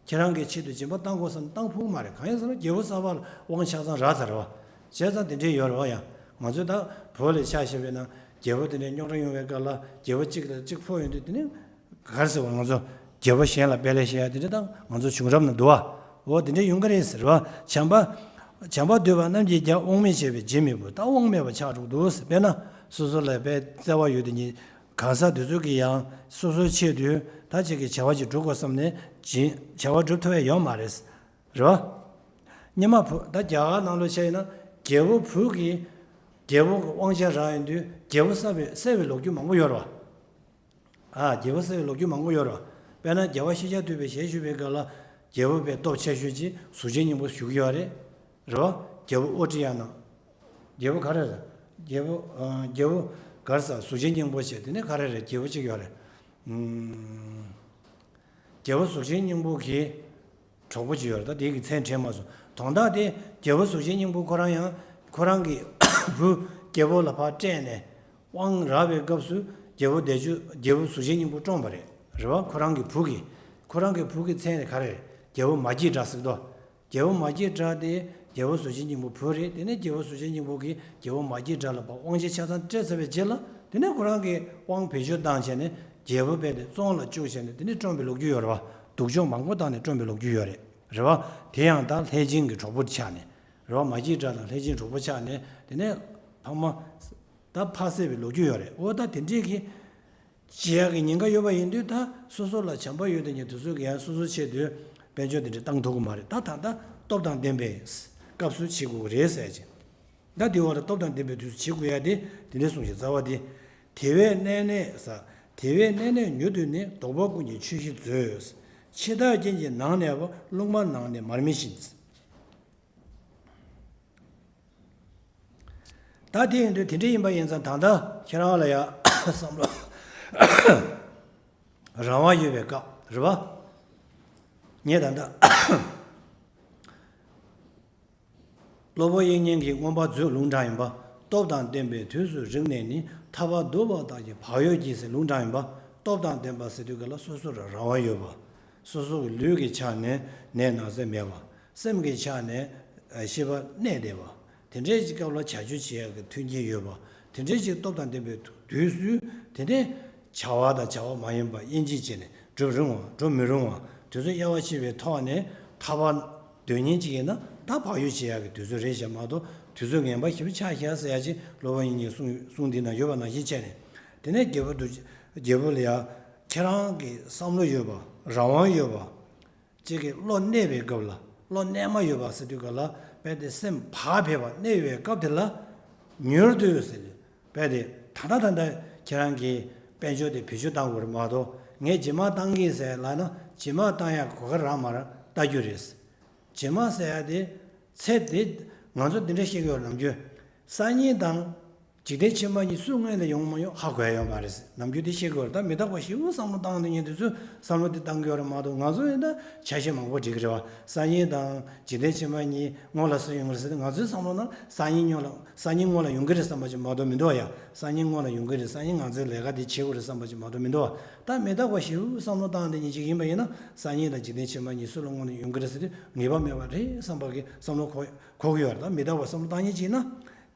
ཁྱེད་རང་གི་ཆེད་དུ་སྦྱིན་པ་བཏང་དགོས་བསམ་ན་བཏང་ཕོད་ཀྱི་མ་རེད། གང་ཡིན་ཟེར་ན་རྒྱལ་པོ་གསར་པ་ལ་དབང་ཆ་ཚང་རག་ཚར་རེད་བ། བྱས་ཙང་དེ་འདྲའི་ཡོད་རེད་བ། ཡང་ང་ཚོས་ད་བོད་ལ་ཆ་བཞག་པ་ཡིན་ན། རྒྱལ་པོ་དེ་འདྲའི་རྙོག་དྲ་ཡོང་བའི་སྐབས་ལ། རྒྱལ་པོ་གཅིག་ལ་གཅིག་ཕོག་ཡོང་དུས། དེ་ནི་ག་རེ་ཟེར་བ། ང་ཚོ་རྒྱལ་པོ་གཞན་ལ་དཔེ་ལེགས་བཤད་ཡ་དེ་འདྲ་ད་ང་ཚོ་བྱུང་རབས་ན་འདུག་བ། འོ་དེ་འདྲ་ཡོང་གི་རེད་ཟེར་བ། བྱམས་པ། བྱམས་པ་འདུས་པ་རྣམས་ཀྱིས་ཀྱང་། དབང་མེད་བྱས་པས་བྱིན་མི་ཕོད། ད་དབང་མེད་པ་ཆགས་འགྲོ་གི་འདུག་ཟེར། དཔེར་ན་སོ་སོ་ལ་དཔེ་བརྩེ་བ་ཡོད་དེ་ཉིད། གང་ཟག་དེ་ཚོ་གིས་ཡང་སོ་སོའི་ཆེད་དུ་ད་ཅིག་གི་བྱ་བ་ཅིག་སྒྲུབ་དགོས་བསམ་ནས་ཅིག་བྱ་བ་སྒྲུབ་ཐུབ་ཡ་ཡོད་མ་རེད། རེད་བ། སྔོན་མ་བུ་ད་རྒྱ་གར་ནང་ལོགས་བཤད་ཡིན་ན་རྒྱལ་པོ་བུ་གིས་རྒྱལ་པོ་གི་དབང་ཆ་རག་ཡོང་དུས་རྒྱལ་པོ་བསད་པའི་བསད་པའི་ལོ་རྒྱུས་མང་པོ་ཡོད་རེད་བ། ཨ་རྒྱལ་པོ་བསད་པའི་ལོ་རྒྱུས་མང་པོ་ཡོད་རེད་བ། དཔེར་ན་རྒྱལ་བ་ཤཱཀྱ་ཐུབ་པས་ཞལ་བཞུགས་པའི་སྐབས་ལ་རྒྱལ་པོ་དཔེ་སྟོབས་ཆེ་ཤོས་ཅིག་གཟུགས་ཅན་སྙིང་པོ་བཞུགས་ཡོད་རེད། རེད་བ། རྒྱལ་པོ་ཨོ་ཏྲི་ཡ་ན། རྒྱལ་པོ་ག་རེ་རེད། རྒྱལ་པོ་ཨ་རྒྱལ་པོ་ག་རེ་ཟེར་གཟུགས་ཅན་སྙིང་པོ་ཞེས་དེ་ནས་ག་རེ་རེད། རྒྱལ་པོ་གཅིག་ཡོད་རེད། ཨུམ། རྒྱལ་པོ་གཟུགས་ཅན་སྙིང་པོ་གི་གྲོགས་པོ་ཅིག་ཡོད་རེད། ད་དེ་གི་མཚན་དྲན་མ་སོང་། དོན་དག་དེ་རྒྱལ་པོ་གཟུགས་ཅན་སྙིང་པོ་ཁོ་རང་ཡང་ཁོ་རང་གི་བུ་རྒྱལ་པོ་ལ་ཕར་སྤྲད་ནས་དབང་རག་པའི་སྐབས་སུ་རྒྱལ་པོ་བདེ་སྤྱོད་རྒྱལ་པོ་གཟུགས་ཅན་སྙིང་པོ་བཀྲོངས་པ་རེད། རེད་བ། ཁོ་རང་གི་བུ་གིས། ཁོ་རང་གི་བུ་གི་མཚན་རེད། ག་རེ་རེད། རྒྱལ་པོ་མ་སྐྱེས་དགྲ་ཟེར་དོ། རྒྱལ་པོ་མ་སྐྱེས་དགྲ་དེ་རྒྱལ་པོ་གཟུགས་ཅན་སྙིང་པོ་བུ་རེད། དེ་ནས་རྒྱལ་པོ་གཟུགས་ཅན་སྙིང་པོ་གིས་རྒྱལ་པོ་མ་སྐྱེས་དགྲ་ལ་ཕར་དབང་ཆ་ཆ་ཚང་སྤྲད་ཚར་བའི་རྗེས་ལ་དེ་ནས་ཁོ་རང་གི་དབང་བེད་སྤྱོད་བཏང་བྱས་ནས་རྒྱལ་པོ་རྦད་དེ་བཙོན་ལ་བཅུག་བྱས་ནས་དེ་ནས་བཀྲོངས་པའི་ལོ་རྒྱུས་ཡོད་རེད་བ། སྡུག་སྦྱོང་མང་པོ་བཏང་ནས་བཀྲོངས་པའི་ལོ་རྒྱུས་ཡོད་རེད། རེད་བ། དེ་ཡང་ད་ལྷས་སྦྱིན་གྱི་གྲོགས་པོ་ཆགས་ནས། རེད་བ། མ་སྐྱེས་དགྲ་དང་ལྷས་སྦྱིན་གྲོགས་པོ་ཆགས་ནས་དེ་ནས་ཕ་མ་ད་ཕ་བསད་པའི་ལོ་རྒྱུས་ཡོད་རེད། འོ་ད་དེ་འདྲས་ཀྱི་བྱེད་ཡག་གི་ཉེན་ཁ་ཡོད་པ་ཡིན་དུས་ད་སོ་སོ་ལ་བྱམས་པ་ཡོད་དེ་ཉིད་དེ་ཚོ་གི་ཡང་སོ་སོ་ཆེད་དུ་དཔལ་འབྱོར་དེ་འདྲ་བཏང་ཐུབ་ཀྱི་མ་རེད། ད་ད་ལྟ་སྟོབས་དང་ལྡན་པའི་སྐབས་སུ་བྱེད་དགོས་ཀྱི་རེད་ཟེར་ཅིང་། ད་དེ་བར་སྟོབས་དང་ལྡན་པའི་དུས་སུ་བྱེད་དགོས་ཡ་དེ་དེ་འདྲ་གསུངས་ཤིང་། རྩ་བ་དེ། དེ་བས་གནས་ནས་ཟ། དེ་བས་གནས་ནས་མྱུར་དུ་ནི། བདོག་པ་ཀུན་གྱི་ཆོས་བཞི་མཛོད། འཆི་བདག་རྐྱེན་གྱིས་ནང་གནས་པ། རླུང་མ་ནང་ནས་མར་མེ་བཞིན། ད་དེ་ཡིན་དུས་དེ་འདྲ་ཡིན་པ་ཡིན་ཙང་ད་ལྟ་ཁྱེད་རང་ལ་ཡ་བསམ་བློ་རང་དབང་ཡོད་པའི་སྐབས་རེད་བ། ངས་ད་ལྟ་སློབ་དཔོན་དབྱིག་གཉེན་གྱིས་མངོན་པ་མཛོད་ལུང་དྲངས་ཡིན་པ། སྟོབས་དང་ལྡན་པའི་དུས་སུ་རིང་ནས་ནི། ཐར་པ་བསྡུ་བ་དག་གི་བག་ཡོད་ཀྱིས་ཟེར་ལུང་དྲངས་ཡིན་པ། སྟོབས་དང་ལྡན་པ་ཟེར་དུས་ག་ལ་སོ་སོར་རང་དབང་ཡོད་པ། སོ་སོ་གི་ལུས་ཀྱི་ཆ་ནས་ནད་ན་ཚ་མེད་པ། སེམས་ཀྱི་ཆ་ནས་ཨ་ཤི་བ་གནས་བསྡད་པ། དེ་འདྲའི་ཅིག་སྐབས་ལ་བྱ་སྤྱོད་བྱེད་ཡག་གི་མཐུན་རྐྱེན་ཡོད་པ། དེ་འདྲའི་ཅིག་སྟོབས་དང་ལྡན་པའི་དུས་སུ་དེ་ནས་བྱ་བ་དང་བྱ་བ་མ་ཡིན་པ་དབྱེ་འབྱེད་བྱས་ནས་སྒྲུབ་རུང་བ་སྒྲུབ་མི་རུང་བ་དེ་ཚོ་དབྱེ་བ་ཕྱེ་བའི་ཐོག་ནས་ཐར་པ་འདོད་མཁན་ཅིག་ཡིན་ན་ད་བག་ཡོད་བྱེད་ཡག་གི་དུས་ཚོད་རེད་ཤག་མ་གཏོགས་དུས་ཚོད་ངན་པ་ཞེ་པོ་ཆགས་ཤག་ཟེར་ཡག་ཅིག་སློབ་དཔོན་དབྱིག་གཉེན་གསུང་གསུང་འདི་ན་ཡོད་པ་ནང་བཞིན་བྱས་ནས། དེ་ནས་རྒྱལ་པོ་འདུ་རྒྱལ་པོ་ལ་ཡ་ཁྱེད་རང་གི་བསམ་བློ་ཡོད་པ། རང་དབང་ཡོད་པ། གཅིག་གིས་བློ་གནས་པའི་སྐབས་ལ་བློ་གནས་མ་ཡོད་པ་ཟེར་དུས་སྐབས་ལ་རྦད་དེ་སེམས་བག་ཕེབས་པ་གནས་པའི་སྐབས་དེ་ལ་མྱུར་དུ་ཟེར་ནས་རྦད་དེ་ད་ལྟ་ད་ལྟ་ཁྱེད་རང་གིས་དཔལ་འབྱོར་དེ་བེད་སྤྱོད་བཏང་དགོས་རེད་མ་གཏོགས། ངས་རྗེས་མ་བཏང་གི་ཟེར་ལབ་ན་རྗེས་མ་བཏང་ཡག་གོ་སྐབས་རག་མ་རག་ལྟ་རྒྱུ་རེད། རྗེས་མ་ཟེར་ཡག་དེ་ཚེ་འདི། ང་ཚོ་འདི་འདྲ་བཤད་ཀྱི་ཡོད་རེད། ནམ་རྒྱུན་སང་ཉིན་དང་། འཇིག་རྟེན་ཕྱི་མ་གཉིས་སུ་སྔོན་ལ་ཡོང་མ་ཡོང་ཧ་གོ་ཡ་ཡོད་མ་རེད། ནམ་རྒྱུན་དེ་བཤད་དགོས་རེད། ད་མི་རྟག་པ་ཞེ་པོ་བསམ་བློ་བཏང་དུས་ཉིན་དེ་ཚོས་བསམ་བློ་དེ་བཏང་གི་ཡོད་རེད་མ་གཏོགས། ང་ཚོ་ཡིན་ད་ཆ་ཤས་མང་པོ་འགྲིག་གི་རེད་བ། སང་ཉིན་དང་འཇིག་རྟེན་ཕྱི་མ་གཉིས་སྔོན་ལ་སུ་ཡོང་གི་རེད་ཟེར་ཏེ་ང་ཚོའི་བསམ་བློ་ནང་སང་ཉིན་སྔོན་ལ་སང་ཉིན་སྔོན་ལ་ཡོང་གི་རེད་བསམ་པ་ཅིག་མ་གཏོགས་མི་འདུག་བ་ཡ། སང་ཉིན་སྔོན་ལ་ཡོང་གི་རེད། སང་ཉིན་ང་ཚོའི་ལས་ཀ་དེ་བྱེད་དགོས་རེད་བསམ་པ་ཅིག་མ་གཏོགས་མི་འདུག་བ། ད་མི་རྟག་པ་ཞེ་པོ་བསམ་བློ་བཏང་དུས་ཉིན་ཅིག་ཡིན་པ་ཡིན་ན་སང་ཉིན་དང་འཇིག་རྟེན་ཕྱི་མ་གཉིས་སུ་ལ་སྔོན་ལ་ཡོང་གི་རེད་ཟེར་ཏེ་ངེས་པ་མེད་པ་རེད་བསམ་པ་གི་བསམ་བློ་འཁོར་འཁོར་གི་ཡོད་རེད། ད་མི་རྟག་པ་བསམ་བློ་བཏང་ཉིན་ཅིག་ཡིན་ན།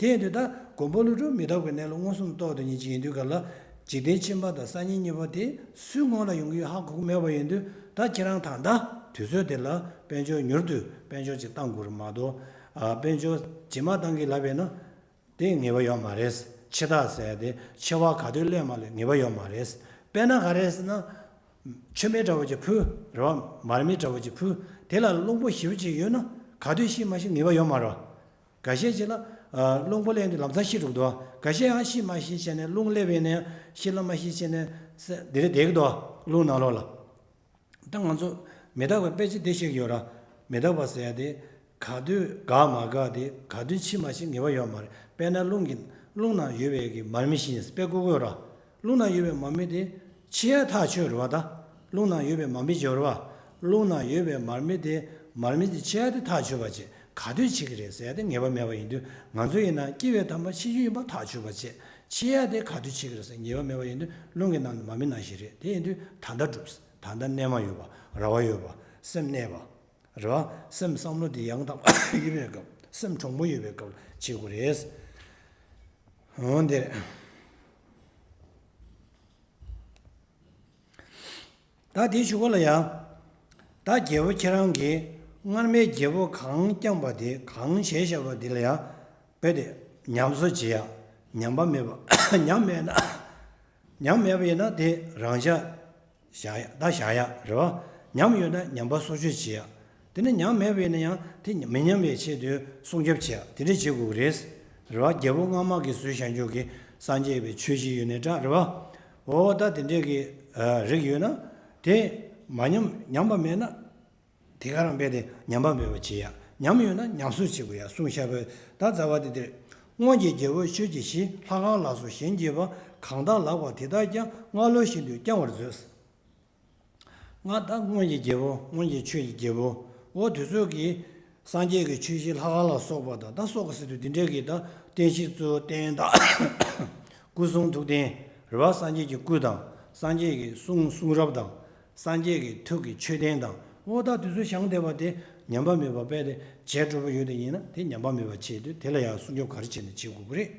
དེ་ཡིན་དུས་ད་མགོན་པོ་ཀླུ་སྒྲུབ་མི་རྟག་པའི་གནས་ལུགས་མངོན་སུམ་དུ་རྟོགས་དུས་ཉིན་གཅིག་ཡིན་དུས་ག་ལ། འཇིག་རྟེན་ཕྱི་མ་དང་སང་ཉིན་གཉིས་པོ་དེ་སུའི་སྔོན་ལ་ཡོང་གི་ཡོད་ཧ་གོ་གི་མེད་པ་ཡིན་དུས། ད་ཁྱེད་རང་ད་ལྟ་དུས་ཚོད་དེ་ལ་དཔལ་འབྱོར་མྱུར་དུ་དཔལ་འབྱོར་ཅིག་བཏང་དགོས་རེད་མ་གཏོགས། ཨ་དཔལ་འབྱོར་རྗེས་མ་བཏང་གི་ལབ་པས་ན་དེ་ངེས་པ་ཡོད་མ་རེད། འཆི་བདག་ཟེར་ཡ་དེ་འཆི་བ་ག་དུས་སླེབས་མ་སླེབས་ངེས་པ་ཡོད་མ་རེད། དཔེར་ན་ག་རེ་ཟེར་ན། མཆོད་མེ་འདྲ་བོ་ཅིག་ཕུལ་རེད་བ། མར་མེ་འདྲ་བོ་ཅིག་ཕུལ། དེ་ལ་རླུང་པོ་ཞེ་པོ་ཅིག་ཡོད་ན་ག་དུས་ཤི་མ་ཤི་ངེས་པ་ཡོད་མ་རེད་བ། འགའ་ཤས་ཅིག་ལ་ཨ་རླུང་པོ་སླེབས་དུས་ལམ་སང་ཤི་འགྲོ་གི་འདུག་བ། འགའ་ཤས་ཡང་ཤི་མ་ཤི་བྱས་ནས་རླུང་སླེབས་པས་ནས་ཤི་ལ་མ་ཤི་བྱས་ནས་ས་དེ་རེ་བསྡད་ཀྱི་འདུག་བ། རླུང་ནང་ལོགས་ལ། ད་ང་ཚོ་མི་རྟག་པའི་དཔེ་ཆ་དེ་བཤད་ཀྱི་ཡོད་ར། མི་རྟག་པ་ཟེར་ཡ་དེ་ག་དུས་འགག་མ་འགག་དེ་ག་དུས་འཆི་མ་འཆི་ངེས་པ་ཡོད་མ་རེད། དཔེར་ན་རླུང་གི་རླུང་ནང་ཡོད་པའི་གི་མར་མེ་བཞིན་དཔེ་བཀོད་ཀྱི་ཡོད་ར། རླུང་ནང་ཡོད་པའི་མར་མེ་དེ་འཆི་ཡ་ཐག་ཆོད་རེད་བ། ད་རླུང་ནང་ཡོད་པའི་མར་མེ་ཅིག་ཡོད་རེད་བ། རླུང་ནང་ཡོད་པའི་མར་མེ་དེ་མར་མེ་དེ་འཆི་ཡ་དེ་ཐག་ཆོད་པ་བྱས། ག་དུས་འཆི་གི་རེད་ཟེར་ཡ་དེ་ངེས་པ་མེད་པ་ཡིན་དུས། ང་ཚོ་ཡིན་ན་སྐྱེ་བའི་ཐ་མ་ཤི་རྒྱུ་ཡིན་པ་ཐག་ཆོད་པ་བྱས། འཆི་ཡ་དེ་ག་དུས་འཆི་གི་རེད་ཟེར་ངེས་པ་མེད་པ་ཡིན་དུས། རླུང་གི་ནང་དུ་མར་མེ་ནང་བཞིན་རེད། དེ་ཡིན་དུས་ད་ལྟ་སྒྲུབ། ད་ལྟ་གནས་མ་ཡོད་པ། རེ་བ་ཡོད་པ། སེམས་གནས་པ། རེད་བ། སེམས་བསམ་བློ་དེ་ཡང་དག་ཡོད་པའི་སྐབས། སེམས་དྲང་པོ་ཡོད་པའི་སྐབས་ལ་བྱེད་དགོས་རེད། འོན་ཏེ། ད་དེའི་གཞུག་གུ་ལ་ཡང་། ད་རྒྱལ་པོ་ཁྱེད་རང་གིས་སྔར་མའི་རྒྱལ་པོ་གང་བསྐྱངས་པ་དེ་གང་བྱས་བཞག་པ་དེ་ལ་ཡང་། རྦད་དེ་ཉམས་གསོ་བྱེད་ཡ། ཉམས་པ་མེད་པ། ཉམས་མེད་ན། ཉམས་མེད་པ་ཡིན་ན་དེ་རང་འཇགས་བཞག་ཡ། ད་བཞག་ཡ་རེད་བ། ཉམས་ཡོད་ན་ཉམས་པ་སོར་ཆུད་བྱེད་ཡ། དེ་ནས་ཉམས་མེད་པ་ཡིན་ན་ཡང་དེ་མི་ཉམས་པའི་ཆེད་དུ་སྲུང་སྐྱོབ་བྱེད་ཡ། དེ་འདྲས་བྱེད་དགོས་ཀྱི་རེད། རེད་བ། རྒྱལ་པོ་སྔ་མ་གིས་བཟོས་བཞག་རྒྱུ་གི་སངས་རྒྱས་པའི་ཆོས་བཞི་ཡོད་ནའི་འདྲ་རེད་བ། འོ་ད་དེ་འདྲས་ཀྱི་རིགས་ཡོད་ན་དེ་མ་ཉམས། ཉམས་པ་མེད་ན། དེ་ག་རང་རྦད་དེ་ཉམས་པ་མེད་པ་བྱེད་ཡ། ཉམས་ཡོད་ན་ཉམས་གསོ་བྱེད་དགོས་ཡ། གསུངས་བཞག་པས། ད་རྩ་བ་དེ་འདིར། སྔོན་གྱི་རྒྱལ་པོ་ཆོས་ཀྱི་གཞི། ལྷ་ཁང་ལ་སོགས་གཞན་བགྱིས་པ། གང་དག་ལགས་པ་དེ་དག་ཀྱང་། སྔ་ལོ་བཞིན་དུ་བསྐྱང་བར་མཛོད། ང་ད་སྔོན་གྱི་རྒྱལ་པོ། སྔོན་གྱི་ཆོས་ཀྱི་རྒྱལ་པོ། འོ་དེ་ཚོ་གིས་སངས་རྒྱས་ཀྱི་ཆོས་བཞི་ལྷ་ཁང་ལ་སོགས་པ་དང་། ད་སོགས་པ་ཟེར་དུས་དེ་འདྲས་ཀྱི་ད་བསྟན་བཤིག་གཙོ་བོ་རྟེན་དང་། སྐུ་གསུང་ཐུགས་རྟེན་རེད་བ། སངས་རྒྱས་ཀྱི་སྐུ་དང་། སངས་རྒྱས་ཀྱི་གསུང་གསུང་རབ་དང་། སངས་རྒྱས་ཀྱི་ཐུགས་ཀྱི་མཆོད་རྟེན་དང་། འོ་ད་དེ་ཚོ་བཞེངས་བསྡད་པ་དེ་ཉམས་པ་མེད་པ་རྦད་དེ་བྱས་འགྲོ་གི་ཡོད་དེ་ཡིན་ན། དེ་ཉམས་པ་མེད་པ་བྱེད་དུས་དེ་ལ་ཡང་སྲུང་སྐྱོབ་ག་རེ་བྱས་ནས་བྱེད་དགོས་ཀྱི་རེད།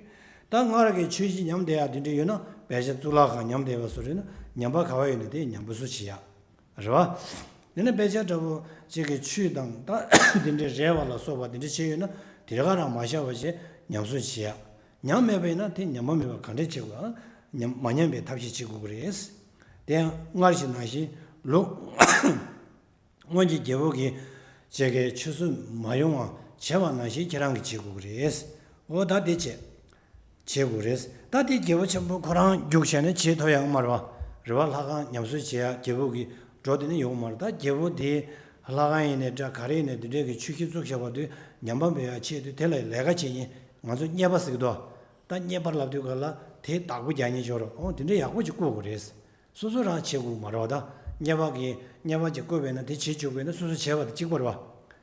ད་སྔར་གྱི་ཆོས་བཞི་ཉམས་བསྡད་ཡ་དེ་འདྲ་ཡོད་ན། དཔེ་ཆ་གཙུག་ལག་ཁང་ཉམས་བསྡད་པ་བཟོ་རེད་ན། ཉམས་པ་ག་བ་ཡོད་ན་དེ་ཉམས་པ་གསོ་བྱེད་ཡ་རེད་བ། དེ་ནས་དཔེ་ཆ་འདྲ་པོ་ཅིག་གི་ཆུ་དང་ད་དེ་འདྲའི་རལ་བ་ལ་སོགས་པ་དེ་འདྲ་བྱས་ཡོད་ན། དེ་ག་རང་མ་བཞག་པ་བྱས་ཉམས་གསོ་བྱེད་ཡ། ཉམས་མེད་པ་ཡིན་ན་དེ་ཉམས་པ་མེད་པ་ག་འདྲས་བྱེད་དགོས་ཨ། ཉམས་མ་ཉམས་པའི་ཐབས་ཤེས་བྱེད་དགོས་ཀྱི་རེད། དེ་ཡང་སྔར་བཞིན་ནང་བཞིན་ལུགས། སྔོན་གྱི་རྒྱལ་པོ་གིས་བྱས་ཀྱི་ཆུད་ཟོས་མ་ཡོང་བ་བྱས་པ་ནང་བཞིན་ཁྱེད་རང་གིས་བྱེད་དགོས་ཀྱི་རེད། འོ་ད་དེ་བྱེད། བྱེད་དགོས་རེད། ད་དེ་རྒྱལ་པོ་ཆེན་པོ་ཁོ་རང་རྒྱུགས་བྱས་ནས་བྱེད་ཐུབ་ཡག་མ་རེད་བ། རེད་བ། ལྷ་ཁང་ཉམས་གསོ་བྱེད་ཡག་རྒྱལ་པོ་གིས་འགྲོ་དེ་ནས་ཡོང་མ་རེད། ད་རྒྱལ་པོ་དེ་ལྷ་ཁང་ཡིན་ནའི་འདྲ་ག་རེ་ཡིན་ནའི་དེ་འདྲའི་གི་ཆུ་ཤིང་བཙུགས་བཞག་པ་དེ་ཉམས་པ་མེད་ཡག་ཆེད་དུ་དེ་ལ་ལས་ཀ་བྱེད་མཁན་ང་ཚོ་གཉེར་པ་ཟེར་གི་འདུག་ད་གཉེར་པ་ལབ་དུས་ག་ལ་དེ་བདག་པོ་རྒྱག་མཁན་ཅིག་ཡོད་རེད། འོ་དེ་འདྲའི་ཡག་པོ་ཅིག་བསྐོ་དགོས་རེད། སོ་སོ་རང་བྱེད་དགོས་མ་རེད་བ། ད་གཉེར་པ་གིས་གཉེར་པ་ཅིག་བསྐོས་པས་ན་དེ་བྱེད་བཅུག་པས་ན་སོ་སོ་བྱས་པ་དང་གཅིག་པ་རེད་བ།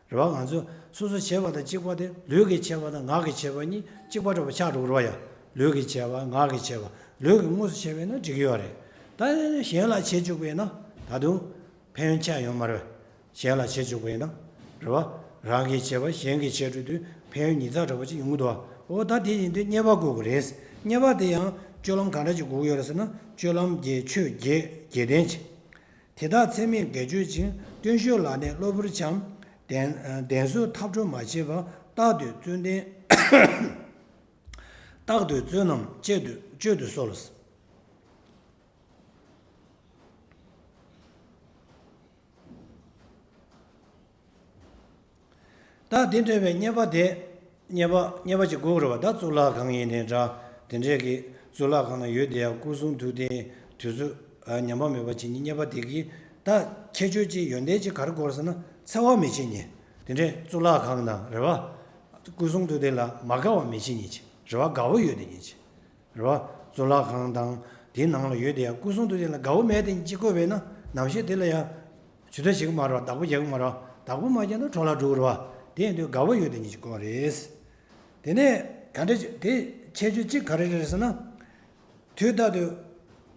རེད་བ། ང་ཚོ་སོ་སོ་བྱས་པ་དང་གཅིག་པ་དེ་ལུས་ཀྱིས་བྱས་པ་དང་ངག་གིས་བྱས་པ་གཉིས་གཅིག་པ་འདྲ་པོ་ཆགས་འགྲོ་གི་རེད་བ་ཡ། ལུས་ཀྱིས་བྱས་པ་ངག་གིས་བྱས་པ། ལུས་ཀྱིས་དངོས་སུ་བྱས་པས་ན་འགྲིག་གི་ཡོད་རེད། ད་གཞན་ལ་བྱེད་བཅུག་པས་ན་ད་དུང་ཕན་ཡོན་ཆགས་ཡོད་མ་རེད། གཞན་ལ་བྱེད་བཅུག་པ་ཡིན་ན། རེད་བ། རང་གིས་བྱས་པ་གཞན་གྱིས་བྱས་འགྲོ་དུས་ཕན་ཡོན་ཉིས་བརྩེགས་འདྲ་པོ་ཅིག་ཡོང་གི་འདུག་བ། འོ་ད་དེ་ཡིན་དུས་གཉེར་པ་དགོས་ཀྱི་རེད། གཉེར་པ་དེ་ཡང་སྤྱོད་ལམ་ག་འདྲ་ཅིག་དགོས་ཀྱི་ཡོད་རེད་ཟེར་ན། སྤྱོད་ལམ་བརྒྱད། ཆོས་བརྒྱད། བརྒྱད་ལྡན་ཅིག་དེ་དག་ཚད་མས་བརྒལ་གཅོད་ཅིང་། བརྟུལ་ཞུགས་ལ་གནས་གློ་བུར་འཁྱམས། གདན་གདན་ཟུར་ཐབས་སྤྲོ་མ་བྱེད་པ། རྟག་ཏུ་བཙོན་ལྡན། རྟག་ཏུ་བཙོན་རྣམས་གཅོད་དུ་གཅོད་དུ་གསོལ། ད་དེ་འདྲ་བའི་གཉེར་པ་དེ། གཉེར་པ་གཉེར་པ་ཅིག་དགོས་རེད་བ། ད་གཙུག་ལག་ཁང་ཡིན་ནའི་འདྲ། དེ་འདྲས་ཀྱི་གཙུག་ལག་ཁང་ན་ཡོད་བསྡད་ཡག་སྐུ་གསུང་ཐུགས་རྟེན་དེ་ཚོ་ཉམས་པ་མེད་པ་བྱེད་མཁན་གཉེར་པ་དེ་གིས། ད་ཁྱད་ཆོས་ཅིག་ཡོན་ཏན་ཅིག་ག་རེ་དགོས་རེད་ཟེར་ན། འཚེ་བ་མི་བྱེད་མཁན། དེ་འདྲས་གཙུག་ལག་ཁང་དང་རེད་བ། སྐུ་གསུང་ཐུགས་རྟེན་ལ་མ་དགའ་བ་མི་བྱེད་མཁན་ཅིག་རེད་བ། དགའ་བོ་ཡོད་བསྡད་མཁན་ཅིག་རེད་བ། གཙུག་ལག་ཁང་དང་དེའི་ནང་ལ་ཡོད་དེ་ཡང་སྐུ་གསུང་ཐུགས་རྟེན་ལ་དགའ་བོ་མེད་དེ་གཅིག་བསྐོས་པས་ན། ནམ་ཞིག་དེ་ལ་ཡང་ཇུས་གཏོགས་བྱེད་ཀྱི་མ་རེད་བ། བདག་པོ་རྒྱག་གི་མ་རེད་བ། བདག་པོ་མ་རྒྱག་ན་འཕྲོ་བརླག་འགྲོ་གི་རེད་བ། དེ་ཡིན་དུས་དགའ་བོ་ཡོད་དེ་གཉིས་ཀྱི་སྐོར་རེད། དེ་ནས་ག་འདྲ་ཅིག་དེ་ཁྱད་ཆོས་གཅིག་ག་རེ་རེད་ཟེར་ན། དུས་རྟག་ཏུ་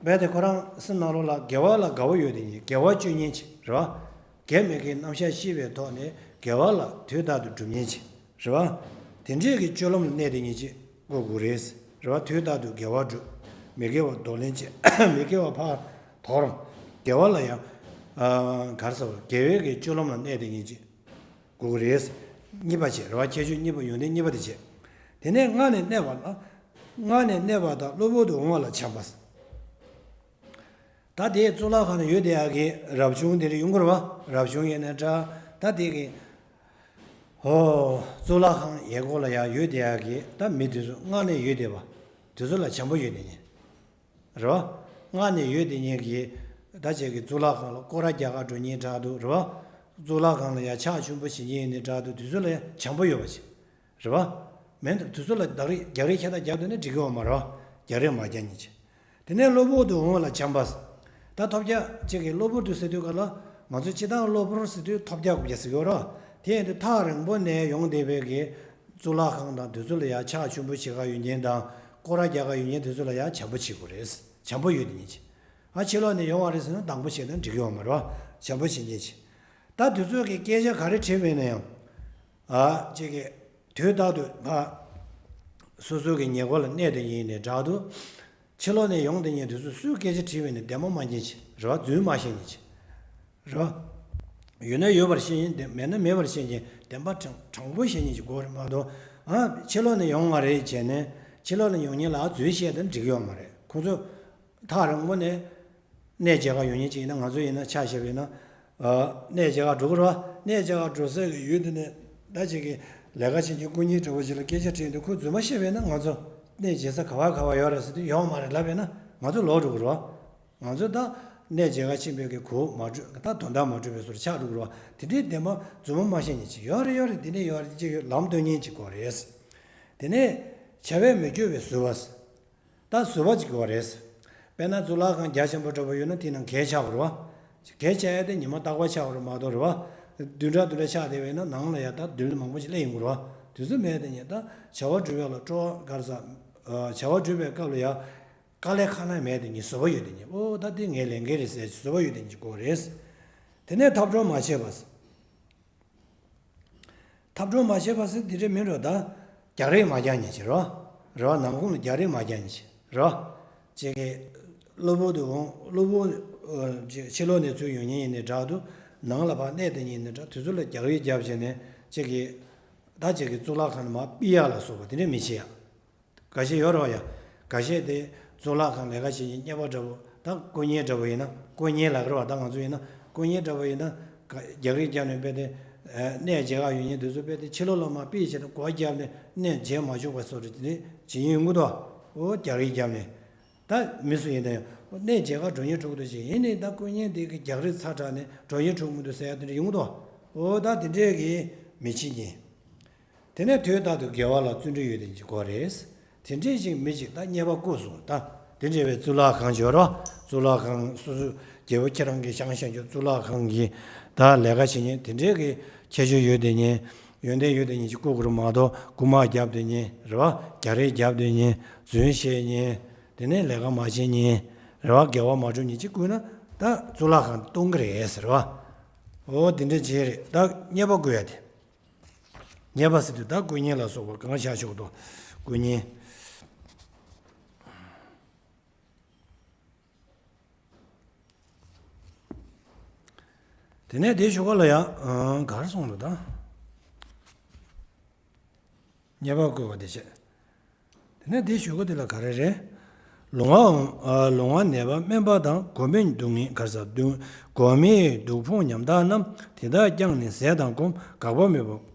རྦད་དེ་ཁོ་རང་སེམས་ནང་ལོགས་ལ་དགེ་བ་ལ་དགའ་བོ་ཡོད་དེ་གཉིས། དགེ་བ་སྤྱོད་མཁན་ཅིག་རེད་བ། དགེ་མི་དགེའི་རྣམ་གཞག་ཤེས་པའི་ཐོག་ནས་དགེ་བ་ལ་དུས་རྟག་ཏུ་སྒྲུབ་མཁན་ཅིག་རེད་བ། དེ་འདྲས་ཀྱི་སྤྱོད་ལམ་ལ་གནས་དེ་ཉིད་ཅིག་དགོས་དགོས་རེད། རེད་བ། དུས་རྟག་ཏུ་དགེ་བ་སྒྲུབ། མི་དགེ་བ་གདོར་ལེན་བྱེད། མི་དགེ་བ་ཕར་དོར། དགེ་བ་ལ་ཡང་། ཨ། ག་རེ་ཟེར་བ། དགེ་བའི་གི་སྤྱོད་ལམ་ལ་གནས་དེ་ཉིད་ཅིག་དགོས་ཀྱི་རེད། གཉིས་པ་བྱེད། རེད་བ། ཁྱད་ཆོས་གཉིས་པ། ཡོན་ཏན་གཉིས་པ་དེ་བྱེད། དེ་ནས་མངལ་ནས་གནས་པ་ལ། མངལ་ནས་གནས་པ་དང་གློ་བུར་དུ་འོང་བ་ལ་བྱམས་པ། ད་དེ་གཙུག་ལག་ཁང་ན་ཡོད་བསྡད་ཡག་གི་རབ་བྱུང་དེ་རིགས་ཡོང་གི་རེད་བ། རབ་བྱུང་ཡིན་ནའི་འདྲ། ད་དེ་གི། ཧོ། གཙུག་ལག་ཁང་ཡས་སྐོར་ལ་ཡང་ཡོད་བསྡད་ཡག་གི་ད་མི་དེ་ཚོ་མངལ་ནས་ཡོད་བསྡད་པ། དེ་ཚོ་ལ་བྱམས་པོ་ཡོད་བསྡད་མཁན། རེད་བ། མངལ་ནས་ཡོད་བསྡད་མཁན་གྱི། ད་ཅིག་གི་གཙུག་ལག་ཁང་ལ་སྐོར་ར་རྒྱག་གར་འགྲོ་མཁན་འདྲ་འདུག་རེད་བ། གཙུག་ལག་ཁང་ལ་ཡང་ཕྱག་མཆོད་འབུལ་བྱེད་མཁན་ཡིན་ནའི་འདྲ་འདུག་དེ་ཚོ་ལ་ཡང་བྱམས་པོ་ཡོད་པ་ཅིག་རེད་བ། མེད་ན་དེ་ཚོ་ལ་བདག་རེས་རྒྱག་རེས་ཁྱད་མཚར་རྒྱག་འདུག་ན་འགྲིག་གི་ཡོད་མ་རེད་བ། རྒྱག་རེས་མ་རྒྱག་མཁན་ཅིག་དེ་ནས་གློ་བུར་དུ་འོང་བ་ལ་བྱམས་པ། ད་ཐོལ་རྒྱག་ཅིག་གི་གློ་བུར་དུ་ཟེར་དུས་ག་ལ། ང་ཚོ་སྤྱིར་བཏང་གློ་བུར་ཟེར་དུས་ཐོལ་རྒྱག་རྐུབ་བཀྱག་ཟེར་གྱི་ཡོད་རེད་བ། དེ་ཡིན་དུས་ཐག་རིང་པོ་ནས་ཡོང་བསྡད་པའི་གི་གཙུག་ལག་ཁང་དང་དེ་ཚོ་ལ་ཡང་ཕྱག་མཆོད་འབུལ་བྱེད་ག་ཡོང་མཁན་དང་། སྐོར་ར་རྒྱག་ག་ཡོང་མཁན་དེ་ཚོ་ལ་ཡང་བྱམས་པོ་བྱེད་དགོས་རེད། བྱམས་པོ་ཡོད་དེ་མཁན་ཅིག་ཨ། ཕྱི་ལོགས་ནས་ཡོང་བ་རེད་ཟེར་ན་སྡང་པོ་བྱེད་ན་འགྲིག་གི་ཡོད་མ་རེད་བ། བྱམས་པོ་བྱེད་མཁན་ཅིག་ད་དེ་ཚོ་གི་སྐད་ཆ་ག་རེ་དྲིས་པ་ཡིན་ན་ཡང་། ཨ། ཅིག་གི་དུས་རྟག་ཏུ་ང་སོ་སོ་གི་ཉེ་འཁོར་ལ་གནས་དེ་ཡིན་ནའི་འདྲ་འདུག་ཕྱི་ལོགས་ནས་ཡོང་དེ་ཉིད་དེ་ཚོས་སུས་སྐད་ཆ་དྲིས་པ་ཡིན་ན་བདེན་པ་མ་མཁྱེན་ཅིག་རེད་བ། རྫུན་མ་བཤད་མཁན་ཅིག་རེད་བ། ཡོད་ན་ཡོད་པར་བཤད་མཁན་དེ། མེད་ན་མེད་པར་བཤད་མཁན། བདེན་པ་དྲང་དྲང་པོ་བཤད་མཁན་ཅིག་དགོས་རེད་མ་གཏོགས། ཨ། ཕྱི་ལོགས་ནས་ཡོང་བ་རེད་བྱས་ནས་ཕྱི་ལོགས་ནས་ཡོང་མཁན་ལ་རྫུན་བཤད་དེ་འགྲིག་གི་ཡོད་མ་རེད། ཁོང་ཚོ་ ཐག་རིང་པོ་ནས་གནས་མཇལ་ག་ཡོང་མཁན་ཅིག་ཡིན་ན། ང་ཚོ་ཡིན་ན་ཆ་བཞག་པ་ཡིན་ན། ཨ། གནས་མཇལ་ག་འགྲོ་གི་རེད་བ། གནས་མཇལ་ག་འགྲོ་སའི་གི་ཡུལ་དེ་ནས་ད་ཅིག་གི་ལས་ཀ་བྱེད་མཁན་དཀོན་གཉེར་འདྲ་བོ་ཅིག་ལ་སྐད་ཆ་དྲིས་དུས་ཁོས་རྫུན་མ་བཤད་པ་ཡིན་ན། ང་ཚོ་གནས་མཇལ་ས་ག་བ་ག་བ་ཡོད་རེད་ཟེར་དུས་ཡོད་མ་རེད་ལབ་པ་ཡིན་ན། ང་ཚོ་ལོག་འགྲོ་གི་རེད་བ། ང་ཚོ་ད་གནས་མཇལ་ག་ཕྱིན་པའི་གི་གོ་མ་འགྲོ། ད་དོན་དག་མ་འགྲུབ་པའི་བཟོ་འདྲ་ཆགས་འགྲོ་གི་རེད་བ། དེ་འདྲའི་བདེན་པ་རྫུན་མ་མ་བཤད་མཁན་ཅིག་ཡོད་རེད། ཡོད་རེད། དེ་འདྲ་ཡོད་རེད། ཅིག་ལམ་སྟོན་མཁན་ཅིག་དགོས་རེད། དེ་ནས་བྱ་བས་མི་བསྐྱོད་པའི་ཟུར་པ། ད་ཟུར་པ་ཅིག་དགོས་རེད། དཔེར་ན་གཙུག་ལག་ཁང་རྒྱ་ཆེན་པོ་འདྲ་པོ་ཡོད་ན་དེ་ནང་གས་ཆགས་དགོས་རེད་བ། གས་ཆགས་ཡ་དེ་ཉི་མ་རྟག་པར་ཆགས་དགོས་རེད་མ་གཏོགས་རེད་བ། བདུན་ཕྲག་བདུན་ཕྲག་ཆགས་བསྡད་པ་ཡིན་ན་ནང་ལ་ཡ་ད་རྡུལ་མང་པོ་ཞིག་སླེབས་ཡོང་གི་རེད་བ། དུས་ཚོད་མེད་དེ་ཉིད་ད་བྱ་བ་སྒྲུབ་ཡ་ལ་སྤྲོ་བ་ག་རེ་ཟ། བྱ་བ་སྒྲུབ་པའི་སྐབས་ལ་ཡ་དཀའ་ལས་ཁག་ན་མེད་དེ་ཉིད་ཟུར་པ་ཡོད་དེ་ཉིད། ཨོ་ད་དེ་ངའི་ལས་འགན་རེད་ཟེར་ཟུར་པ་ཡོད་དེ་ཉིད་དགོས་རེད། དེ་ནས་འཐབ་གྲོགས་མ་བྱེད་པ། འཐབ་གྲོགས་མ་བྱེད་པ་ཟེར་འདི་འདྲ་མིན་འགྲོ། ད་རྒྱག་རེས་མ་རྒྱག་མཁན་ཅིག་རེད་བ། རེད་བ། ནང་ཁོངས་ལ་རྒྱག་རེས་མ་རྒྱག་མཁན་ཅིག་རེད་བ། ཅིག་གི་གློ་བུར་དུ་འོང་། གློ་བུར་ཅིག་ཕྱི་ལོགས་ནས་ཚུར་ཡོང་མཁན་ཡིན་ནའི་འདྲ་འདུག། ནང་ལ་ཕར་གནས་བསྡད་མཁན་ཡིན་ནའི་འདྲ། དུས་ཚོད་ལ་རྒྱག་རེས་རྒྱབ་བྱས་ནས་ཅིག་གི་ད་ཅིག་གི་གཙུག་ལག་ཁང་ནས་མར་ཕུད་ཡ་ལ་སོགས་པ་དེ་འདྲ་མི་བྱེད་ཡ། འགའ་ཤས་ཡོད་རེད་བ་ཡ། འགའ་ཤས་དེ་གཙུག་ལག་ཁང་ལས་ཀ་བྱེད་མཁན་གཉེར་པ་འདྲ་པོ། ད་དཀོན་གཉེར་འདྲ་པོ་ཡིན་ན། དཀོན་གཉེར་ལབ་ཀྱི་རེད་བ། ད་ང་ཚོ་ཡིན་ན་དཀོན་གཉེར་འདྲ་པོ་ཡིན་ན། རྒྱག་རེས་རྒྱབ་ནས་དཔེ་དེ་གནས་མཇལ་ག་ཡོང་མཁན་དེ་ཚོ་དཔེ་དེ་ཕྱི་ལོགས་ལ་མར་ཕུད་བྱས་ནས་སྒོ་བརྒྱབ་ནས་གནས་མཇལ་མ་བཅུག་པ་སོགས་དེ་འདྲ་བྱེད་མཁན་ཡོང་གི་འདུག། ཨོ་རྒྱག་རེས་རྒྱབ་ནས། ད་མི་སུ་ཡིན་ན་ཡང་གནས་མཇལ་ག་འགྲོ་མཁན་འགྲོ་གི་འདུག་ཅིག་ཡིན་ནའི་ད་དཀོན་གཉེར་དེ་གི་རྒྱག་རེས་ཚ་དྲགས་ནས་འགྲོ་མཁན་འགྲོ་གི་མི་འདུག་ཟེར་ཡ་དེ་འདྲ་ཡོང་གི་འདུག། ཨོ་ད་དེ་འདྲས་གི་མི་བྱེད་མཁན། དེ་ནས་དུས་རྟག་ཏུ་དགེ་བ་ལ་བརྩོན་འགྲུས་ཡོད་དེ་ཅིག་དགོས་རེད། དེ་འདྲས་ཅིག་མི་ཅིག་ད་གཉེར་པ་བསྐོས་སོང་། ད་དེ་འདྲས་པའི་གཙུག་ལག་ཁང་ཅིག་ཡོད་རེད་བ། གཙུག་ལག་ཁང་སོ་སོའི་རྒྱལ་པོ་ཁྱེད་རང་གིས་བཞེངས་བཞེངས་ཀྱི་གཙུག་ལག་ཁང་གི་ད་ལས་ཀ་བྱེད་མཁན་དེ་འདྲས་ཀྱི་ཁྱད་ཆོས་ཡོད་དེ་མཁན། ཡོན་ཏན་ཡོད་དེ་མཁན་ཅིག་བསྐོ་དགོས་རེད་མ་གཏོགས། རྐུ་མ་རྒྱབ་དེ་མཁན་རེད་བ། རྒྱག་རེས་རྒྱབ་དེ་མཁན། རྫུན་བཤད་མཁན། དེ་ནས་ལས་ཀ་མ་བྱེད་མཁན་རེད་བ། དགེ་བ་མ་སྒྲུབ་མཁན་ཅིག་བསྐོས་ན་ད་གཙུག་ལག་ཁང་སྟོང་གི་རེད་ཟེར་བ། འོ་དེ་འདྲ་བྱས་རེད། ད་གཉེར་པ་བསྐོ་ཡ་དེ། གཉེར་པ་ཟེར་དུས་ད་དཀོན་གཉེར་ལ་སོགས་པ་གང་ཤར་ཆོག་ཏོ། དཀོན་གཉེར། དེ་ནས་དེའི་གཞུག་གུ་ལ་ཡང་ག་རེ་གསུངས་འདུག་ད། གཉེར་པ་བསྐོ་བ་དེ་བྱས། དེ་ནས་དེའི་གཞུག་གུ་དེ་ལ་ག་རེ་རེད། ལོང་བ། ལོང་བ་ནད་པ་སྨན་པ་དང་། སྒོམ་མེད་སྡུག་བསྔལ་ག་རེ་ཟ། སྡུག། སྒོམ་མེད་སྡུག་ཕོངས་ཉམ་ཐག་རྣམས། དེ་དག་བསྐྱངས་ནས་ཟས་དང་སྒོམ། དགག་པ་མེད་པ་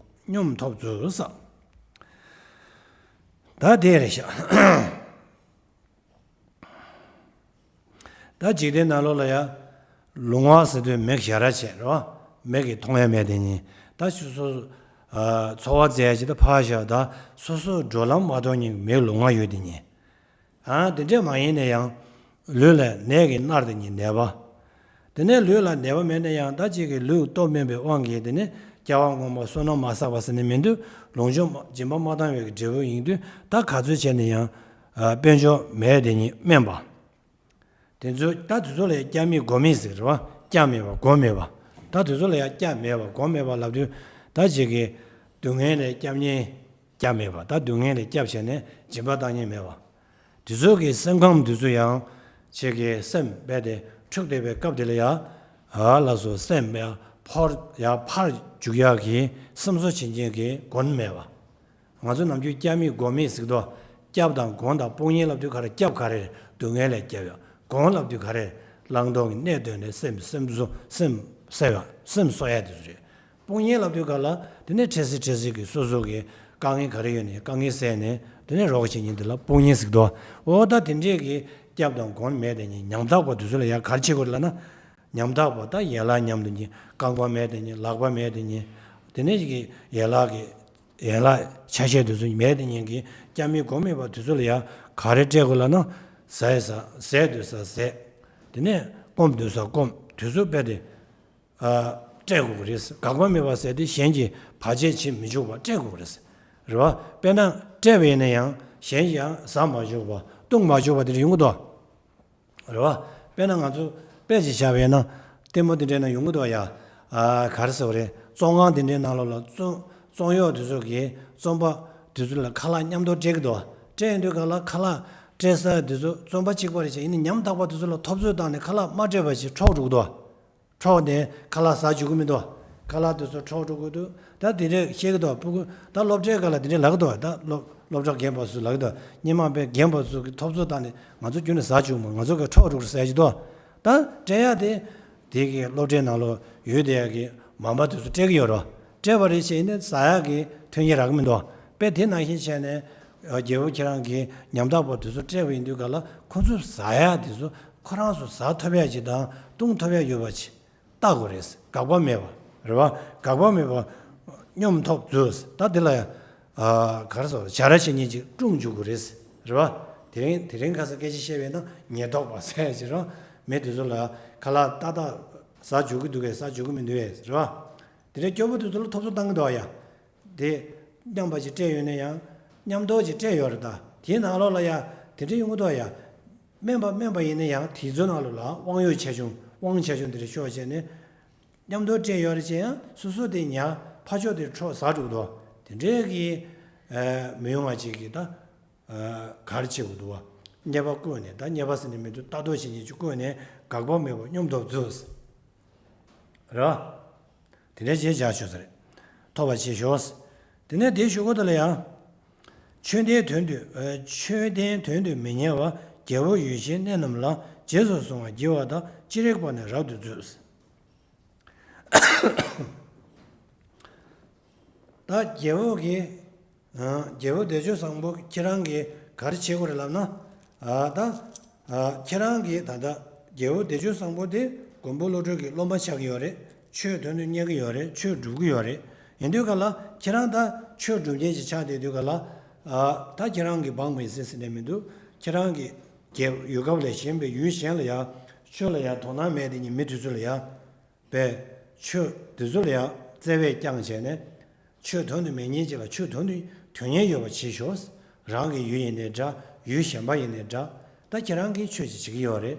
སྙོམས་ཐོབ་མཛོད་ཟེར། ད་དེ་རེད་ཤག། ད་འཇིག་རྟེན་ནང་ལོགས་ལ་ཡ། ལོང་བ་ཟེར་དུས་མིག་ཞར་བྱས་རེད་བ། མིག་གིས་མཐོང་ཡ་མེད་དེ་ཉིད། ད་སོ་སོ། ཨ། འཚོ་བ་མཛད་ཡ་ཅིག་ད་ཕར་བཞག། ད་སོ་སོ་འགྲོ་ལམ་མ་མཐོང་མཁན་གྱི་མིག་ལོང་བ་ཡོད་དེ་ཉིད། ཨ། དེ་འདྲས་མ་ཡིན་ན་ཡང་། ལུས་ལ་ནད་ཀྱིས་མནར་དེ་ཉིད་ནད་པ། དེ་ནས་ལུས་ལ་ནད་པ་མེད་ན་ཡང་ད་ཅིག་གི་ལུས་སྟོབས་དམན་པའི་དབང་གིས་དེ་ནས་སྐྱེ་བ་སྔོན་མ་བསོད་ནམས་མ་བསགས་པ་ཟེར་ནས་མི་འདུག། ལོངས་སྤྱོད་སྦྱིན་པ་མ་བཏང་བའི་གི་འབྲས་བུ་ཡིན་དུས། ད་ག་ཚོད་བྱས་ན་ཡང་། ཨ། དཔལ་འབྱོར་མེད་དེ་ཉིད་དམན་པ། དེ་ཚོ་ད་དེ་ཚོ་ལ་ཡང་སྐྱབས་མེད་སྒོམ་མེད་ཟེར་རེད་བ། སྐྱབས་མེད་པ་སྒོམ་མེད་པ། ད་དེ་ཚོ་ལ་ཡང་སྐྱབས་མེད་པ་སྒོམ་མེད་པ་ལབ་དུས། ད་ཅིག་གི་སྡུག་བསྔལ་ལ་སྐྱབས་མཁན་སྐྱབས་མེད་པ། ད་སྡུག་བསྔལ་ལ་སྐྱབས་བྱས་ནས་སྦྱིན་པ་བཏང་མཁན་མེད་པ། དེ་ཚོ་གི་སེམས་ཁམས་དེ་ཚོ་ཡང་ཅིག་གི་སེམས་རྦད་དེ་འཁྲུགས་བསྡད་པའི་སྐབས་དེ་ལ་ཡ། ཨ། ལགས་སོ། སེམས་ཡ་ཕར་ཡ་ཕར་འཇུག་ཡག་གི་སེམས་གསོ་བྱེད་མཁན་གྱི་སྒོམ་མེད་པ། ང་ཚོ་ནམ་རྒྱུན་སྐྱབས་མེད་སྒོམ་མེད་ཟེར་གི་འདུག། སྐྱབས་དང་སྒོམ་དང་དཔུང་གཉེན་ལབ་དུས་ག་རེ། སྐྱབས་ག་རེ་རེད། སྡུག་བསྔལ་ལས་སྐྱབས་ཡ། སྒོམ་ལབ་དུས་ག་རེ་རེད། བླང་དོར་གྱི་གནད་བཏོན་ནས་སེམས་སེམས་གསོ། སེམས་གསོ་ཡ། སེམས་གསོ་ཡ་དེ་ཚོ་རེད། དཔུང་གཉེན་ལབ་དུས་ག་ལ། དེ་ནས་འཕྲལ་སེལ་འཕྲལ་སེལ་གྱི་སོ་སོ་གི་དཀའ་ངལ་ག་རེ་ཡོད་ནའི་དཀའ་ངལ་སེལ་ནས་དེ་ནས་རོགས་བྱེད་མཁན་དེ་ལ་དཔུང་གཉེན་ཟེར་གི་འདུག། འོ་ད་དེ་འདྲས་ཀྱི་སྐྱབས་དང་སྒོམ་མེད་དེ་ཉིད་ཉམ་ཐག་པ་དེ་ཚོ་ལ་ཡ་ག་རེ་བྱེད་དགོས་རེད་ལབ་ན། ཉམ་ཐག་པ་ད་ཡན་ལག་ཉམས་དེ་ཉིད། རྐང་པ་མེད་དེ་ཉིད། ལག་པ་མེད་དེ་ཉིད། དེ་ནས་ཀྱི་ཡན་ལག་གི་ཡན་ལག་ཆ་ཤས་དེ་ཚོ་མེད་དེ་ཉིད་ཀྱི་སྐྱབས་མེད་སྒོམ་མེད་པ་དེ་ཚོ་ལ་ཡ་ག་རེ་སྤྲད་དགོས་ལབ་ན། ཟས་ཟ། ཟས་དུས་ཟ་ཟས། དེ་ནས་སྐོམ་དུས་ས་སྐོམ་དུས་ཚོད་དཔེ་དེ། ཨ། སྤྲད་དགོས་ཀྱི་རེད། དགག་པ་མེད་པ་ཟེར་དེ་གཞན་གྱིས་བར་ཆད་བྱེད་མི་འཇུག་པ་སྤྲད་དགོས་ཀྱི་རེད། རེད་བ། དཔེར་ན་སྤྲད་པ་ཡིན་ན་ཡང་གཞན་གྱིས་ཡང་ཟ་མ་འཇུག་པ་བཏུང་མ་འཇུག་པ་དེ་འདྲ་ཡོང་གི་འདུག། རེད་བ། དཔེར་ན་ང་ཚོ་དཔེ་ཅིག་བཞག་པ་ཡིན་ན། ལྟད་མོ་དེ་འདྲའི་ནང་ཡོང་གི་འདུག་ཡ། ཨ། ག་རེ་ཟེར་བ་རེད། བཙོན་ཁང་དེ་འདྲའི་ནང་ལོགས་ལ་བཙོན་བཙོན་གཡོག་དེ་ཚོ་གིས་བཙོན་པ་དེ་ཚོ་ལ་ཁ་ལག་མཉམ་དུ་སྤྲད་ཀྱི་འདུག། སྤྲད་ཡོང་དུས་ག་ལ་ཁ་ལག་སྤྲད་ས་དེ་ཚོ་བཙོན་པ་གཅིག་པ་རེད་ཅེས་ཡིན་ན། ཉམ་ཐག་པ་དེ་ཚོ་ལ་ཐོབ་ཚོད་བཏང་ནས་ཁ་ལག་མ་སྤྲད་པ་ཞིག་འཕྲོག་འགྲོ་གི་འདུག། འཕྲོག་ནས་ཁ་ལག་ཟ་འཇུག་གི་མི་འདུག། ཁ་ལག་དེ་ཚོ་འཕྲོག་འགྲོ་གི་འདུག་ད་དེ་འདྲས་བཤད་ཀྱི་འདུག་ཕྲུ་གུ་ད་སློབ་གྲྭའི་སྒང་ལ་དེ་འདྲས་ལབ་ཀྱི་འདུག་ད་སློབ་སློབ་གྲྭ་རྒན་པ་ཚོས་ལབ་ཀྱི་འདུག་སྔོན་མ་དཔེ་རྒན་པ་ཚོ་གི་ཐོབ་ཚོད་བཏང་ནས་ང་ཚོ་ཁྱོན་ནས་ཟ་བཅུག་མ། ང་ཚོ་གི་འཕྲོག་འགྲོ་གི་ཟེར་གྱི་འདུག་ད་སྤྲད་ཡག་དེ་དེ་གི་སློབ་གྲྭའི་ནང་ལོགས་ཡོད་བསྡད་ཡག་གི་མ་འབབ་དེ་ཚོ་སྤྲད་ཀྱི་ཡོད་རེད། སྤྲད་པ་རེད་བྱས་ནས་ཟ་ཡག་གི་མཐུན་རྐྱེན་རག་གི་མི་འདུག་དཔེ་དེ་ནང་བཞིན་བྱས་ནས་རྒྱལ་པོ་ཁྱེད་རང་གི་ཉམ་ཐག་པ་དེ་ཚོ་སྤྲད་པ་ཡིན་དུས་ག་ལ་ཁོ་ཚོས་ཟ་ཡག་དེ་ཚོ་ཁོ་རང་ཚོ་ཟ་ཐུབ་ཡག་ཅིག་དང་བཏུང་ཐུབ་ཡག་ཡོད་པ་ཅིག་ལྟ་དགོས་རེད། དགག་པ་མེད་པ་རེད་བ། དགག་པ་མེད་པ་སྙོམས་ཐོབ་མཛོད། ད་འདི་ལ་ཡང་ཨ་ག་རེ་ཟེར་བ་ཞ་ར་བྱེད་མཁན་ཅིག་བཀྲུམ་འཇུག་དགོས་རེད་རེད་བ། དེ་རིང་དེ་རིང་ཁ་སང་སྐད་ཆ་བཤད་པས་ན་ཉེན་རྟོག་པ་ཟེར་ཡག་ཅིག་རེད་བ། མི་དེ་ཚོ་ལ་ཁ་ལག་ཏག་ཏག་ཟ་འཇུག་གི་འདུག་གས་ཟ་འཇུག་གི་མི་འདུག་གས་རེད་བ། དེ་འདྲའི་སྐྱོ་པོ་དེ་ཚོ་ལ་ཐོབ་ཚོད་བཏང་གི་འདུག་ཡ། དེ་མཉམ་པ་ཞིག་སྤྲད་ཡོད་ན་ཡང་མཉམ་དུ་ཞིག་སྤྲད་ཡོད་རེད། ད་དེའི་ནང་ལོགས་ལ་ཡ་དེ་འདྲ་ཡོང་གི་འདུག་ཡ། སྨན་པ་སྨན་པ་ཡིན་ན་ཡང་དེ་ཚོའི་ནང་ལོགས་ལ་དབང་ཡོད་ཆེ་ཆུང་དབང་ཆེ་ཆུང་དེ་འདྲ་ཤོག་བྱས་ནས་མཉམ་དུ་སྤྲད་ཡོད་རེད་ཅེ་ཡང་སོ་སོ་དེ་ཉར་ཕར་ཕྱོགས་དེ་འཕྲོག་ཟ་འགྲོ་གི་འདུག་དེ་འདྲའི་གི་ཨ་མི་ཡོང་བ་ཅིག་གི་ད་ཨ་ག་རེ་བྱེད་དགོས་འདུག་བ། ཉེས་པ་བཀོད་ནས་ད་ཉེས་པ་ཟེར་ནས་མི་འདུག་ལྟ་རྟོག་བྱེད་མཁན་ཅིག་བཀོད་ནས་དགག་པ་མེད་པར་སྙོམས་ཐོབ་མཛོད། རེད་བ། དེ་ནས་རྗེས་བཞག་ཆོག་ས་རེད། ཐོབ་པ་བྱེད་ཤོག་དེ་ནས་དེའི་གཞུག་གུ་དེ་ལ་ཡང་། ཆོས་ལྡན་དོན་དུ་ཨ་ཆོས་ལྡན་དོན་དུ་མི་གཉེར་བ། རྒྱལ་པོ་ཡུལ་གཞན་གནས་རྣམས་ལ། རྗེས་སུ་བཟུང་བར་བགྱི་བ་དང་། ཅི་རིགས་པ་ནི་རབ་ཏུ་མཛོད། ད་རྒྱལ་པོ་གིས། ཨ་རྒྱལ་པོ་བདེ་སྤྱོད་བཟང་པོ་ཁྱེད་རང་གིས་ག་རེ་བྱེད་དགོས་རེད་ལབ་ན། ཨ་ད་ཨ་ཁྱེད་རང་གིས་ད་ལྟ་རྒྱལ་པོ་བདེ་སྤྱོད་བཟང་པོ་དེ་མགོན་པོ་ཀླུ་སྒྲུབ་ཀྱི་སློབ་མ་ཆགས་ཀྱི་ཡོད་རེད། ཆོས་དོན་དུ་གཉེར་གྱི་ཡོད་རེད། ཆོས་སྒྲུབ་ཀྱི་ཡོད་རེད། ཡིན་དུས་ག་ལ་ཁྱེད་རང་ད་ཆོས་སྒྲུབ་མཁན་ཞིག་ཆགས་བསྡད་དུས་ག་ལ། ཨ་ད་ཁྱེད་རང་གིས་འབངས་མི་སྲིད་ཟེར་ནས་མི་འདུག་ཁྱེད་རང་གིས་རྒྱལ་ཡུལ་ཁམས་ལས་གཞན་པའི་ཡུལ་གཞན་ལ་ཡ་ཆོས་ལ་ཡ་དོ་སྣང་མེད་དེ་ཉིད་མི་དེ་ཚོ་ལ་ཡ། པས། ཆོས་འདི་ཚོ་ལ་ཡང་བརྩེ་བས་བསྐྱངས་བྱས་ནས། ཆོས་དོན་དུ་མེད་མཁན་ཅིག་ལ་ཆོས་དོན་དུ་དོན་གཉེར་ཡོད་པ་བྱེད་ཤོག་རང་གི་ཡུལ་ཡིན་ནའི་འདྲ། ཡུལ་གཞན་པ་ཡིན་ནའི་འདྲ། ད་ཁྱེད་རང་གིས་ཆོས་ཅིག་བྱེད་ཀྱི་ཡོད་རེད།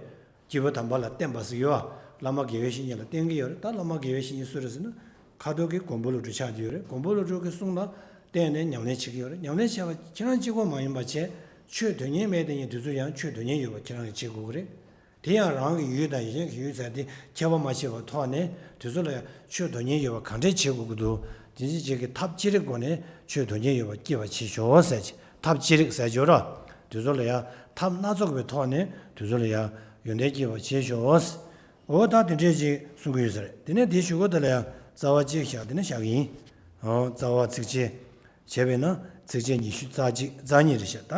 སྐྱེས་བུ་དམ་པ་ལ་བསྟེན་པ་ཟེར་ཡོད་ཨ། བླ་མ་དགེ་བའི་བཤེས་གཉེན་ལ་བསྟེན་གྱི་ཡོད་རེད། ད་བླ་མ་དགེ་བའི་བཤེས་གཉེན་སུ་རེད་ཟེར་ན། ཁ་ཐོག་གི་མགོན་པོ་ཀླུ་སྒྲུབ་ཆགས་ཀྱི་ཡོད་རེད། མགོན་པོ་ཀླུ་སྒྲུབ་ཀྱི་གསུང་ལ་བརྟེན་ནས་ཉམས་ལེན་བྱེད་ཀྱི་ཡོད་རེད། ཉམས་ལེན་བྱས་པ་ཁྱེད་རང་གཅིག་པོ་མ་ཡིན་པ་བྱས། ཆོས་དོན་གཉེར་མེད་དེ་ཉིད་དེ་ཚོ་ཡང་ཆོས་དོན་གཉེར་ཡོད་པ་ཁྱེད་རང་གིས་བྱེད་དགོས་ཀྱི་རེད། དེ་ཡང་རང་གི་ཡུལ་དང་གཞན་གྱི་ཡུལ་ཟེར་དེ་ཁྱད་པར་མ་ཕྱེ་བའི་ཐོག་ནས་དེ་ཚོ་ལ་ཡང་ཆོས་དོན་གཉེར་ཡོད་པ་གང་འདྲས་བྱེད་དགོས་ཀྱི་འདུག་དེ་འདྲ་ཅིག་གི་ཐབས་ཅི་རིགས་སྒོ་ནས་ཆོས་དོན་གཉེར་ཡོད་པ་སྐྱེ་བར་བྱེད་ཤོག་ཟེར་གྱི་ཐབས་ཅི་རིགས་ཟེར་གྱི་ཡོད་ར། དེ་ཚོ་ལ་ཡང་ཐབས་སྣ་ཚོགས་པའི་ཐོག་ནས་དེ་ཚོ་ལ་ཡང་ཡོན་ཏན་སྐྱེ་བར་བྱེད་ཤོག་འོ་ད་དེ་འདྲས་ཅིག་གསུང་གི་ཡོད་ས་རེད། དེ་ནས་དེའི་གཞུག་གུ་དེ་ལ་ཡང་རྩ་བ་གཅིག་བཞག་དེ་ནས་བཞག་གི་ཡིན། འོ་རྩ་བ་ཚིགས་བཅད། བྱས་པས་ན་ཚིགས་བཅད་ཉི་ཤུ་རྩ་གཅིག་རྩ་གཉིས་རེད་ཤག་ད་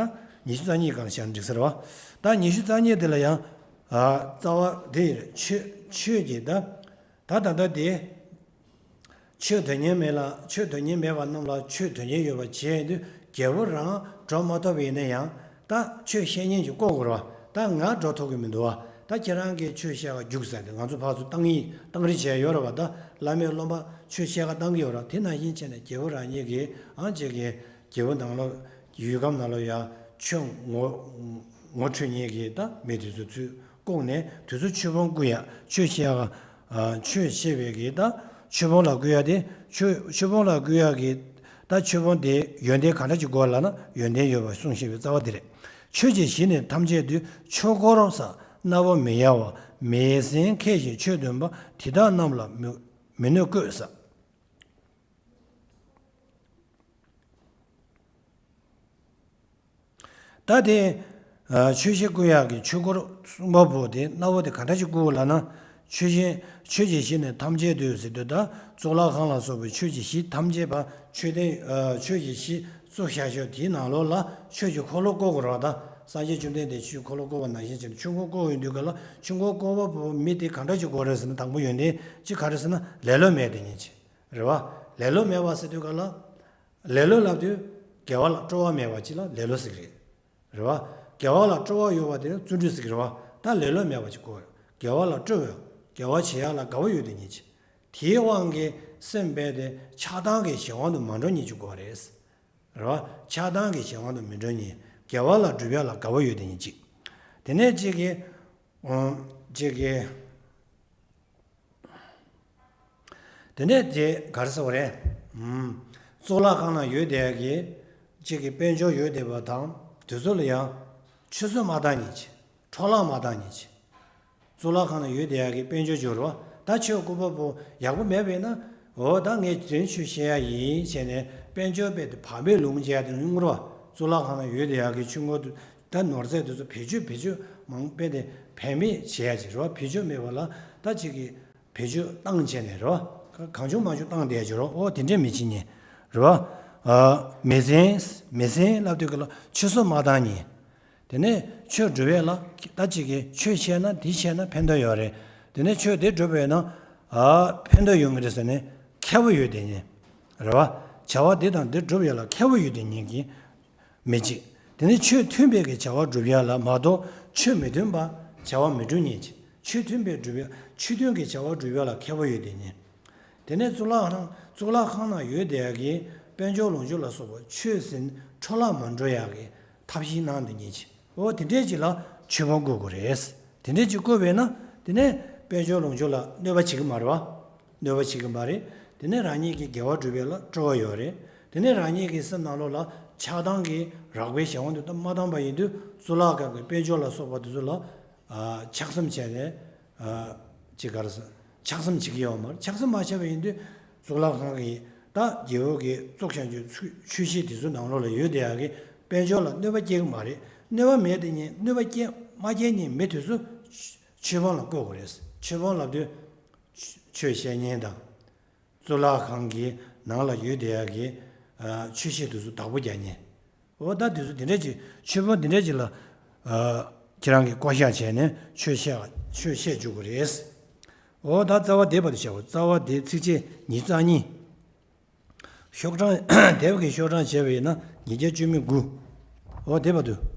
ཉི་ཤུ་རྩ་གཉིས་སྒང་བཞག་ན་འགྲིག་ས་རེད་བ། ད་ཉི་ཤུ་རྩ་གཉིས་དེ་ལ་ཡང་ཨ་རྩ་བ་དེ་ཡིན་རེད། ཆོས་ཆོས་ཀྱི་ད་ད་ད་ལྟ་དེ་ཆོས་དོན་གཉེར་མེད་ལ་ཆོས་དོན་གཉེར་མེད་པ་རྣམས་ལ་ཆོས་དོན་གཉེར་ཡོད་པ་བྱས་དུས་རྒྱལ་པོ་རང་འགྲོ་མ་ཐུབ་པ་ཡིན་ན་ཡང་། ད་ཆོས་བཤད་མཁན་ཞིག་བསྐོ་དགོས་རེད་བ། ད་ང་འགྲོ་ཐུབ་ཀྱི་མི་འདུག་བ། ད་ཁྱེད་རང་གིས་ཆོས་བཤད་ག་རྒྱུགས་ཟེར་ཏེ་ང་ཚོ་ཕར་ཚུར་བཏང་ཡིག་བཏང་རིགས་བྱས་ཡོད་རེད་བ། ད་བླ་མས་སློབ་མ་ཆོས་བཤད་ག་བཏང་གི་ཡོད་རེད། དེ་ནང་བཞིན་བྱས་ནས་རྒྱལ་པོ་རང་ཉིད་ཀྱིས་ཨང་ཅིག་གིས་རྒྱལ་པོ་ནང་ལོགས་ཡུལ་ཁམས་ནང་ལོགས་ཡ་ཆོས་ངོ་ངོ་འཕྲོད་མཁན་གྱི་ད་མི་དེ་ཚོ་ཚུར་བསྐོངས་ནས་དེ་ཚོ་ཆོས་ཕམ་བསྐུར་ཡ། ཆོས་བཤད་ག་ཨ་ཆོས་བཤད་པའི་གི་ད་ཆོས་ཕམ་ལ་བསྐུར་ཡ་དེ་ཆོས་ཆོས་ཕམ་ལ་བསྐུར་ཡ་གི་ད་ཆོས་ཕམ་དེ་ཡོན་ཏན་ག་འདྲ་ཅིག་དགོས་ལབ་ན་ཡོན་ཏན་ཡོད་པ་གསུངས་བཞིན་པའི་རྩ་བ་དེ་རེད། ཆོས་ཀྱི་གཞི་ནི་ཐམས་ཅད་དུ། ཆོས་འཁོར་ས་སྣ་བོ་མི་གཡོ་བ། མི་ཟན་མཁས་ཤིང་ཆོས་སྟོན་པ། དེ་དག་རྣམས་ལ་མི་མི་གནོད་བཀོད་ས། ད་དེ་ཨ་ཆོས་གཞི་བསྐུར་ཡག་གི་ཆོས་འཁོར་གསུམ་པ་པོ་དེ་སྣ་བོ་དེ་ག་འདྲ་ཞིག་བསྐུར་ལབ་ན། ཆོས་གཞི་ཆོས་ཀྱི་གཞི་ནི་ཐམས་ཅད་དུ་ཟེར་དུས་ད་གཙུག་ལག་ཁང་ལ་སོགས་པའི་ཆོས་ཀྱི་གཞི་ཐམས་ཅད་པ་ཆོས་ལྡན་ཨ་ཆོས་ཀྱི་གཞི་བཙུགས་བཞག་ཆོག་དེའི་ནང་ལོགས་ལ་ཆོས་ཀྱི་འཁོར་ལོ་བསྐོར་དགོས་རེད་བ། ད་སངས་རྒྱས་བཅོམ་ལྡན་འདས་ཆོས་འཁོར་ལོ་བསྐོར་བ་ནང་བཞིན་བྱས་ནས་ཆོས་འཁོར་བསྐོར་ཡོང་དུས་ག་ལ་ཆོས་འཁོར་བསྐོར་བ་པོ་མི་དེ་ག་འདྲ་ཞིག་དགོས་རེད་ཟེར་ན། དང་པོ་ཡོན་ཏན་གཅིག་ག་རེ་ཟེར་ན་ལེ་ལོ་མེད་དེ་ཉིད་ཅིག་རེད་བ། ལེ་ལོ་མེད་པ་ཟེར་དུས་ག་ལ། ལེ་ལོ་ལབ་དུས་དགེ་བ་ལ་སྤྲོ་བ་མེད་པ་ཅིག་ལ་ལེ་ལོ་ཟེར་གི་རེད། རེད་བ། དགེ་བ་ལ་སྤྲོ་བ་ཡོད་པ་དེ་ནི་བརྩོན་འགྲུས་ཟེར་གི་རེད་བ། ད་ལེ་ལོ་མེད་པ་ཅིག་དགོས། དགེ་བ་ལ་སྤྲོ་བ། དགེ་བ་བྱེད་ཡག་ལ་དགའ་བོ་ཡོད་དེ་ཉིད་ཅིག་དེའི་དབང་གིས་སེམས་རྦད་དེ་ཆགས་སྡང་གི་གཞན་དབང་དུ་མ་འགྲོ་ཉིད་ཅིག་དགོས་པ་རེད། རེད་བ། ཆགས་སྡང་གི་གཞན་དབང་དུ་མི་འགྲོ་ཉིད། དགེ་བ་ལ་སྒྲུབ་ཡག་ལ་དགའ་བོ་ཡོད་དེ་ཉིད་ཅིག་དེ་ནས་གཅིག་གིས། ཨོ། གཅིག་གིས། དེ་ནས་དེ་ག་རེ་ཟེར་བ་རེད། ཨུམ། གཙུག་ལག་ཁང་ནང་ཡོད་བསྡད་ཀྱི་གཅིག་གི་དཔལ་འབྱོར་ཡོད་བསྡད་པ་དང་དེ་ཚོ་ལ་ཡང་ཆུད་ཟོས་མ་བཏང་ཉིད་ཀྱི། འཕྲོ་བརླག་མ་བཏང་ཉིད་ཀྱི། གཙུག་ལག་ཁང་ནང་ཡོད་བསྡད་ཀྱི་དཔལ་འབྱོར་འབྱོར་བ་ད་ཆོས་སྐུ་པ་པོ་ཡག་པོ་མེད་པས་ན། འོ་ད་ངས་དེ་རིང་ཆོས་བཤད་ཡ་ཡིན་བྱས་ནས་དཔལ་འབྱོར་དཔེ་དེ་བག་མེད་ལུང་བྱས་ཏེ་ཡོང་རོགས། གཙུག་ལག་ཁང་ན་ཡོད་དེ་ཡག་གི་ཆུ་ངོ་དུ་ད་ནོར་རྫས་དེ་ཚོ་བེད་སྤྱོད་བེད་སྤྱོད་མང་དཔེ་དེ་བེད་མེད་བྱས་ཡ་ཅིག་རོགས། བེད་སྤྱོད་མེད་པ་ལ་ད་ཅིག་གི་བེད་སྤྱོད་བཏང་བྱས་ནས་རོགས། གང་བྱུང་མང་བྱུང་བཏང་བསྡད་ཅིག་རོགས། འོ་དེ་འདྲས་མི་བྱེད་ཉན་རོགས། མེ་ཟན། མེ་ཟན་ལབ་དུས་ཀྱི་ལ་ཆུ་སོ་མ་བཏང་ཉན། དེ་ནས་ཆོས་སྒྲུབ་ཡས་ལ་ད་ཅིག་གིས་ཆོས་བཤད་ན་དེ་བཤད་ན་ཕན་ཐོགས་ཡོད་རེད། དེ་ནས་ཆོས་དེ་སྒྲུབ་པས་ན་ཨ་ཕན་ཐོགས་ཡོང་གི་རེད་ཟེར་ནས་ཁེ་པོ་ཡོད་དེ་ཉན། རེད་བ། བྱ་བ་དེ་དང་དེ་སྒྲུབ་ཡས་ལ་ཁེ་པོ་ཡོད་དེ་ཉན་གྱི་མི་གཅིག་དེ་ནས་ཆོས་མཐུན་པའི་གི་བྱ་བ་སྒྲུབ་ཡས་ལ་མ་གཏོགས་ཆོས་མི་མཐུན་པ་བྱ་བ་མི་སྒྲུབ་ཉན་གྱི། ཆོས་མཐུན་པའི་སྒྲུབ་ཡས་ཆོས་མཐུན་གྱི་བྱ་བ་སྒྲུབ་ཡས་ལ་ཁེ་པོ་ཡོད་དེ་ཉན། དེ་ནས་གཙུག་ལག་ཁང་གཙུག་ལག་ཁང་ན་ཡོད་བསྡད་ཡག་གི་དཔལ་འབྱོར་ལོངས་སྤྱོད་ལ་སོགས་པ་ཆོས་ཟིན་འཕྲོ་བརླག་མ་འགྲོ་ཡག་གི་ཐབས་ཤེས་གནང་དེ་ཉིད་ཀྱི། འོ་དེ་འདྲས་ཅིག་ལ་ཆོས་ཕོན་བཀོད་དགོས་རེད། དེ་འདྲས་ཅིག་བཀོད་པས་ན་དེ་ནས་དཔལ་འབྱོར་ལོངས་སྤྱོད་ལ་གནོད་པ་བྱེད་ཀྱི་མ་རེད་བ། གནོད་པ་བྱེད་ཀྱི་མ་རེད། དེ་ནས་རང་ཉིད་ཀྱི་དགེ་བ་སྒྲུབ་ཡས་ལ་སྤྲོ་བ་ཡོད་རེད། དེ་ནས་རང་ཉིད་ཀྱི་སེམས་ནང་ལོགས་ལ་ཆགས་སྡང་གི་རགས་པའི་གཞན་དབང་དུ་མ་བཏང་པ་ཡིན་དུས་གཙུག་ལག་ཁང་གི་དཔལ་འབྱོར་ལ་སོགས་པ་དེ་ཚོ་ལ་ཆགས་སེམས་བྱས་ནས། ཅིག་ག་རེ་ཟེར། ཆགས་སེམས་བྱེད་ཀྱི་ཡོད་མ་རེད། ཆགས་སེམས་མ་བྱས་པ་ཡིན་དུས་གཙུག་ལག་ཁང་གི་ད་རྒྱལ་པོ་གི་བཙུགས་བཞག་རྒྱུ་ཆོས་གཞི་དེ་ཚོ་ནང་ལོགས་ལ་ཡོད་བསྡད་ཡག་གི་དཔལ་འབྱོར་ལ་གནོད་པ་སྐྱེལ་གི་མ་རེད། གནོད་པ་མེད་དེ་ཉིད་གནོད་པ་སྐྱེལ་མ་སྐྱེལ་ཉིད་མེད་དུས་སུ་ཆོས་ཕོན་ལ་བཀོད་དགོས་རེད། ཆོས་ཕོན་ལབ་དུས་ཆོས་བཤད་ཉན་དང་། གཙུག་ལག་ཁང་གི་ནང་ལ་ཡོད་བསྡད་ཡག་གི་ཆོས་གཞི་དེ་ཚོ་བདག་པོ་རྒྱག་ཉན། འོ་ད་དེ་ཚོ་དེ་འདྲ་ཅིག་ཆོས་ཕོན་དེ་འདྲ་ཅིག་ལ་ཨ་ཁྱེད་རང་གིས་བསྐོ་བཞག་བྱས་ནས་ཆོས་བཤད་ཆོས་བཤད་བཅུག་གི་རེད། འོ་ད་རྩ་བ་འདེབས་པ་དེ་བྱའོ། རྩ་བ་འདེབས་ཚིགས་བཅད་ཉི་ཤུ་རྩ་གཉིས། ཤོག་གྲངས་འདེབས་ཀྱི་ཤོག་གྲངས་བྱས་པ་ཡིན་ན་ཉིས་བརྒྱ་བཅུ་མེད་དགུ། འོ་འདེབས་པ་དུ་